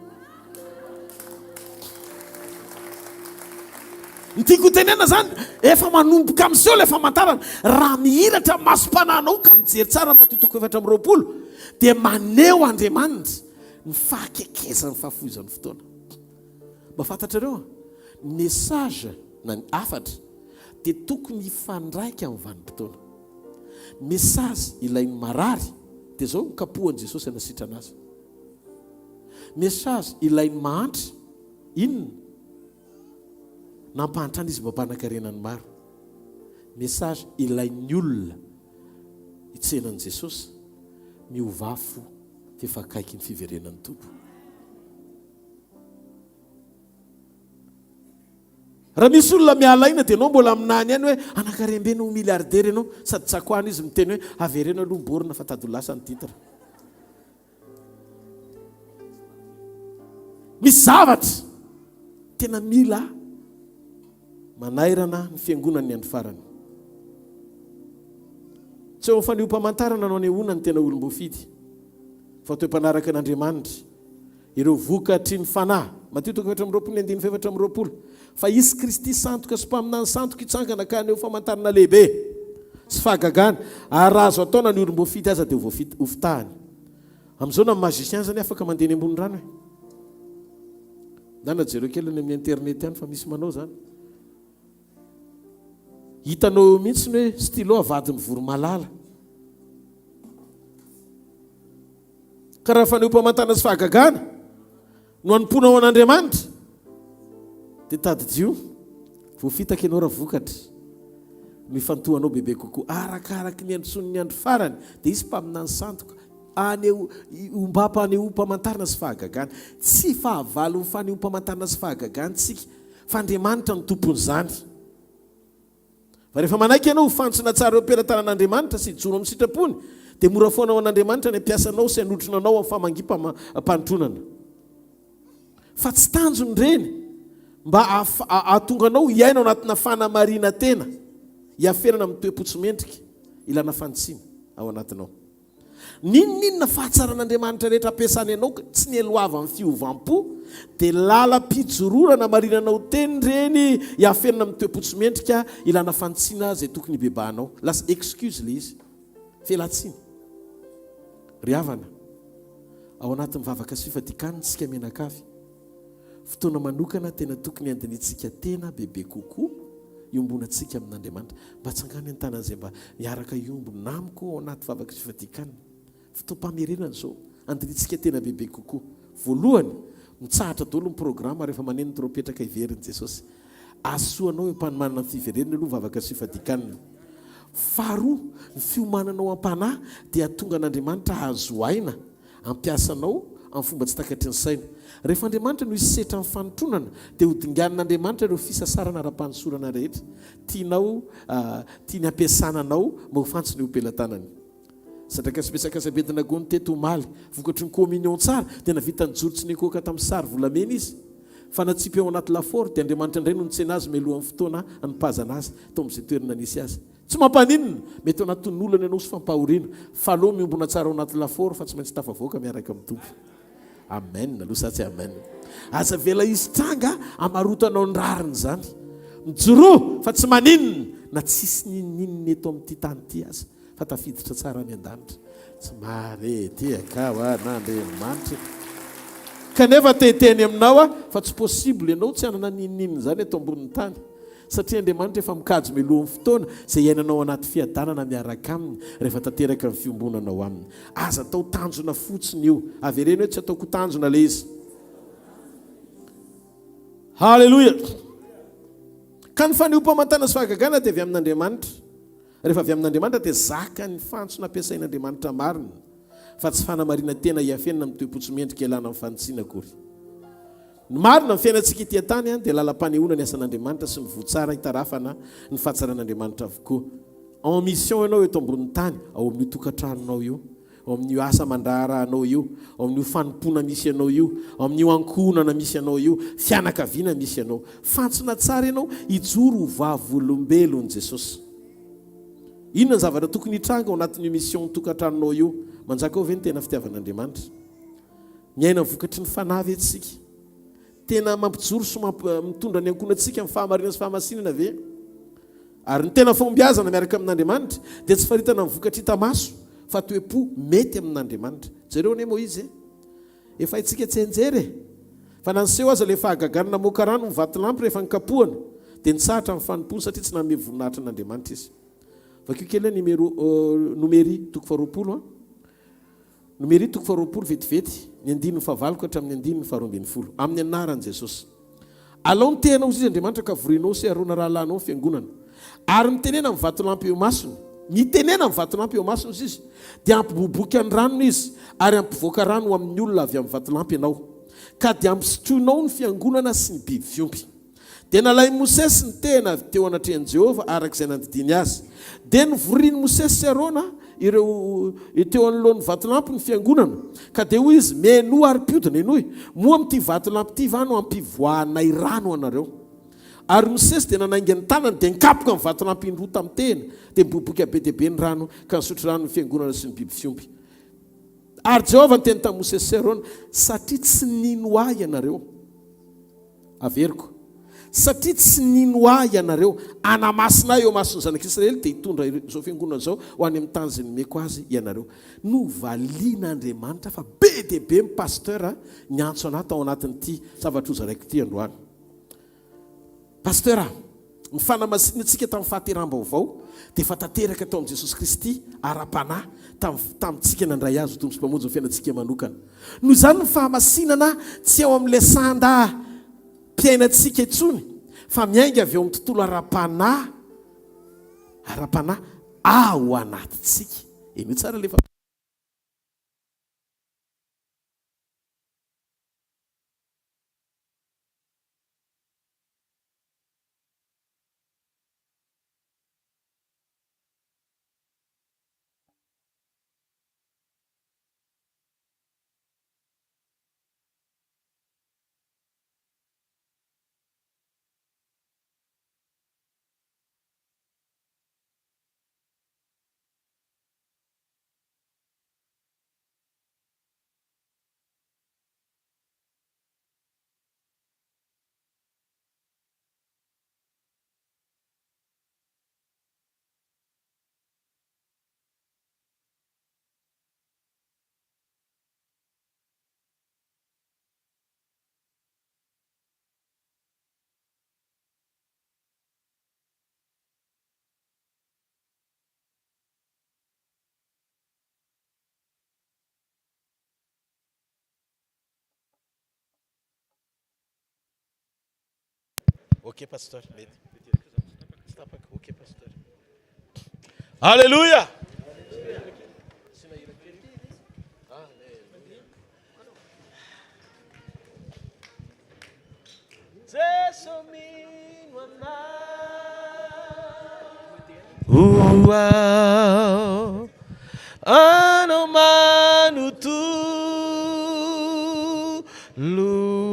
Ny tiako hotenenina izany, efa manomboka miseho ilay famantarana. Raha mihiratra ny masom-panahinao ka mijery tsara ny Matio toko 24, dia maneho Andriamanitra ny fahakekezan'ny fahafohizan'ny fotoana. Mba fantatrareo, ny message na ny hafatra dia tokony hifandraika amin'ny vanim-potoana. Ny message ilain'ny marary dia izao, kapohan'i Jesosy hanasitrana azy. Message ilain'ny mahantra, inona? Nampahantrana izy mba hampanankarena ny maro. Message ilain'ny olona hitsenan'i Jesosy, miovà fo f'efa akaiky ny fiverenan'ny Tompo. Raha misy olona miala aina dia ianao mbola aminany ihany hoe anankarem-be no ho milliardaire ianao, sady tsakoana izy miteny hoe avereno aloha ny borne fa tady ho lasa ny titre. Misy zavatra tena mila manairana ny fiangonan'ny andro farany. Tsy eo amin'ny fanehoam-pamantarana no anehoana ny tena olom-boafidy, fa toe-panaraka an'Andriamanitra, ireo vokatry ny Fanahy. Matio toko 24 ny andininy faha-24, Fa hisy Kristy sandoka sy mpaminany sandoka hitsangana ka haneho famantarana lehibe sy fahagagana, ary raha azo atao na ny olom-boafidy aza dia hofitahany. Amin'izao na ny magicien aza anie afaka mandeha eny ambony rano e. Ndana jereo kely any amin'ny internet any fa misy manao izany. Hitanao eo mihitsy ny hoe stylo avadin'ny voromahalala. Ka raha fanehoam-pamantana sy fahagagana no anompoanao an'Andriamanitra, dia tadidio, voafitaka ianao raha vokatra no ifantohanao bebe kokoa. Arakaraky ny androsoan'ny andro farany, dia hisy mpaminany sandoka haneho ombam-panehoam-pamantarana sy fahagagana. Tsy fahavalon'ny fanehoam-pamantarana sy fahagagana isika, fa Andriamanitra no tompon'izany. Fa rehefa manaiky ianao ho fantsona tsara eo am-pelatanan'Andriamanitra sy hijoro amin'ny sitrapony, dia mora foana ho an'Andriamanitra ny hampiasa anao sy hanotrona anao amin'ny famangiam-panontronana. Fa tsy tanjony ireny mba hahatonga anao hiaina ao anatina fanamarinan-tena, hiafenana amin'ny toe-po tsy mendrika, ilana fanitsiana ao anatinao. N'inon'inona fahatsaran'Andriamanitra rehetra ampiasany anao ka tsy nielohavan'ny fiovam-po, dia lalam-pijoroana anamarinana ho teny ireny hiafenana amin'ny toe-po tsy mendrika, ilana fanitsiana izay tokony hibebahanao. Lasa excuse ilay izy. Fialan-tsiny. Ry havana, ao anatin'ny vavaka sy fifadian-kanina isika mianakavy. Fotoana manokana tena tokony handinihintsika tena bebe kokoa iombonantsika amin'Andriamanitra. Mba tsangano ny tanan'izay mba miaraka hiombona amiko ao anaty vavaka sy fifadian-kanina. Fotoam-pamerenana izao, handinihintsika tena bebe kokoa. Voalohany, mitsahatra daholo ny programa rehefa maneno ny trompetra ka hiverin'i Jesosy. Asoanao eo am-panomanana ny fiverenany aloha ny vavaka sy fifadian-kanina. Faharoa, ny fiomananao am-panahy dia hahatonga an'Andriamanitra hahazo aina. Hampiasa anao amin'ny fomba tsy takatry ny saina. Rehefa Andriamanitra no hisetra ny fanotronana, dia ho dinganin'Andriamanitra ireo fisasarana ara-panosorana rehetra. Tianao, tiany hampiasana anao mba ho fantsona eo am-pelatanany. Sadraka sy Mesaka sy Abednego no teto omaly. Vokatry ny communion tsara, dia navita nijoro tsy nikohaka tamin'ny sary volamena izy. Fa natsipy ao anaty lafaoro, dia Andriamanitra indray no nitsena azy mialohan'ny fotoana hanipazana azy tao amin'izay toerana nisy azy. Tsy mampaninona, mety ao anatin'ny olana ianao sy fampahoriana, fa aleo miombona tsara ao anaty lafaoro fa tsy maintsy tafavoaka miaraka amin'ny Tompo. Amen aloha sa tsy amen? Aza avela hisy tranga hamarotanao ny rariny izany. Mijoroa fa tsy maninona na tsisy n'inon'inona eto amin'ity tany ity aza fa tafiditra tsara any an-danitra. Tsy mahare ety aka hoa n'Andriamanitra e. Kanefa te hiteny aminao aho fa tsy possible ianao tsy hanana n'inon'inona izany eto ambonin'ny tany. Satria Andriamanitra efa mikajy mialohan'ny fotoana izay hiainanao anaty fiadanana miaraka Aminy rehefa tanteraka ny fiombonanao Aminy. Aza atao tanjona fotsiny io. Avereno hoe tsy ataoko tanjona ilay izy. Haleloia! Ka ny fanehoam-pamantana sy fahagagana dia avy amin'Andriamanitra. Rehefa avy amin'Andriamanitra dia zakan'ny fantsona ampiasain'Andriamanitra marina, fa tsy fanamarinan-tena hiafenina amin'ny toe-po tsy mendrika hialana amin'ny fanitsiana akory. Ny marina, ny fiainantsika ety an-tany dia lalam-panehoana ny asan'Andriamanitra sy ny voa tsara hitarafana ny fahatsaran'Andriamanitra avokoa. En mission ianao eto ambonin'ny tany, ao amin'io tokantranonao io, ao amin'io asa aman-draharahanao io, ao amin'io fanompoana misy anao io, ao amin'io ankohonana misy anao io, fianakaviana misy anao. Fantsona tsara ianao hijoro ho vavolombelon'i Jesosy. Inona ny zavatra tokony hitranga ao anatin'io mission tokantranonao io? Manjaka ao ve ny tena fitiavan'Andriamanitra? Miaina ny vokatry ny fanahy ve tsika? Tena mampijoro sy mitondra ny ankohonantsika amin'ny fahamarinana sy fahamasinana ve? Ary ny tena fahombiazana miaraka amin'Andriamanitra dia tsy faritana amin'ny vokatra hita maso fa toe-po mety amin'Andriamanitra. Jereo anie Moizy e! Efa haintsika tsianjery e! Fa na niseho aza ilay fahagagana namoaka rano ny vatolampy rehefa nikapohana dia nitsahatra ny fanompoany satria tsy nanome voninahitra an'Andriamanitra izy. Vakio kely hoe Nimero, Nomery toko faharoapolo an. Nomery toko faharoapolo vetivety, ny andininy fahavalo ka hatramin'ny andininy faharoa ambin'ny folo. Amin'ny anaran'i Jesosy. Alao ny tehinao hozy izy Andriamanitra ka vorinao sy Arona rahalahinao ny fiangonana. Ary mitenena amin'ny vatolampy eo imasony. Mitenena amin'ny vatolampy eo imasony hozy izy, dia hampiboiboika ny ranony izy, ary hampivoaka rano ho amin'ny olona avy amin'ny vatolampy ianao. Ka dia hampisotroinao ny fiangonana sy ny biby fiompy. Dia nalain'i Mosesy ny tehina avy teo anatrehan'i Jehovah araka izay nandidiany azy. Dia novorian'i Mosesy sy Arona ireo teo anoloan'ny vatolampy ny fiangonana. Ka dia hoy izy, Mihainoa ary mpiodina, henoy, moa amin'ity vatolampy ity va no hampivoahanay rano anareo? Ary Mosesy dia nanainga ny tanany, dia nikapoka ny vatolampy indroa tamin'ny tehina, dia niboiboika be dia be ny rano, ka nisotro rano ny fiangonana sy ny biby fiompy. Ary Jehovah niteny tamin'i Mosesy sy Arona, Satria tsy nino Ahy ianareo, Averiko. Satria tsy nino Ahy ianareo, hanamasina Ahy eo imason'ny zanak'Israely, dia hitondra izao fiangonana izao ho any amin'ny tany izay nomeko azy ianareo. Novalian'Andriamanitra fa be dia be ny pasteur niantso an'ahy tao anatin'ity zavatra hozaraiko ity androany. Pasteur a! Ny fanamasinantsika tamin'ny fahateraham-baovao dia efa tanteraka tao amin'i Jesosy Kristy ara-panahy tamin'ny tamintsika nandray Azy ho Tompo sy Mpamonjy ny fiainantsika manokana. Noho izany ny fahamasinana tsy ao amin'ilay sanda mpiainantsika intsony fa miainga avy eo amin'ny tontolo ara-panahy ara-panahy ao anatintsika. Henoy tsara ilay Ok pasteur, mety. Tsy tapaka. Ok pasteur. Alléluia. Jeso mino anay. Ho anao manontolo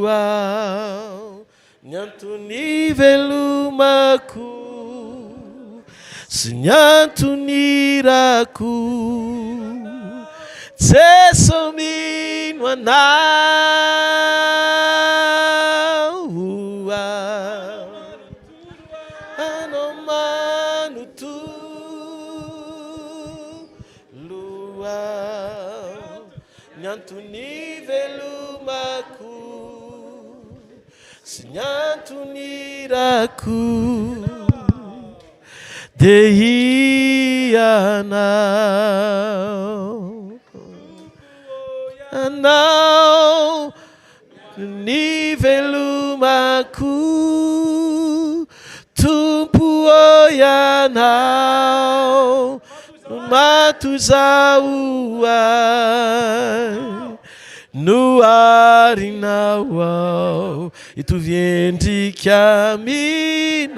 aho ny antony ivelomako sy ny antony irako Jeso mino anao aho. Ny antony ivelomako sy ny antony irako dia Ianao. Anao ny velomako Tompo ô Ianao no matozaho ahy Noharinao aho hitovy endrika aminao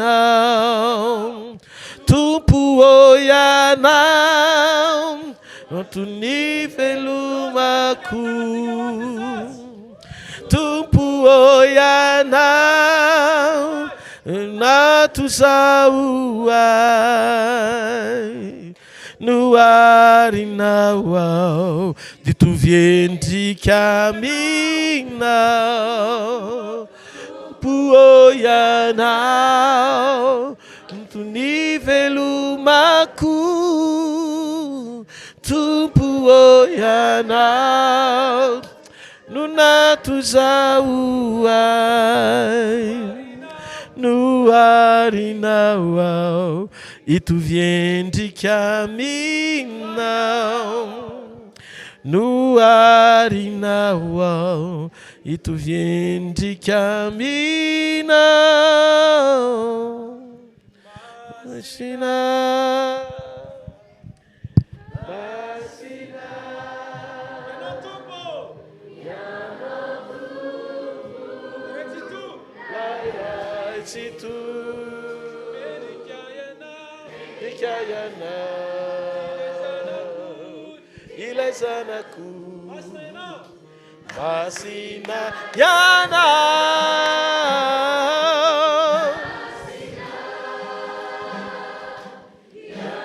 Tompo ô Ianao no antony velomako Tompo ô Ianao natozaho ahy Noharinao aho ditovy endrika aminao Tompo ô Ianao Antony velomako Tompo ô Ianao no natozaho ahy Noharinao aho hitovy endrika aminao Noharinao aho hitovy endrika aminao Masina Masina Ianao Tompo Ianao Tompo Ilay Ray Tsitoha Mendrika Ianao Mendrika Ianao Ilay Zanak'ondry Masina Ianao Masina Ianao.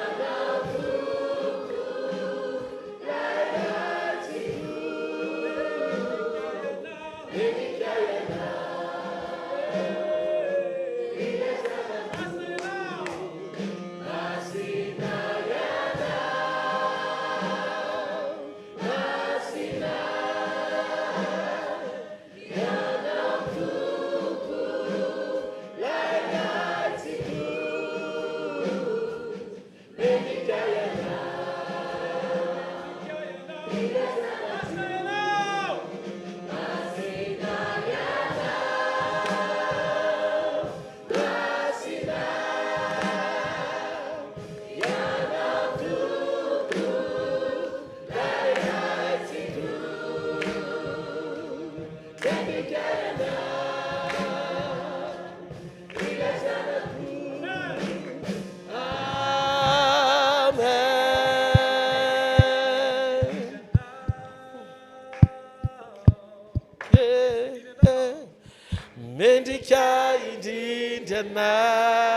Mendrika indrindra anao.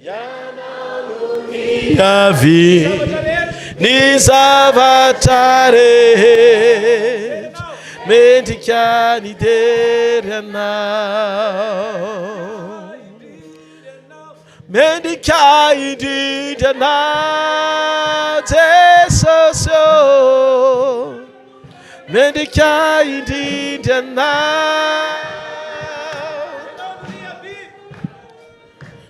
Ianao no niavia ny zavatra rehetra mendrika ny dery anao mendrika indrindra anao Jesosy ô mendrika indrindra anao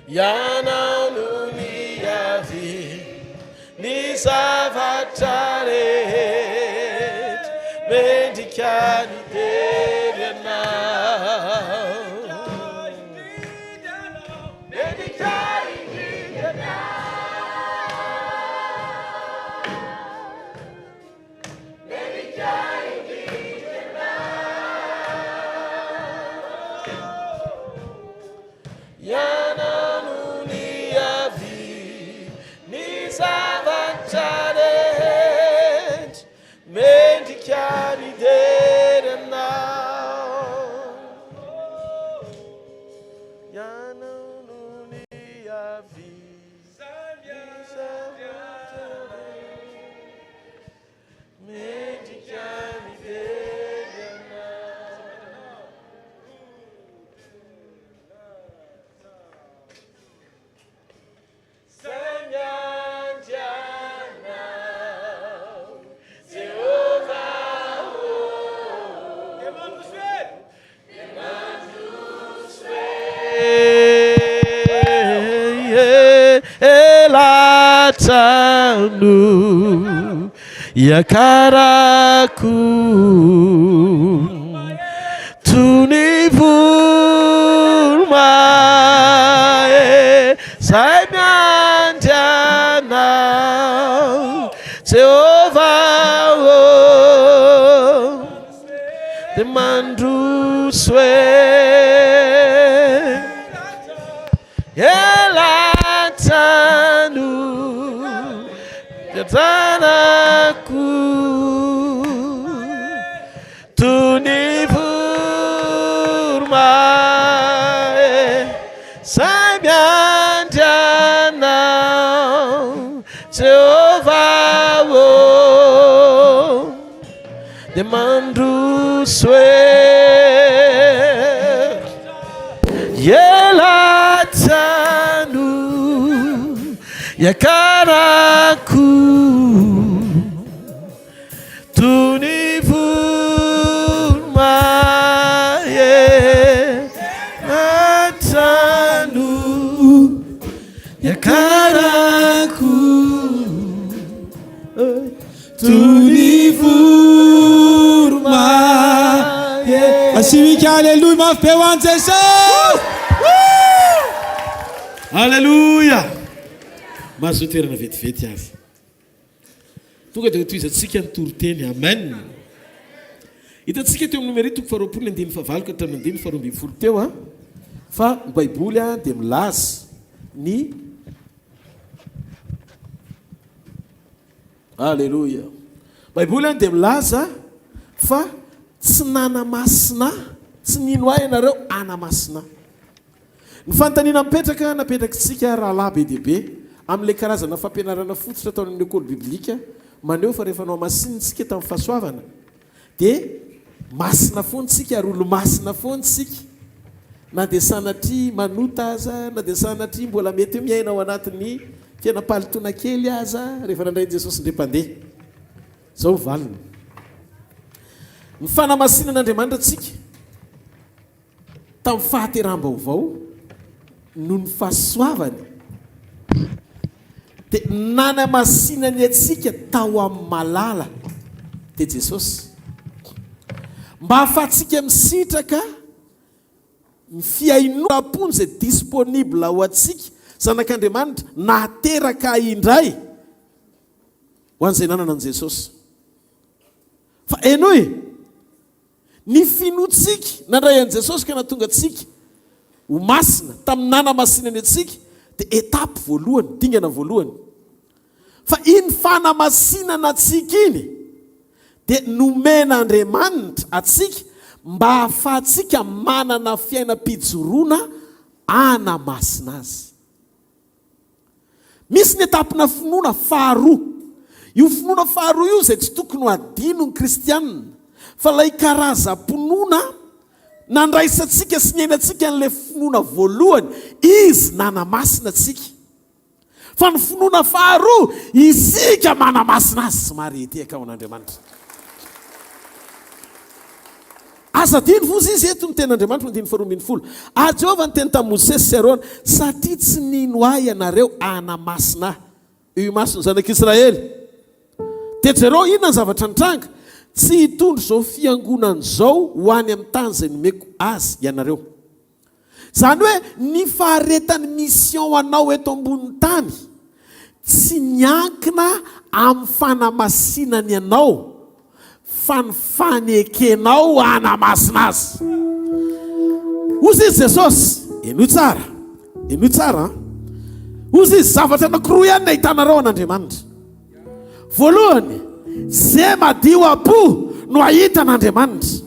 Ianao no niavia ny zavatra rehetra mendrika ny dera Ianao. Mendrika indrindra Ianao. Mendrika indrindra Ianao. Ianao no niavia ny zavatra rehetra mendrika ny dera Anao. Ianao no. Elatra no iakarako Toy ny voromahery Zay miandry anao Jehovah ô Dia mandroso e Elatra no fiadanako Toy ny voromahery Zay miandry anao Jehovah ô Dia mandroso e Elatra no iakarako Toy ny voromahery Elatra no iakarako Toy ny voromahery. Asio hika Aleloia mafy be ho an'i Jesosy! Aleloia! Mahazoa toerana vetivety avy. Tonga dia hotohizantsika ny toriteny. Amen! Hitantsika teo amin'ny Nomery toko faharoapolo ny andininy fahavalo ka hatramin'ny andininy faharoa ambin'ny folo teo fa ny Baiboly dia milaza ny Aleloia. Baiboly dia milaza fa tsy nanamasina, tsy nino ahy ianareo hanamasina ahy. Ny fanontaniana mipetraka napetrakitsika rahalahy be dia be amin'ilay karazana fampianarana fototra tao amin'ny école biblique maneho fa rehefa nohamasinintsika tamin'ny fahasoavana Dia masina foana isika ary olo-masina foana isika na dia sanatria manota aza, na dia sanatria mbola mety hoe miaina ao anatin'ny fiainam-pahalotoana kely aza rehefa nandray an'i Jesosy indray mpandeha. Izao ny valiny. Ny fanamasinan'Andriamanitra antsika Tamin'ny fahateraham-baovao, noho ny fahasoavany, dia nanamasinany antsika tao amin'ny malala, dia Jesosy, mba hahafahantsika misitraka ny fihainoam-pony izay disponible ho antsika, Zanak'Andriamanitra nateraka indray ho an'izay nanana an'i Jesosy. Fa henoy! Ny finoantsika nandray an'i Jesosy ka nahatonga antsika ho masina tamin'ny nanamasinany antsika dia étape voalohany, dingana voalohany. Fa iny fanamasinana antsika iny dia nomen'Andriamanitra antsika mba hahafahantsika manana fiainam-pijoroana hanamasina Azy. Misy ny etapina finoana faharoa. Io finoana faharoa io izay tsy tokony ho adinon'ny kristianina fa ilay karazam-pinoana nandraisantsika sy niainantsika an'ilay finoana voalohany, Izy nanamasina antsika. Fa ny finoana faharoa, isika manamasina Azy. Somary hitehaka ho an'Andriamanitra. Aza adino, hozy izy, eto ny tenin'Andriamanitra, andininy faharoa ambin'ny folo. Ary Jehovah niteny tamin'i Mosesy sy Arona, Satria tsy nino Ahy ianareo hanamasina Ahy eo imason'ny zanak'Israely. Dia jereo inona ny zavatra nitranga, Tsy hitondra izao fiangonana izao ho any amin'ny tany izay nomeko azy ianareo. Izany hoe ny faharetan'ny mission anao eto ambonin'ny tany tsy miankina amin'ny fanamasinany anao fa ny fanekenao hanamasina azy. Hozy izy Jesosy, henoy tsara, henoy tsara an. Hozy izy, zavatra anankiroa ihany ny ahitanareo an'Andriamanitra. Voalohany, ze madio am-po no hahita an'Andriamanitra.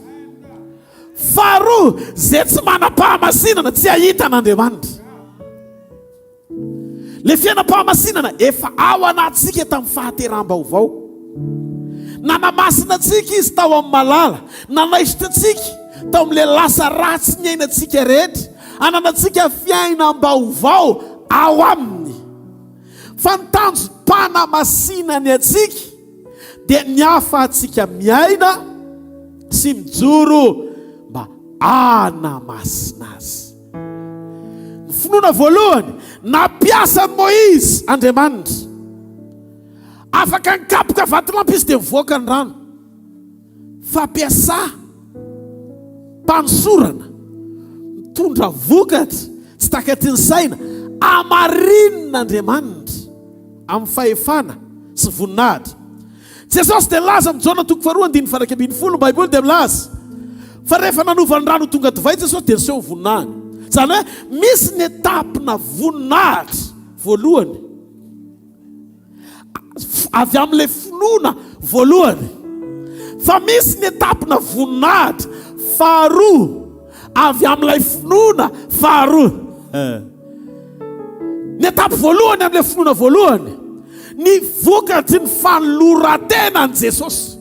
Faharoa, ze tsy manam-pahamasinana tsy hahita an'Andriamanitra. Le fiainam-pahamasinana efa ao anatintsika tamin'ny fahateraham-baovao. Nanamasina antsika Izy tao amin'ny malala, nanaisotra antsika tao amin'ilay lasa ratsy niainantsika rehetra, hananantsika fiainam-baovao ao Aminy. Fa ny tanjom-panamasinany antsika dia ny hahafahantsika miaina sy mijoro mba hanamasina Azy. Ny finoana voalohany, nampiasa an'i Moizy Andriamanitra. Afaka nikapoka vatolampy izy dia nivoaka ny rano. Fampiasam-panosorana mitondra vokatra tsy takatry ny saina, hamarinin'Andriamanitra amin'ny fahefana sy voninahitra. Jesosy dia nilaza amin'i Jaona toko faharoa andininy faha 11, ny Baiboly dia milaza fa rehefa nanova ny rano ho tonga divay Jesosy dia niseho ny voninahiny. Izany hoe misy ny etapina voninahitra voalohany avy amin'ilay finoana voalohany, fa misy ny etapina voninahitra faharoa avy amin'ilay finoana faharoa. Ny étape voalohany amin'ilay finoana voalohany, ny vokatry ny fanoloran-tenan'i Jesosy.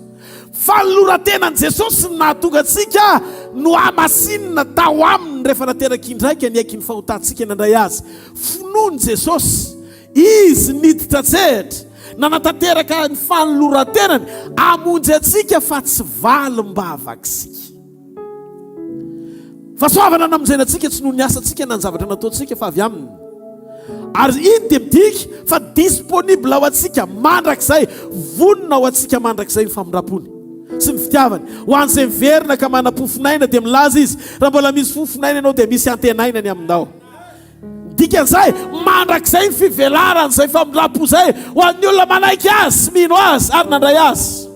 Fanoloran-tenan'i Jesosy no nahatonga antsika nohamasinina tao aminy rehefa nateraka indraika niaiky ny fahotantsika nandray azy. Finoan'i Jesosy, Izy niditra an-tsehatra, nanatanteraka ny fanoloran-tenany hamonjy antsika fa tsy valim-bavak'isika. Fahasoavana namonjena antsika tsy noho ny asantsika na ny zavatra nataontsika fa avy Aminy. Ary iny dia midika fa disponible ho antsika mandrakizay, vonona ho antsika mandrakizay ny famindrampony sy ny fitiavany. Ho an'izay miverina ka manam-pofonaina dia milaza izy, raha mbola misy fofonaina ianao dia misy antenaina ny aminao. Dikan'izay, mandrakizay ny fivelaran'izay famindram-po izay ho an'ny olona manaiky Azy sy mino Azy ary nandray Azy.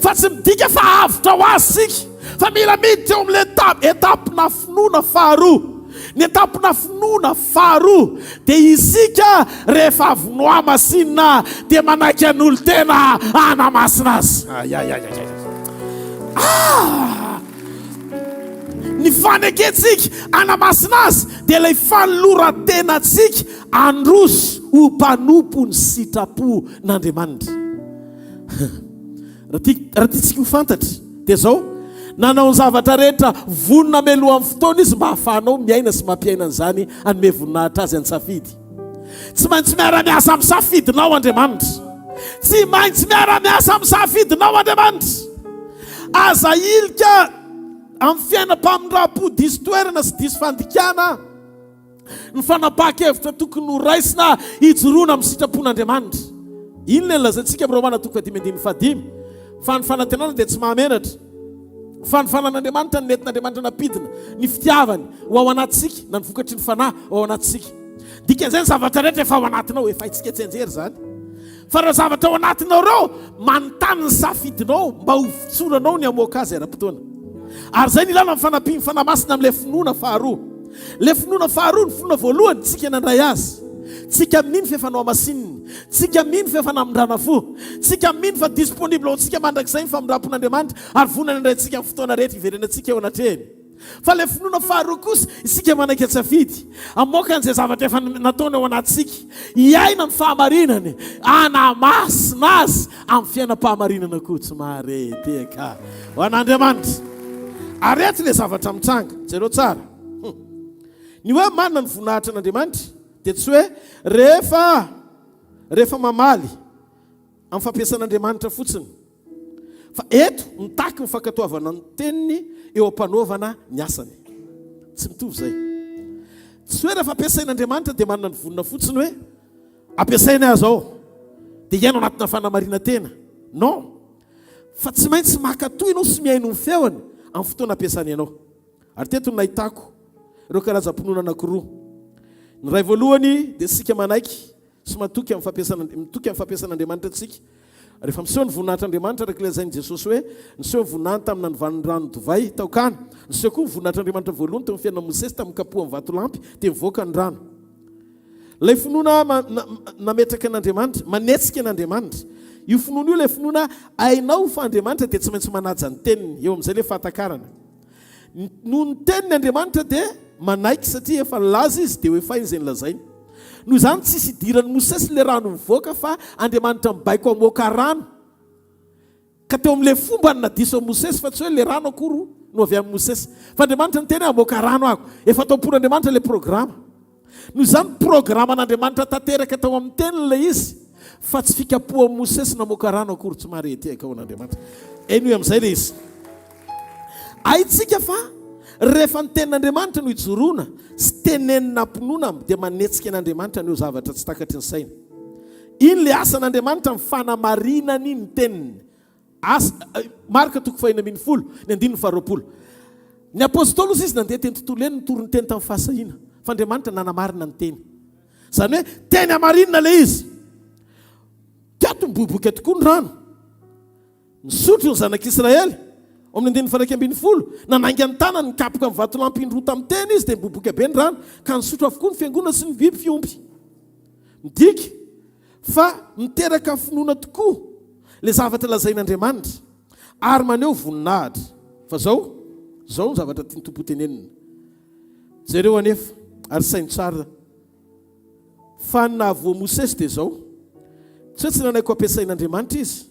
Fa tsy midika fa avotra ho azy isika, fa mila miditra eo amin'ilay étape, étape-na finoana faharoa. Ny étape-na finoana faharoa dia isika rehefa avy nohamasinina dia manaiky hanolo-tena hanamasina Azy. Ay, ay, ay, ay, ay. Ah! Ny fanekentsika hanamasina Azy dia ilay fanoloran-tenantsika handroso ho mpanompo ny sitrapon'Andriamanitra. Raha tiantsika ho fantatra dia izao, nanao ny zavatra rehetra vonona mialohan'ny fotoana Izy mba hahafahanao miaina sy mampiaina an'izany hanome voninahitra Azy an-tsafidy. Tsy maintsy miara-miasa amin'ny safidinao Andriamanitra. Tsy maintsy miara-miasa amin'ny safidinao Andriamanitra. Aza ahilika amin'ny fiainam-pamindram-po diso toerana sy diso fandikana ny fanapahan-kevitra tokony ho raisina hijoroana amin'ny sitrapon'Andriamanitra. Inona no lazaintsika amin'ny Romana toko fahadimy andininy fahadimy? Fa ny fanantenana dia tsy mahamenatra, fa ny fanan'Andriamanitra no nentin'Andriamanitra nampidina ny fitiavany ho ao anatintsika, na ny vokatry ny Fanahy ho ao anatintsika. Dikan'izay ny zavatra rehetra efa ao anatinao, efa haintsika tsianjery izany. Fa ireo zavatra ao anatinao ireo, manontany ny safidinao mba ho votsoranao ny hamoaka azy ara-potoana. Ary izay no ilana ny fanampian'ny Fanahy Masina amin'ilay finoana faharoa. Ilay finoana faharoa, ny finoana voalohany, tsika nandray azy. Tsika mino fa efa nohamasininy. Tsika mino fa efa namindrana fo. Tsika mino fa disponible ho antsika mandrakizay ny famindram-pon'Andriamanitra ary vonona ny handray antsika amin'ny fotoana rehetra hiverenantsika eo anatrehany. Fa ilay finoana faharoa kosa, isika manaiky an-tsafidy, hamoaka an'izay zavatra efa nataony ao anatintsika, hiaina ny fahamarinany, hanamasina azy amin'ny fiainam-pahamarinana koa, tsy mahare tehaka ho an'Andriamanitra. Ary eto ilay zavatra mitranga, jereo tsara. Hum. Ny hoe manana ny voninahitra an'Andriamanitra dia tsy hoe rehefa rehefa mamaly amin'ny fampiasan'Andriamanitra fotsiny. Fa eto, mitaky ny fankatoavana ny teniny eo am-panaovana ny asany. Tsy mitovy izay. Tsy hoe rehefa ampiasain'Andriamanitra dia manana ny vonona fotsiny hoe ampiasainy aho izao dia hiaina ao anatina fanamarinan-tena. Non. Fa tsy maintsy mankatò ianao sy mihaino ny feony amin'ny fotoana ampiasany anao. Ary teto no nahitako ireo karazam-pinoana anankiroa. Ny iray voalohany dia isika manaiky sy matoky amin'ny fampiasana, mitoky amin'ny fampiasan'Andriamanitra antsika. Rehefa miseho ny voninahitr'Andriamanitra, araka ilay lazain'i Jesosy hoe, niseho ny voninahiny tamin'ny nanovany ny rano divay tao Kana. Niseho koa ny voninahitr'Andriamanitra voalohany teo amin'ny fiainan'i Mosesy tamin'ny nikapohany vatolampy dia nivoaka ny rano. Ilay finoana nametraka an'Andriamanitra, manetsika an'Andriamanitra. Io finoana io ilay finoana hainao fa Andriamanitra dia tsy maintsy manaja ny teniny. Eo amin'izay ilay fahatakarana. Noho ny teniny Andriamanitra dia manaiky satria efa nilaza izy dia ho efainy izay nolazainy. Noho izany tsisy idiran'i Mosesy ilay rano mivoaka fa Andriamanitra mibaiko hamoaka rano. Ka teo amin'ilay fomba no nadiso an'i Mosesy fa tsy hoe ilay rano akory no avy amin'i Mosesy. Fa Andriamanitra niteny hoe hamoaka rano aho. Efa tao am-pon'Andriamanitra ilay programa. Noho izany, programan'Andriamanitra tanteraka tao amin'ny Teniny ilay izy, fa tsy fikapohan'i Mosesy namoaka rano akory. Tsy mahare tehaka ho an'Andriamanitra. Henoy amin'izay ilay izy. Haintsika fa Rehefa ny tenin'Andriamanitra no ijoroana sy tenenina am-pinoana dia manetsika an'Andriamanitra haneho zavatra tsy takatry ny saina. Iny ilay asan'Andriamanitra amin'ny fanamarinany ny teniny. Asa, Marka toko fahenina ambinifolo, ny andininy faharoapolo. Ny Apôstôly hozy izy nandeha teny tontolo eny nitory ny teny tamin'ny fahasahiana, fa Andriamanitra nanamarina ny teny. Izany hoe teny hamarinina ilay izy. Teto miboiboika tokoa ny rano. Nisotro ny zanak'Israely. Ao amin'ny andininy faha 11, nanainga ny tanany nikapoka ny vatolampy indroa tamin'ny teny izy dia niboiboika be ny rano, ka nisotro avokoa ny fiangonana sy ny biby fiompy. Midika fa miteraka finoana tokoa ilay zavatra lazain'Andriamanitra ary maneho voninahitra. Fa izao, izao no zavatra tian'ny Tompo hotenenina. Jereo anefa ary saino tsara. Fa ny nahavoa Mosesy dia izao, tsy hoe tsy nanaiky ho ampiasain'Andriamanitra izy,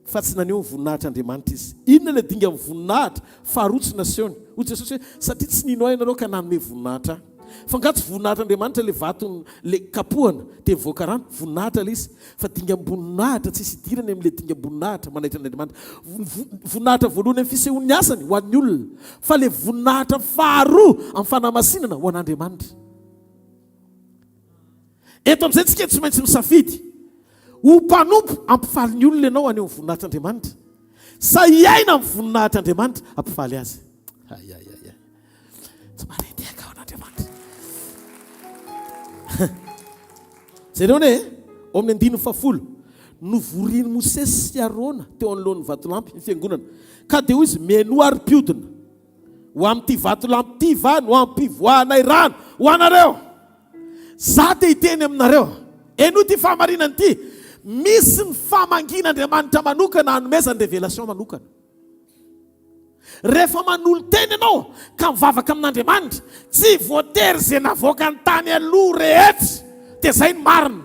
fa tsy naneho ny voninahitr'Andriamanitra izy. Inona ilay dingan'ny voninahitra faharoa tsy nasehony? Hoy Jesosy hoe, Satria tsy nino Ahy ianareo ka nanome voninahitra Ahy. Fa angaha tsy voninahitr'Andriamanitra ilay vato ilay kapohana dia mivoaka rano? Voninahitra ilay izy. Fa dingam-boninahitra tsisy idirany amin'ilay dingam-boninahitra manaitra an'Andriamanitra. Voninahitra voalohany amin'ny fisehoan'ny asany ho an'ny olona, fa ilay voninahitra faharoa amin'ny fanamasinana ho an'Andriamanitra. Eto amin'izay tsika tsy maintsy misafidy ho mpanompo hampifaly ny olona ianao haneho ny voninahitr'Andriamanitra sa hiaina amin'ny voninahitr'Andriamanitra hampifaly azy. Ay ay ay ay. Tsy maretehaka ao an'Andriamanitra. Jereo anie, ao amin'ny andininy fahafolo. Novorian'i Mosesy sy Arona teo anoloan'ny vatolampy ny fiangonana. Ka dia hoy izy, Mihainoa ary mpiodina. Ho amin'ity vatolampy ity va no hampivoahanay rano ho anareo? Za te hiteny aminareo. Henoy ity fahamarinana ity. Misy ny famangian'Andriamanitra manokana hanomezany révélation manokana. Rehefa manolo-tena ianao ka mivavaka amin'Andriamanitra, tsy voatery izay navoakany tany aloha rehetra dia izay no marina.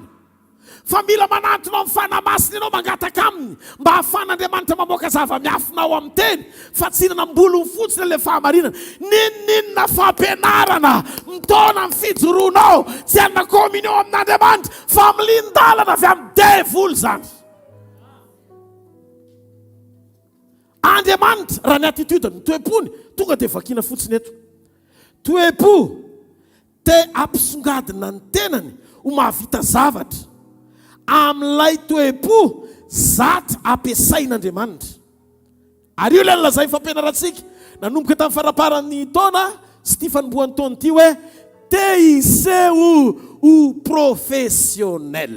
Fa mila manantona amin'ny Fanahy Masina ianao mangataka Aminy mba hahafahan'Andriamanitra mamoaka zava-miafina ao amin'ny Teny fa tsy hinana am-bolony fotsiny ilay fahamarinana. N'inon'inona fampianarana mitaona amin'ny fijoroanao tsy hanana communion amin'Andriamanitra fa milin-dalana avy amin'ny devoly izany. Andriamanitra, raha ny attitude, ny toe-pony, tonga dia vakiana fotsiny eto. Toe-po, te hampisongadina ny tenany ho mahavita zavatra. Amin'ilay toe-po zatra ampiasain'Andriamanitra. Ary io ilay nolazain'ny fampianarantsika nanomboka tamin'ny faramparan'ny taona sy ity fanombohan'ny taona ity hoe te hiseho ho professionnel.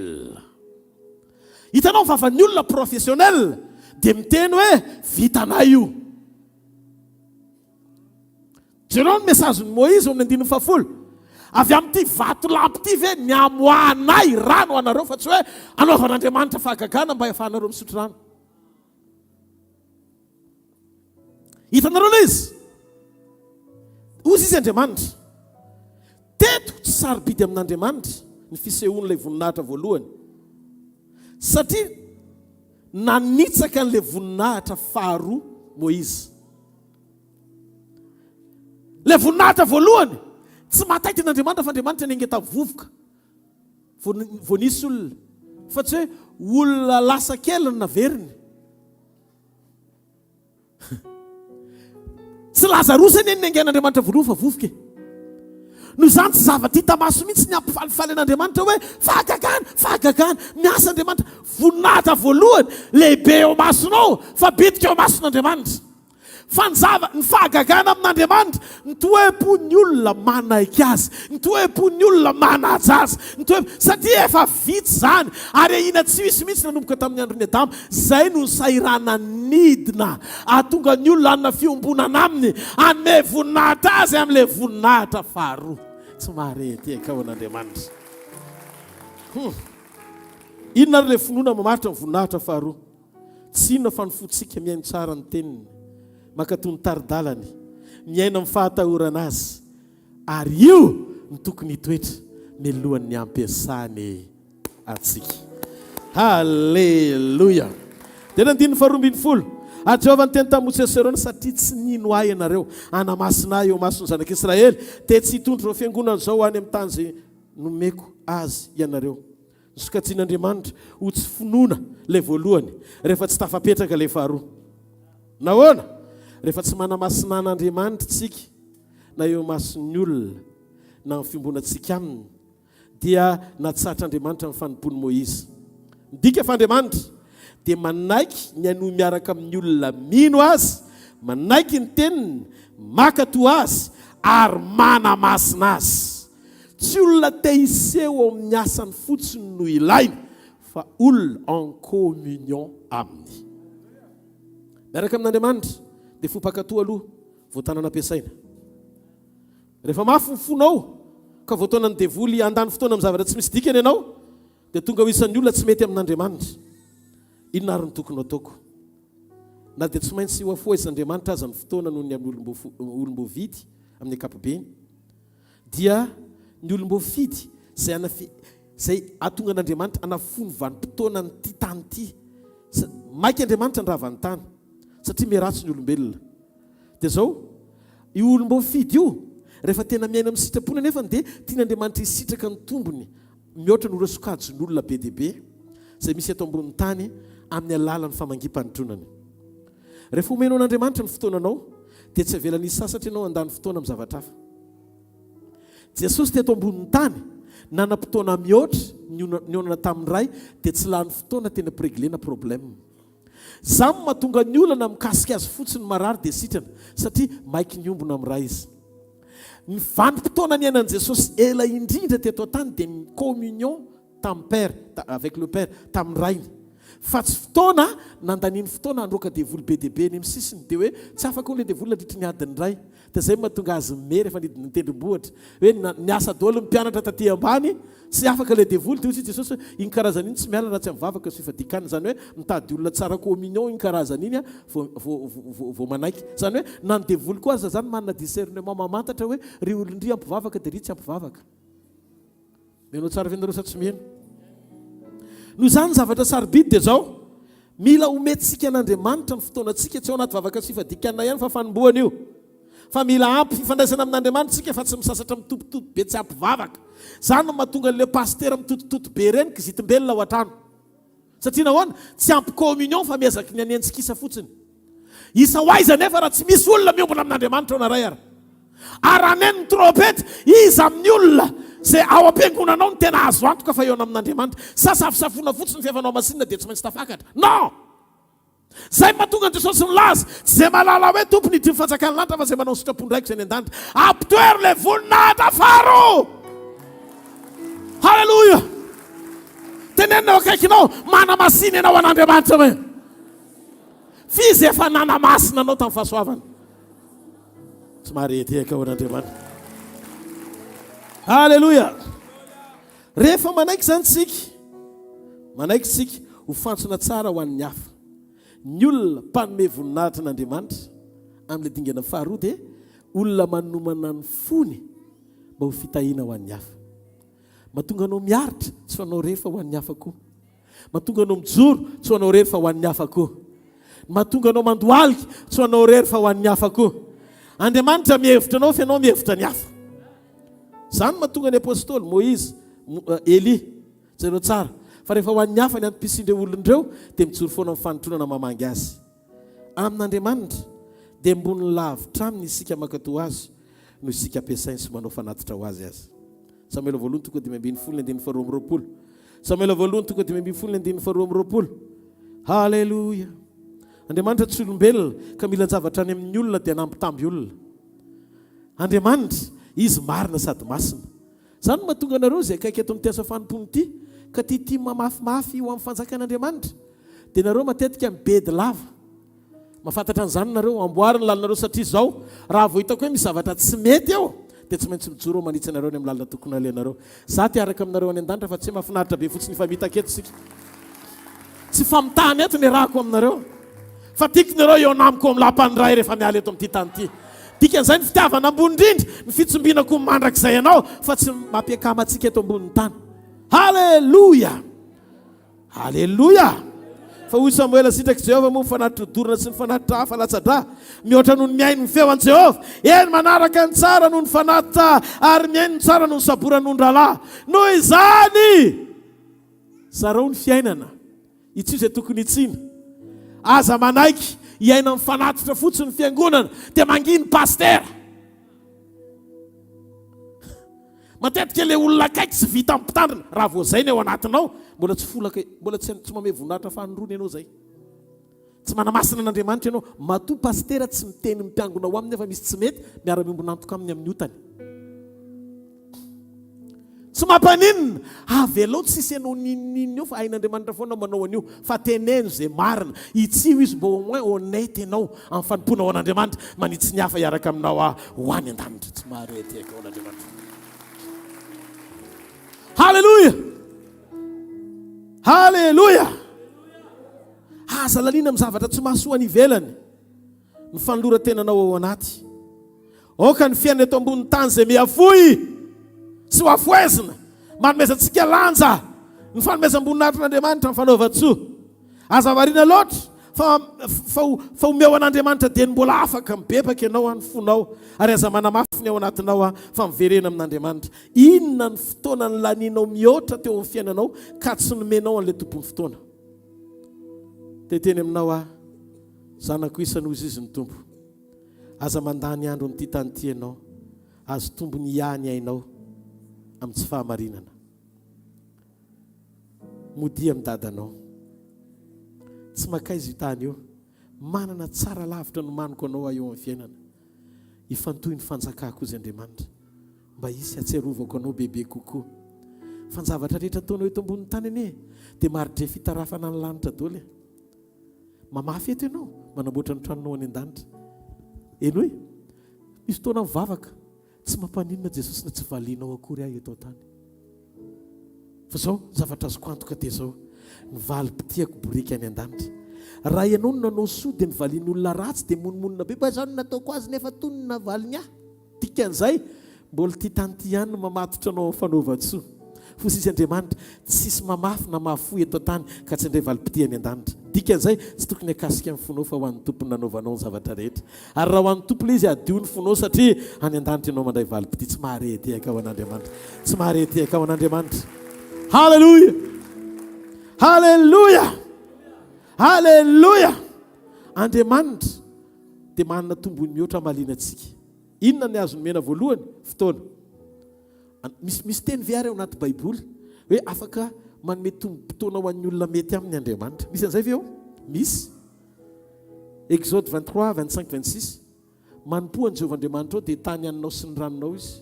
Hitanao ny vavan'ny olona professionnel dia miteny hoe vitanay io. Jereo ny message-n'i Moïse ao amin'ny andininy fahafolo. Avy amin'ity vatolampy ity ve ny hamoahanay rano ho anareo fa tsy hoe hanaovan'Andriamanitra fahagagana mba hahafahanareo misotro rano. Hitanareo ilay izy? Hozy izy Andriamanitra. Teto tsy sarobidy amin'Andriamanitra ny fisehoan'ilay voninahitra voalohany. Satria nanitsaka an'ilay voninahitra faharoa Moizy. Ilay voninahitra voalohany tsy mahataitra an'Andriamanitra fa Andriamanitra niainga tamin'ny vovoka. Vao nisy olona. Fa tsy hoe olona lasa kely no naveriny. Tsy Lazarosy anie ny niaingan'Andriamanitra voalohany fa vovoka e. Noho izany tsy zavatra hita maso mihitsy ny hampifalifaly an'Andriamanitra hoe fahagagana, fahagagana, miasa Andriamanitra. Voninahitra voalohany, lehibe eo masonao fa bitika eo mason'Andriamanitra. Fa ny zava, ny fahagagana amin'Andriamanitra, ny toe-pon'ny olona manaiky Azy, ny toe-pon'ny olona manaja Azy, ny toe, satria efa vita izany, ary ahiana tsy hisy mihitsy nanomboka tamin'ny andron'i Adama, izay no nisahirana nidina, hahatonga ny olona hanana fiombonana Aminy, hanome voninahitra Azy amin'ilay voninahitra faharoa. Tsy mahare tehaka ao an'Andriamanitra. Hum. Inona ary ilay finoana mamaritra ny voninahitra faharoa? Tsy inona fa ny fontsika mihaino tsara ny Teniny, mankatò ny tari-dalany, miaina amin'ny fahatahorana Azy, ary io no tokony hitoetra mialohan'ny hampiasany antsika. Haleloia! Dia ny andininy faharoa ambinifolo, Ary Jehovah niteny tamin'i Mosesy sy Arona, Satria tsy nino Ahy ianareo, hanamasina Ahy eo imason'ny zanak'Israely, dia tsy hitondra izao fiangonana izao ho any amin'ny tany izay nomeko azy ianareo. Nosokajian'Andriamanitra ho tsy finoana ilay voalohany, rehefa tsy tafapetraka ilay faharoa. Nahoana? Rehefa tsy manamasina an'Andriamanitra isika, na eo imason'ny olona, na amin'ny fiombonantsika aminy, dia natsahatr'Andriamanitra ny fanompoan'i Moizy. Midika fa Andriamanitra dia manaiky ny hanohy miaraka amin'ny olona mino Azy, manaiky ny teniny, mankatò Azy, ary manamasina Azy. Tsy olona te hiseho ao amin'ny asany fotsiny no ilaina, fa olona en communion Aminy. Miaraka amin'Andriamanitra dia fo mpankatò aloha vao tanana ampiasaina. Rehefa mafy ny fonao ka voataonan'ny devoly handany fotoana amin'ny zavatra tsy misy dikany ianao, dia tonga ho isan'ny olona tsy mety amin'Andriamanitra. Inona àry no tokony ho ataoko? Na dia tsy maintsy hohafohaizin'Andriamanitra aza ny fotoana noho ny amin'ny olom-boavidy amin'ny ankapobeny, dia ny olom-boafidy izay hanafi izay hahatonga an'Andriamanitra hanafohy ny vanim-potoanan'ity tany ity. Maika Andriamanitra handrava ny tany, satria miharatsy ny olombelona. Dia izao, io olom-boafidy io, rehefa tena miaina amin'ny sitrapony anefany dia tian'Andriamanitra hisitraka ny tombony mihoatra noho ireo sokajin'olona be dia be izay misy eto ambonin'ny tany amin'ny alalan'ny famangiam-panotronany. Rehefa omenao an'Andriamanitra ny fotoananao dia tsy avelany hisasatra ianao handany fotoana amin'ny zavatra hafa. Jesosy teto ambonin'ny tany, nanam-potoana mihoatra ny nihaonana tamin'ny Ray dia tsy lany fotoana teny am-pireglena problème. Zany no mahatonga ny olana mikasika azy fotsiny marary dia sitrana satria maiky niombona amin'ny Ray izy. Ny vanim-potoana niainan'i Jesosy ela indrindra teto an-tany dia ny communion tamin'ny Père, avec le Père, tamin'ny Rainy. Fa tsy fotoana nandaniany fotoana handroaka devoly be dia be eny amin'ny sisiny. Dia hoe tsy afaka hono ilay devoly nandritry ny adiny iray. Dia izay no mahatonga azy mimehy rehefa nidina ny tendrombohitra. Hoe niasa daholo ny mpianatra taty ambany, tsy afaka ilay devoly. Dia hoy i Jesosy hoe, iny karazana iny tsy miala raha tsy amin'ny vavaka sy fifadian-kanina. Izany hoe mitady olona tsara communion iny karazana iny vao manaiky. Izany hoe na ny devoly koa aza izany manana discernement mamantatra hoe ry olon-dry ampivavaka dia ry tsy ampivavaka. Mino tsara ve nareo sa tsy mino? Noho izany ny zavatra sarobidy dia izao, mila omentsika an'Andriamanitra ny fotoanantsika, tsy ao anaty vavaka sy fifadian-kanina ihany fa fanombohana io. Fa mila ampy fifandraisana amin'Andriamanitra isika fa tsy misasatra mitotitoto be tsy ampy vavaka. Izany no mahatonga an'ilay pasitera mitotitoto be ireny kizitim-belona ao an-trano. Satria nahoana? Tsy ampy communion fa miezaky ny hanenjika isa fotsiny. Isa ho aiza anefa raha tsy misy olona miombona amin'Andriamanitra ao na ray ara. Ary raha haneno ny trompety, iza amin'ny olona izay ao am-piangonana ao no tena azo antoka fa hihaona amin'Andriamanitra? Sa safosafoana fotsiny ny fiavanao masinina dia tsy maintsy tafakatra? Non! Izay no mahatonga an'i Jesosy nilaza, Tsy izay mahalala hoe Tompo niditra ny fanjakan'ny lanitra fa izay manao ny sitrapon-dRaiko izay any an-danitra. Ampitoero ilay voninahitra faharoa! Haleloia! Tenenina eo akaikinao, manamasina ianao an'Andriamanitra hoe. F'izy efa nanamasina anao tamin'ny fahasoavana. Tsy maharehadehaka ho an'Andriamanitra. Haleloia! Rehefa manaiky izany isika, manaiky isika ho fantsona tsara ho an'ny hafa. Ny olona mpanome voninahitra an'Andriamanitra amin'ilay dingana faharoa dia olona manomana ny fony mba ho fitahiana ho an'ny hafa. Mahatonga anao miaritra, tsy ho anao irery fa ho an'ny hafa koa. Mahatonga anao mijoro, tsy ho anao irery fa ho an'ny hafa koa. Mahatonga anao mandohalika, tsy ho anao irery fa ho an'ny hafa koa. Andriamanitra mihevitra anao fa ianao mihevitra ny hafa. Izany no mahatonga ny apostoly, Moizy, Elia. Jereo tsara fa rehefa ho an'ny hafa ny antom-pisian'ireo olona ireo dia mijoro foana amin'ny fanotronana mamangy azy. Amin'Andriamanitra dia ambony lavitra aminy isika mankatò azy noho isika ampiasainy sy manao fanatitra ho azy aza. Samoela voalohany toko 15 ny andininy faharoa amby roapolo. Samoela voalohany toko 15 ny andininy faharoa amby roapolo. Haleloia! Andriamanitra tsy olombelona ka mila javatra any amin'ny olona dia hanambitamby olona. Andriamanitra, Izy marina sady masina. Izany no mahatonga anareo izay akaiky eto amin'ity asa fanompoana ity ka tia tia mamafimafy ho amin'ny fanjakan'Andriamanitra dia nareo matetika mibedy lava. Mahafantatra an'izany nareo, amboary ny lalanareo satria izao raha vao hitako hoe misy zavatra tsy mety eo dia tsy maintsy mijoro aho manitsy anareo any amin'ny lalana tokony halehanareo. Za te hiaraka aminareo any an-danitra fa tsy hoe mahafinaritra be fotsiny hifamitaka eto isika. Tsy famitahana eto ny iarahako aminareo. Fa tiako nareo eo anamiko ao amin'ny lapan'ny Ray rehefa miala eto amin'ity tany ity. Dikan'izay ny fitiavana ambony indrindra, ny fitsimbinako ny mandrakizay anao fa tsy mampiakama antsika eto ambonin'ny tany. Haleloia! Haleloia! Fa hoy Samoela, Sitrak'i Jehovah moa ny fanatitra hodorana sy ny fanatitra hafa latsa-drà, mihoatra noho ny mihaino ny feo an'i Jehovah. Eny, manaraka ny tsara noho ny fanatitra, ary mihaino ny tsara noho ny saboran'ondralahy. Noho izany, zarao ny fiainana. Hitsio izay tokony hitsiana. Aza manaiky. Hiaina amin'ny fanatitra fotsiny ny fiangonana dia manginy pasitera. Matetika ilay olona akaiky tsy vita amin'ny mpitandrina. Raha vao izay ny ao anatinao, mbola tsy folaka, mbola tsy tsy mamehy voninahitra fanindroany ianao izay. Tsy manamasina an'Andriamanitra ianao. Matoa pasitera tsy miteny ny mpiangona ao aminy nefa misy tsy mety, miara-miombon'antoka aminy amin'ny otany. Tsy mampaninona, avelao tsisy anao n'inon'inona eo fa hain'Andriamanitra foana manao an'io fa teneno izay marina, hitsio izy mba au moins honnête ianao amin'ny fanompoana ho an'Andriamanitra, manitsy ny hafa hiaraka aminao aho ho any an-danitra. Tsy mahare tehaka ho an'Andriamanitra. Haleloia! Haleloia! Aza laniana amin'ny zavatra tsy mahasoa any ivelany ny fanoloran-tenanao ao anaty. Aoka ny fiainana eto ambonin'ny tany izay mihafohy sy ho afohezina, manomezantsika lanja ny fanomezam-boninahitr'Andriamanitra ny fanaovan-tsoa. Aza variana loatra fa fa fa omeo an'Andriamanitra dieny mbola afaka mibebaka ianao an ny fonao ary aza manamafy ny ao anatinao an fa miverena amin'Andriamanitra. Inona ny fotoana nilanianao mihoatra teo amin'ny fiainanao ka tsy nomenao an'ilay tompon'ny fotoana? Te hiteny aminao aho, zanako isany hozy izy ny Tompo. Aza mandany andro amin'ity tany ity ianao. Azo tombony hiahy ny ainao amin'ny tsy fahamarinana. Modia amin'ny dadanao. Tsy makaiza io tany io. Manana tsara lavitra nomaniko anao aho eo amin'ny fiainana. Ifantohy ny fanjakako hozy Andriamanitra. Mba hisy hatsiarovako anao bebe kokoa. Fa ny zavatra rehetra ataonao eto ambonin'ny tany anie dia mari-drefy hitarafana ny lanitra daholo e. Mamafy eto ianao, manamboatra ny tranonao any an-danitra. Henoy, misy fotoana mivavaka, tsy mampaninona Jesosy na tsy valianao akory aho eto an-tany. Fa izao, zavatra azoko antoka dia izao, ny valim-pitiako boriky any an-danitra. Raha ianao no nanao soa dia nivalian'ny olona ratsy dia monomonona be, mba izaho no nataoko azy nefa toa ny navaliny ahy. Dikan'izay, mbola ity tany ity ihany no mamatotra anao amin'ny fanaovan-tsoa. Fo sisa Andriamanitra, tsisy mamafy na mahafoy eto an-tany ka tsy handray valim-pitia any an-danitra. Dikan'izay, tsy tokony hakasika ny fonao fa ho an'ny Tompo no nanaovanao ny zavatra rehetra. Ary raha ho an'ny Tompo ilay izy, hadio ny fonao satria any an-danitra ianao mandray valim-pitia. Tsy maharehadehaka ho an'Andriamanitra. Tsy maharehadehaka ho an'Andriamanitra. Haleloia! Haleloia! Haleloia! Andriamanitra dia manana tombony mihoatra hamaliana antsika. Inona ny azo nomena voalohany? Fotoana. Misy, misy teny ve ary ao anaty Baiboly hoe afaka manome tombom-potoana ho an'ny olona mety aminy Andriamanitra? Misy an'izay ve ao? Misy. Exode 23, 25, 26. Manompoa an'i Jehovah Andriamanitrao dia tany haninao sy ny ranonao izy,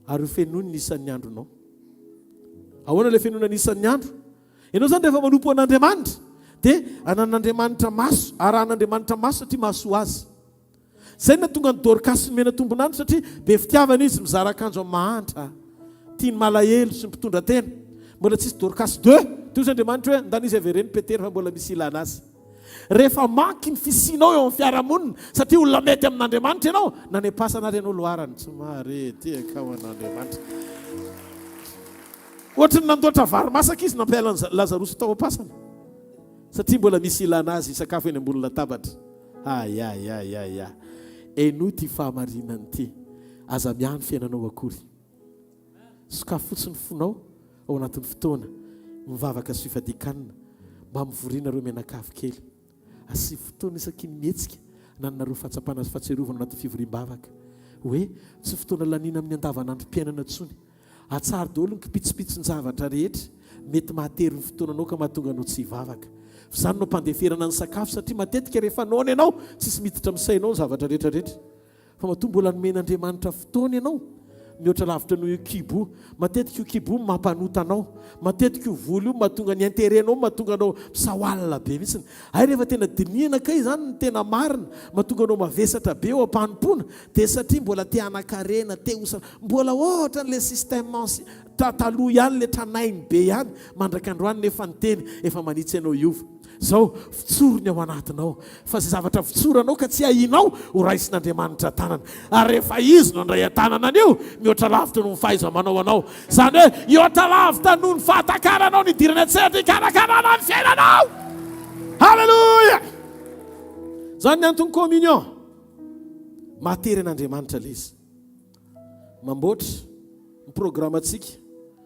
ary ho fenoiny ny isan'ny andronao. Ahoana ilay fenoina ny isan'ny andro? Ianao izany rehefa manompo an'Andriamanitra dia ananan'Andriamanitra maso, arahan'Andriamanitra maso satria mahasoa azy. Izay no nahatonga an'i Dorkasy nomena tombon'andro satria be fitiavana izy, mizara akanjo amin'ny mahantra, tia ny malahelo sy ny mpitondra tena. Mbola tsisy Dorkasy deux. Toy izay Andriamanitra hoe ndana izy avereno Petera fa mbola misy ilana azy. Rehefa manky ny fisianao eo amin'ny fiarahamonina satria olona mety amin'Andriamanitra ianao, na any am-pasana ary ianao loharany tsy mahare tehaka ho an'Andriamanitra. Ohatry ny nandoatra vary masaka izy nampiala an'i Lazarosy tao am-pasana satria mbola misy ilana azy hisakafo eny ambony latabatra. Ayayayaya. Henoy ity fahamarinana ity. Aza miahy ny fiainanao akory. Sokafy fotsiny ny fonao ao anatin'ny fotoana mivavaka sy fifadian-kanina mba mivorianareo mianakavy kely. Asio fotoana isaky ny mihetsika anananareo fahatsapana sy fahatsiarovana ao anatin'ny fivoriam-bavaka hoe tsy fotoana laniana amin'ny andavanandrom-piainana intsony. Atsaharo daholo ny kipitsopitson-javatra rehetra mety mahatery ny fotoananao ka mahatonga anao tsy hivavaka. F'izany no ampandeferana ny sakafo satria matetika rehefa noana ianao tsisy miditra amin'ny sainao ny zavatra rehetra rehetra. Fa matoa mbola nomen'Andriamanitra fotoana ianao, mihoatra lavitra noho io kibo io. Matetika io kibo io no mampanota anao. Matetika io vola io no mahatonga ny intérêt-nao no mahatonga anao misaoalina be mihitsiny. Hay rehefa tena dinihana kay izany ny tena marina, mahatonga anao mavesatra be eo am-panompoana dia satria mbola te hanan-karena, te ho sa, mbola ohatran'ilay système anci, ta, taloha ihany, ilay tranainy be ihany, mandrak'androany nefa ny teny efa manitsy anao hiova. Izao, votsory ny ao anatinao, fa izay zavatra votsoranao ka tsy ahianao, ho raisin'Andriamanitra an-tanana. Ary rehefa Izy no handray an-tanana an'io, mihoatra lavitra noho ny fahaiza-manao anao. Izany hoe, hihoatra lavitra noho ny fahatakaranao ny hidirany an-tsehatra hikarakarana ny fiainanao. Haleloia! Izany ny anton'ny communion. Mahatery an'Andriamanitra ilay izy. Mamboatra ny programantsika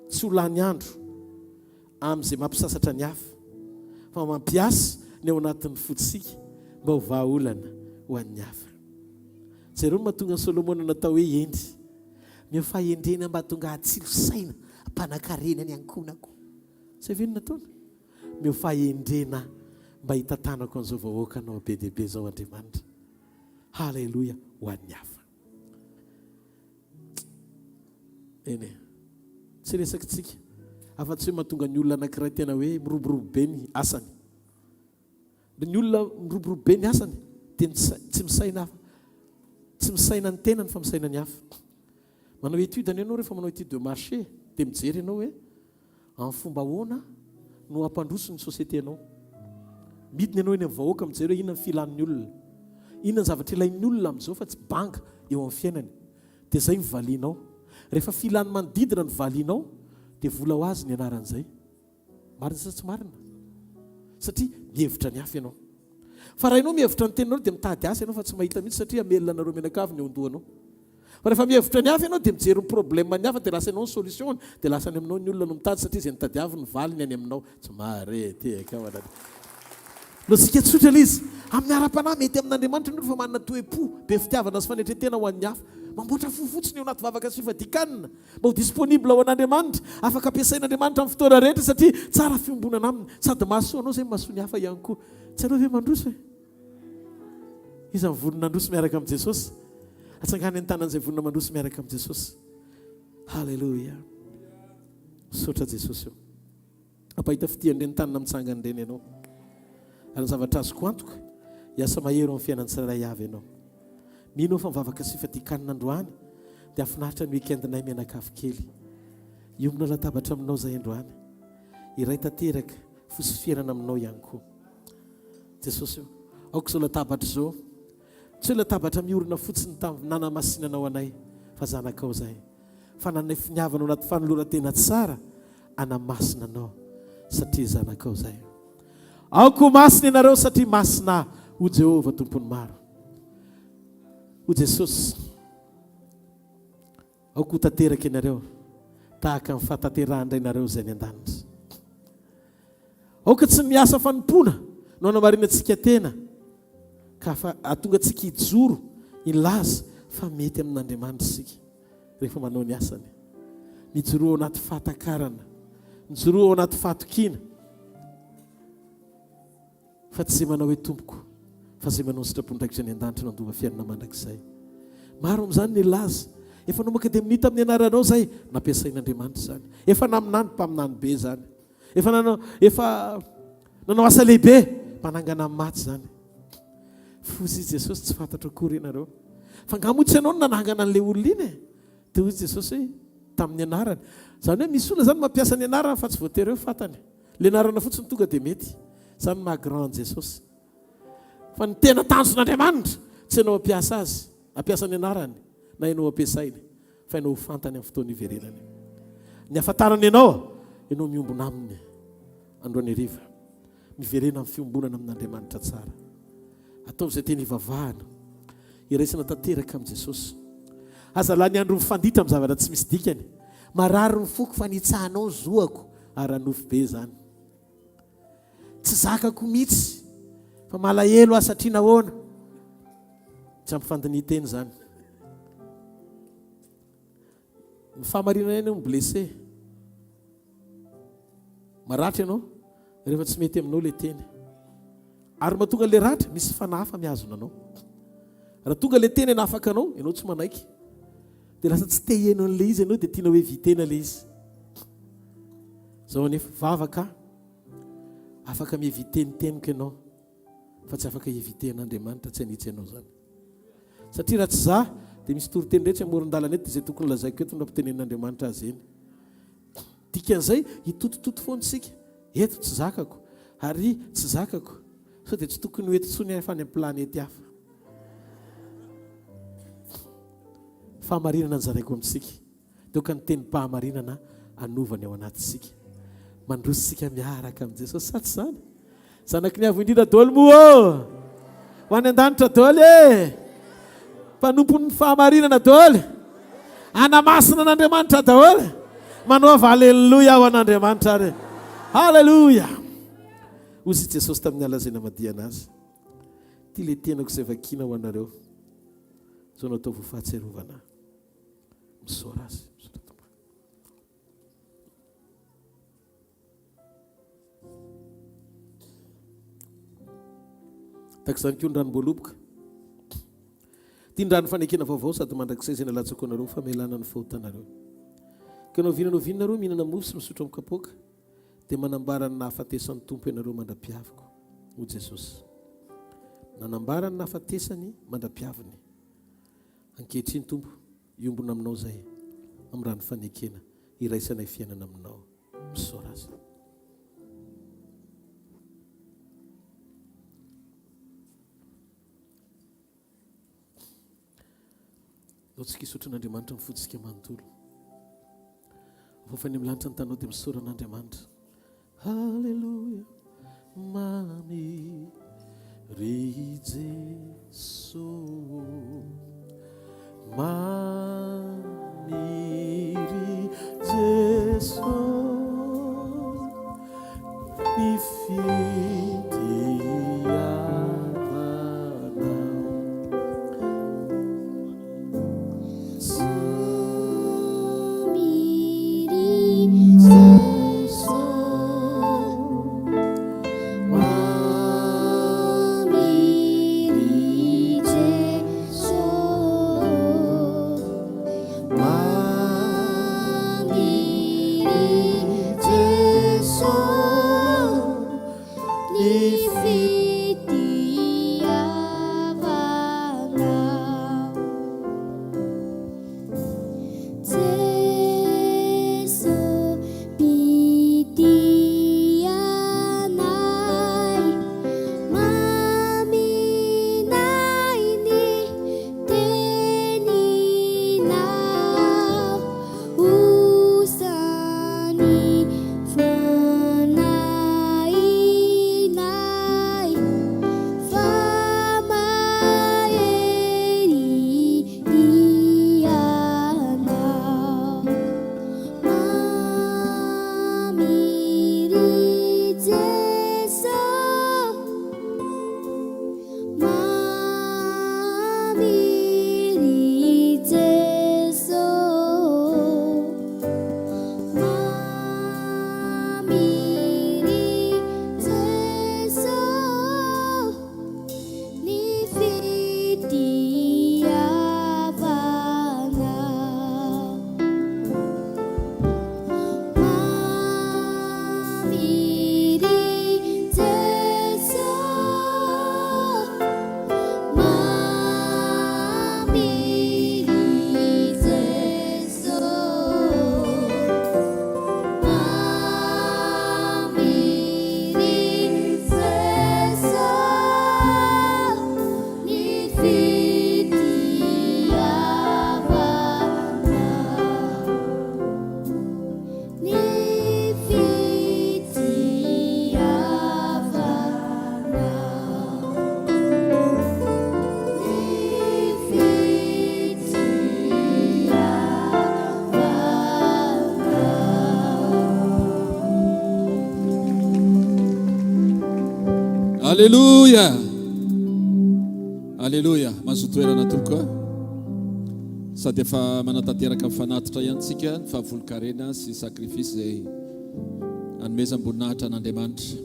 tsy ho lany andro amin'izay mampisasatra ny hafa, fa mampiasa ny ao anatin'ny fontsika. Mba ho vahaolana ho an'ny hafa. Jereo ny mahatonga an'i Solomona natao hoe hendry. Omeo fahendrena mba hahatonga hahatsilo saina hampanankarena ny ankohonako. Izay ve no nataony? Omeo fahendrena mba hitantanako an'izao vahoakanao be dia be izao Andriamanitra. Haleloia ho an'ny hafa. Eny e. Tsy resakitsika. Afa-tsy hoe mahatonga ny olona anankiray tena hoe miroborobo be ny asany. Ny olona miroborobo be ny asany dia tsy misaina tsy misaina ny tenany fa misaina ny hafa. Manao étude anie ianao rehefa manao étude de marché dia mijery ianao hoe amin'ny fomba ahoana no hampandroso ny société anao. Midina ianao eny amin'ny vahoaka mijery hoe inona ny filan'ny olona. Inona ny zavatra ilain'ny olona amin'izao fa tsy banga eo amin'ny fiainany. Dia izay no valianao. Rehefa filan'ny manodidina no valianao dia vola ho azy ny anaran'izay. Marina sa tsy marina? Satria mihevitra ny hafa ianao. Fa raha ianao mihevitra ny tenanao dia mitady asa ianao fa tsy mahita mihitsy satria hamelona anareo mianakavy ny eo an-dohanao. Fa rehefa mihevitra ny hafa ianao dia mijery ny problème ny hafa dia lasa ianao ny solution-ny dia lasa any aminao ny olona no mitady satria izay notadiaviny ny valiny any aminao. Tsy mahare tehaka ao anaty. Lojika tsotra ilay izy. Amin'ny ara-panahy mety amin'Andriamanitra ny olona fa manana toe-po be fitiavana sy fanetren-tena ho an'ny hafa. Mamboatra fo fotsiny eo anaty vavaka sy fifadian-kanina. Mba ho disponible ho an'Andriamanitra, afaka ampiasain'Andriamanitra amin'ny fotoana rehetra satria tsara fiombonana aminy, sady mahasoa anao izay mahasoa ny hafa ihany koa. Tsy aleo ve mandroso e? Iza no vonona handroso miaraka amin'i Jesosy? Atsangano ny tanan'izay vonona mandroso miaraka amin'i Jesosy. Haleloia. Misaotra Jesosy o. Hampahita fitia an'ireny tanana mitsangana ireny ianao. Ary ny zavatra azoko antoka, hiasa mahery eo amin'ny fiainan'ny tsirairay avy ianao. Mino aho fa mivavaka sy fadian-kanina androany dia hahafinaritra ny week-end-nay mianakavy kely. Hiombona latabatra aminao izahay androany. Hiray tanteraka fo sy fiainana aminao ihany koa. Jesosy o, aoka izao latabatra izao, tsy hoe latabatra miorina fotsiny tamin'ny nanamasinanao anay, fa zanakao izahay. Fa nanay finiavana ao anaty fanoloran-tena tsara hanamasina anao satria zanakao izay. Aoka ho masina ianareo satria masina Aho, hoy Jehovah Tompon'ny maro. Hoy Jesosy, Aoka ho tanteraka ianareo tahaka ny fahatanterahan-dRainareo izay any an-danitra. Aoka tsy ny asa fanompoana no hanamarinantsika tena ka hahatonga antsika hijoro hilaza fa mety amin'Andriamanitra isika. rehefa manao ny asany. Mijoroa ao anaty fahatakarana. Mijoroa ao anaty fahatokiana. Fa tsy izay manao hoe tompoko, fa izay manao ny sitrapon'ny Raiko izay any an-danitra no handova fiainana mandrakizay. Maro amin'izany ny laza. Efa nanomboka dia minita amin'ny anaranao izay nampiasain'Andriamanitra izany. Efa naminany mpaminany be izany. Efa nanao efa nanao asa lehibe mpanangana ny maty izany. Fozy i Jesosy tsy fantatro akory ianareo. Fa angaha moa tsy ianao no nanangana an'ilay olona iny e? Dia hoy Jesosy hoe tamin'ny anarany. Izany hoe misy olona izany mampiasa ny anarany fa tsy voatery hoe fantany. Ilay anarana fotsiny tonga dia mety. Izany no maha grand an'i Jesosy. Fa ny tena tanjon'Andriamanitra tsy ianao hampiasa azy, hampiasa ny anarany na ianao ampiasainy. Fa ianao ho fantany amin'ny fotoana iverenany. Ny hafantarany anao, ianao miombona aminy androany hariva. Miverena amin'ny fiombonana amin'Andriamanitra tsara. Ataovy izay tena ivavahana. Iraisana tanteraka amin'i Jesosy. Aza lany andro mifanditra amin'ny zavatra tsy misy dikany. Marary ny foko fa nitsahanao ny zoako. Ara-nofo be izany. Tsy zakako mihitsy fa malahelo aho satria nahoana? Tsy ampy fandinihin-tena izany. Ny fahamarinana ihany no blessé. Maratra ianao rehefa tsy mety aminao ilay teny. Ary mahatonga ilay ratra, misy fanahy hafa mihazona anao. Raha tonga ilay teny hanafaka anao, ianao tsy manaiky. Dia lasa tsy te hihaino an'ilay izy ianao dia tianao éviter-na ilay izy. Izao anefa, vavaka, afaka mi-éviter ny teniko ianao, fa tsy afaka hi-éviter an'Andriamanitra tsy hanitsy anao izany. Satria raha tsy za, dia misy toriteny rehetra amoron-dalana eto dia izay tokony lazaiko eto no ampitenenin'Andriamanitra azy eny. Dikan'izay, hitotototo foana isika, eto tsy zakako, ary tsy zakako, sao dia tsy tokony ho eto intsony aho fa any amin'ny planety hafa. Fahamarinana no zaraiko amintsika. Doka ny tenim-pahamarinana hanova ny ao anatintsika. Mandroso isika miaraka amin'i Jesosy, sa tsy izany? Zanaky ny Avo Indrindra daholo moa ô! Ho any an-danitra daholo e! Mpanompon'ny fahamarinana daholo! Hanamasina an'Andriamanitra daholo! Manaova Aleloia ho an'Andriamanitra ary! Haleloia! Hoy i Jesosy tamin'ny ala izay namadihana azy. Ity ilay tenako izay vakiana ho anareo. Izao no ataovy ho fahatsiarovana ahy. Misaora Azy. Misaotra Tompo. Tahaka izany koa ny ranom-boaloboka. Ity ny rano fanekena vaovao sady mandrakizay izay nalatsako anareo ho famelana ny fahotanareo. Ka na oviana na oviana nareo mihinana mofo sy misotro amin'ny kapoaka, dia manambara ny nahafatesan'ny Tompo ianareo mandra-piaviko, hoy Jesosy. Nanambara ny nahafatesany mandra-piaviny. Ankehitriny, Tompo, hiombona aminao izahay amin'ny rano fanekena iraisanay fiainana aminao. Misaora Azy. Ndao tsika hisaotra an'Andriamanitra amin'ny fontsika manontolo. Afafa any amin'ny lanitra ny tanao dia misaora an'Andriamanitra. Haleloia, mamy ry Jeso. Mamy ry Jeso. Ny fitiavanao. Aleloia! Aleloia! Mazoto toerana tompoko a. Sady efa manatanteraka ny fanatitra ihany tsika ny fahavolon-karena sy sacrifice izay anomezam-boninahitra an'Andriamanitra.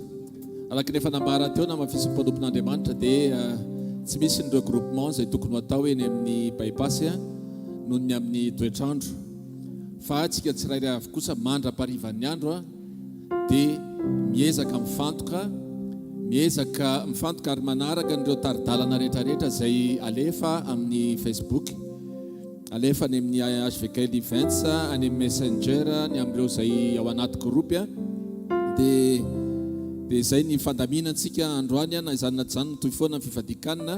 Araka ny efa nambara teo namafisin'ny mpanompon'Andriamanitra dia tsy misy ny regroupement izay tokony ho atao eny amin'ny bypass noho ny amin'ny toetr'andro. Fa tsika tsirairay avy kosa mandra-parivan'ny andro dia miezaka mifantoka, miezaka mifantoka ary manaraka an'ireo tari-dalana rehetrarehetra izay alefa amin'ny Facebook. Alefa any amin'ny HVKL Events, any amin'ny Messenger, ny amin'ireo izay ao anaty groupe dia dia izay ny fandaminantsika androany na izany na tsy izany mitohy foana ny fifadian-kanina,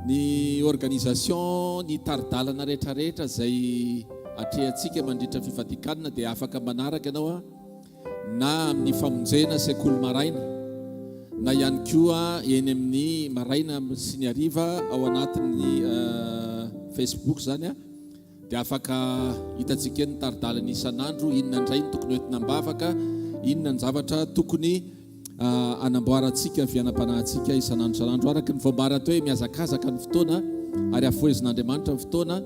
ny organisation, ny tari-dalana rehetrarehetra izay atrehantsika mandritra ny fifadian-kanina dia afaka manaraka ianao a. na amin'ny famonjena sekoly maraina na ihany koa eny amin'ny maraina sy ny hariva ao anatin'ny Facebook izany dia afaka hitantsika eny ny tari-dalana isan'andro, inona indray no tokony hoentina am-bavaka, inona ny zavatra tokony Hanamboarantsika ny fiainam-panahintsika isan'andro isan'andro. Araka ny voambara teo hoe mihazakazaka ny fotoana ary hafohezin'Andriamanitra ny fotoana.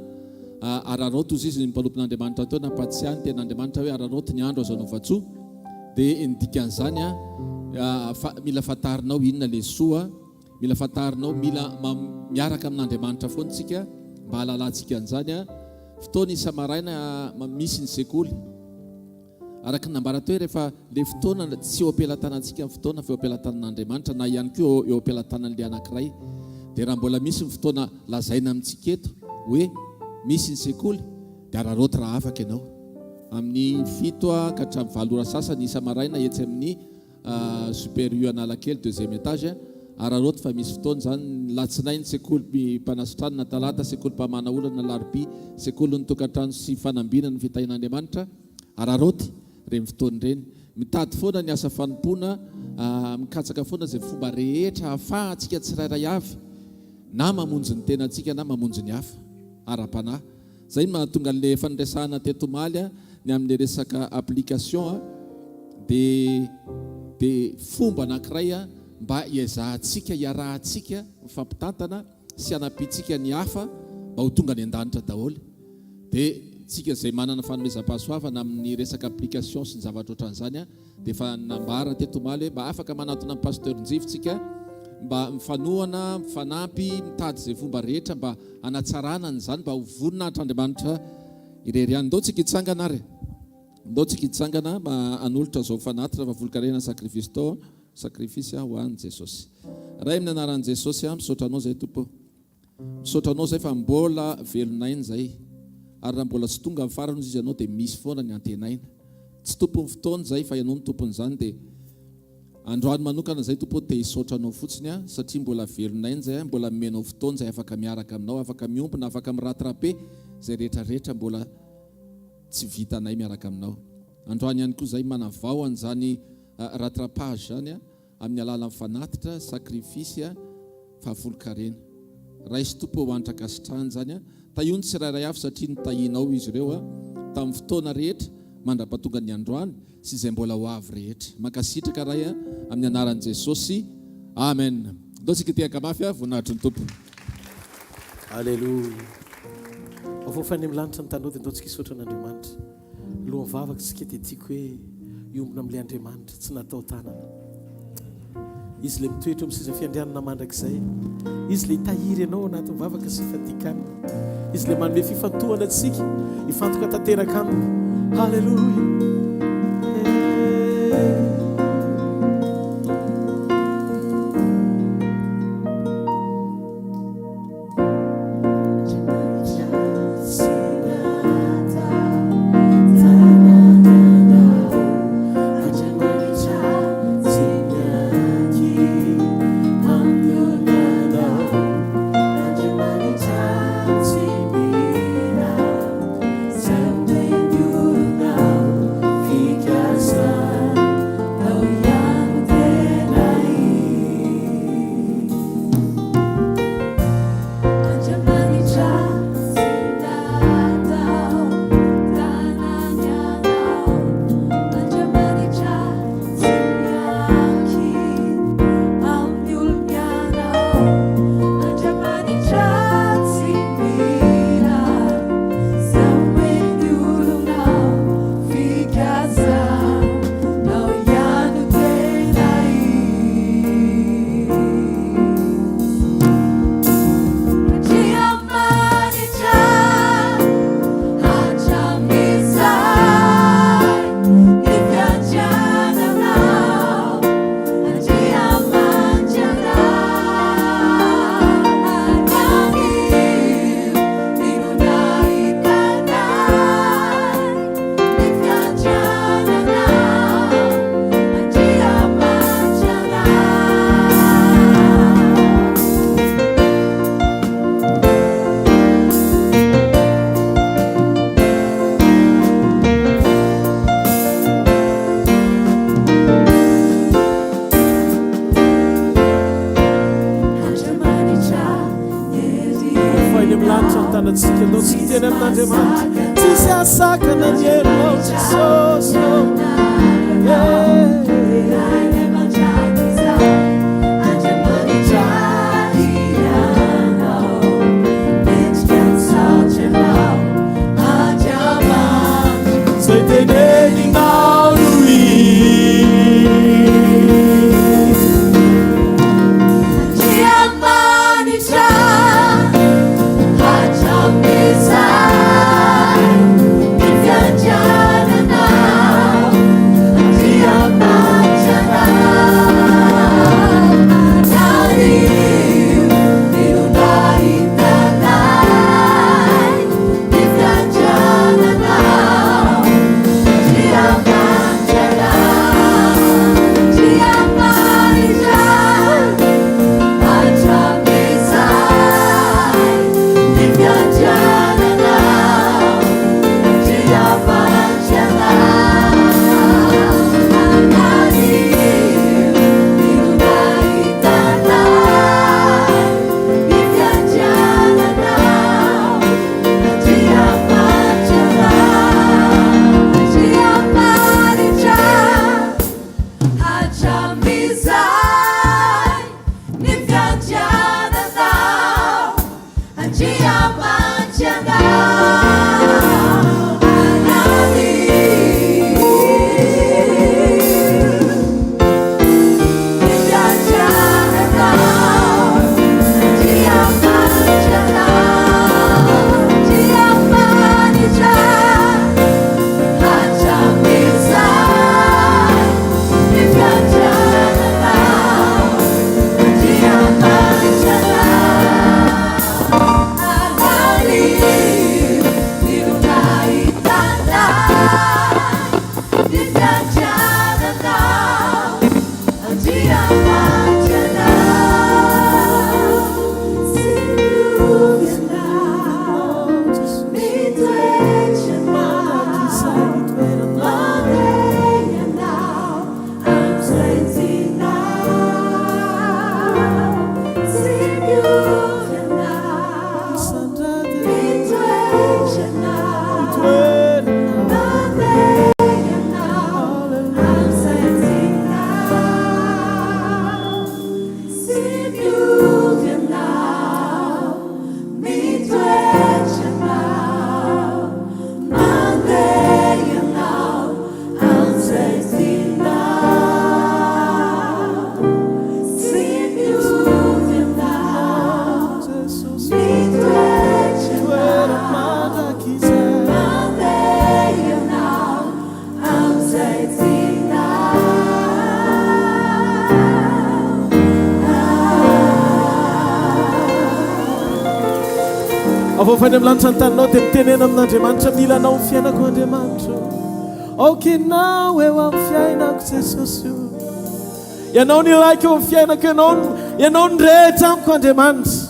Araraoty hozy izy ny mpanompon'Andriamanitra teo nampahatsiahy ny tenin'Andriamanitra hoe araraoty ny andro azo anaovan-tsoa. Dia ny dikan'izany fa mila fantarinao inona ilay soa, mila fantarinao, mila miaraka amin'Andriamanitra foana isika mba hahalalantsika an'izany. Fotoana isa-maraina misy ny sekoly. Araka ny nambara teo hoe rehefa ilay fotoana tsy eo am-pelatanantsika ny fotoana fa eo am-pelatanan'Andriamanitra na ihany koa eo am-pelatanan'ilay anankiray. Dia raha mbola misy ny fotoana lazaina amintsika eto hoe misy ny sekoly dia araraoty raha afaka ianao. Amin'ny fito ka hatramin'ny valo ora sasany isa-maraina etsy amin'ny Super U Analakely deuxième étage. Araraoty fa misy fotoana izany, ny latsinainy sekoly mpanasitranana, talata sekoly mpamana olana, alarobia sekolin'ny tokantrano sy fanambinana ny fitahian'Andriamanitra. Araraoty ireny fotoana ireny. Mitady foana ny asa fanompoana, mikatsaka foana izay fomba rehetra ahafahantsika tsirairay avy na mamonjy ny tenantsika na mamonjy ny hafa ara-panahy. Izay no mahatonga an'ilay efa niresahana teto omaly ny amin'ilay resaka application dia dia fomba anankiray mba hiezahantsika hiarahantsika mifampitantana sy hanampiantsika ny hafa mba ho tonga any an-danitra daholo. Dia tsika izay manana fanomezam-pahasoavana amin'ny resaka application sy ny zavatra ohatran'izany dia efa nambara teto omaly hoe mba afaka manatona an'i Pasteur Njivo tsika mba mifanohana, mifanampy, mitady izay fomba rehetra mba hanatsarana an'izany mba ho voninahitr'Andriamanitra irery ihany. Ndao tsika hitsangana ary. Ndao tsika hitsangana mba hanolotra izao fanatitra fahafolonkarena sacrifice tao sacrifice ho an'i Jesosy. Ray amin'ny anaran'i Jesosy aho misaotra anao izay Tompo. Misaotra anao zay fa mbola velon'aina zay ary raha mbola tsy tonga ny farany ozy izy ianao dia misy foana ny antenaina. Tsy tompon'ny fotoana zay fa ianao no tompon'izany dia androany manokana zay Tompo ô te hisaotra anao fotsiny aho satria mbola velon'aina zay mbola nomenao fotoana zay afaka miaraka aminao afaka miombona afaka mi-rattraper zay rehetra rehetra mbola tsy vitanay miaraka aminao. Androany ihany koa zay manavao an'izany rattrapage zany Amin'ny alalan'ny fanatitra, sacrifice, fahafolonkarena. Raiso Tompo ô hanitra ankasitrahana izany a. Tahio ny tsirairay avy satria notahianao izy ireo a, tamin'ny fotoana rehetra mandra-pahatonga ny androany sy izay mbola ho avy rehetra. Mankasitraka Ray a, amin'ny anaran'i Jesosy. Amen. Ndao tsika hitehaka mafy a, voninahitry ny Tompo. Aleloia. Avoafa any amin'ny lanitra ny tanody, ndao tsika hisaotra an'Andriamanitra. Alohan'ny vavaka isika dia tiako hoe hiombona amin'ilay Andriamanitra tsy natao tanana. Izy ilay mitoetra eo amin'ny seza fiandrianana mandrakizay. Izy ilay hitahiry anao ao anatin'ny vavaka sy fadikanina. Izy ilay manome fifantohana antsika hifantoka tanteraka aminy. Haleloia. teninao no izy. Andriamanitra hatramin'izay ny fiandriananao Andriamanitra anio no nahitanay ny fiandriananao Andriamanitra Andriamanitra hatramin'izay ny fiandriananao Andriamanitra anio no nahitanay ny fiandriananao Andriamanitra Andriamanitra hatramin'izay ny fiandriananao Andriamanitra anio ny fiandriananao Andriamanitra Andriamanitra hatramin'izay ny fiandriananao Andriamanitra anio no nahitanay ny fiandriananao Andriamanitra tsy miova ianao mitoetra ianao mandeha ianao amin'izay tianao tsy miova ianao mitoetra ianao mandeha ianao amin'izay tianao tsy miova ianao mitoetra ianao mandeha ianao amin'izay tianao tsy miova ianao mitoetra ianao mandeha ianao amin'izay tianao. Avoaka any amin'ny lanitra ny taninao dia mitenena amin'Andriamanitra, Mila Anao ny fiainako Andriamanitra o. Aoka Ianao eo amin'ny fiainako Jesosy o. Ianao no ilaiko eo amin'ny fiainako, Ianao no, Ianao no rehetra amiko Andriamanitra.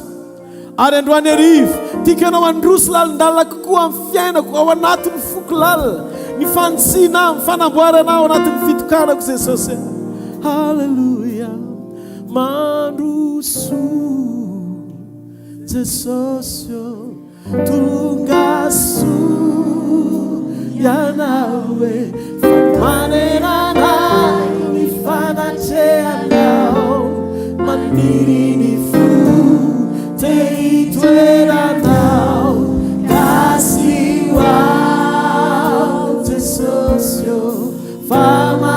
Ary androany hariva, tiako Ianao handroso lalindalina kokoa amin'ny fiainako, ao anatin'ny foko lalina, ny fanitsiana ahy, ny fanamboarana ahy ao anatin'ny fitokanako Jesosy. Haleloia. Mandroso. Jesosy ô, tonga soa Ianao e, fa manerana ny fanatrehanao, maniry ny fo te hitoeranao, kasio aho Jesosy ô, fa.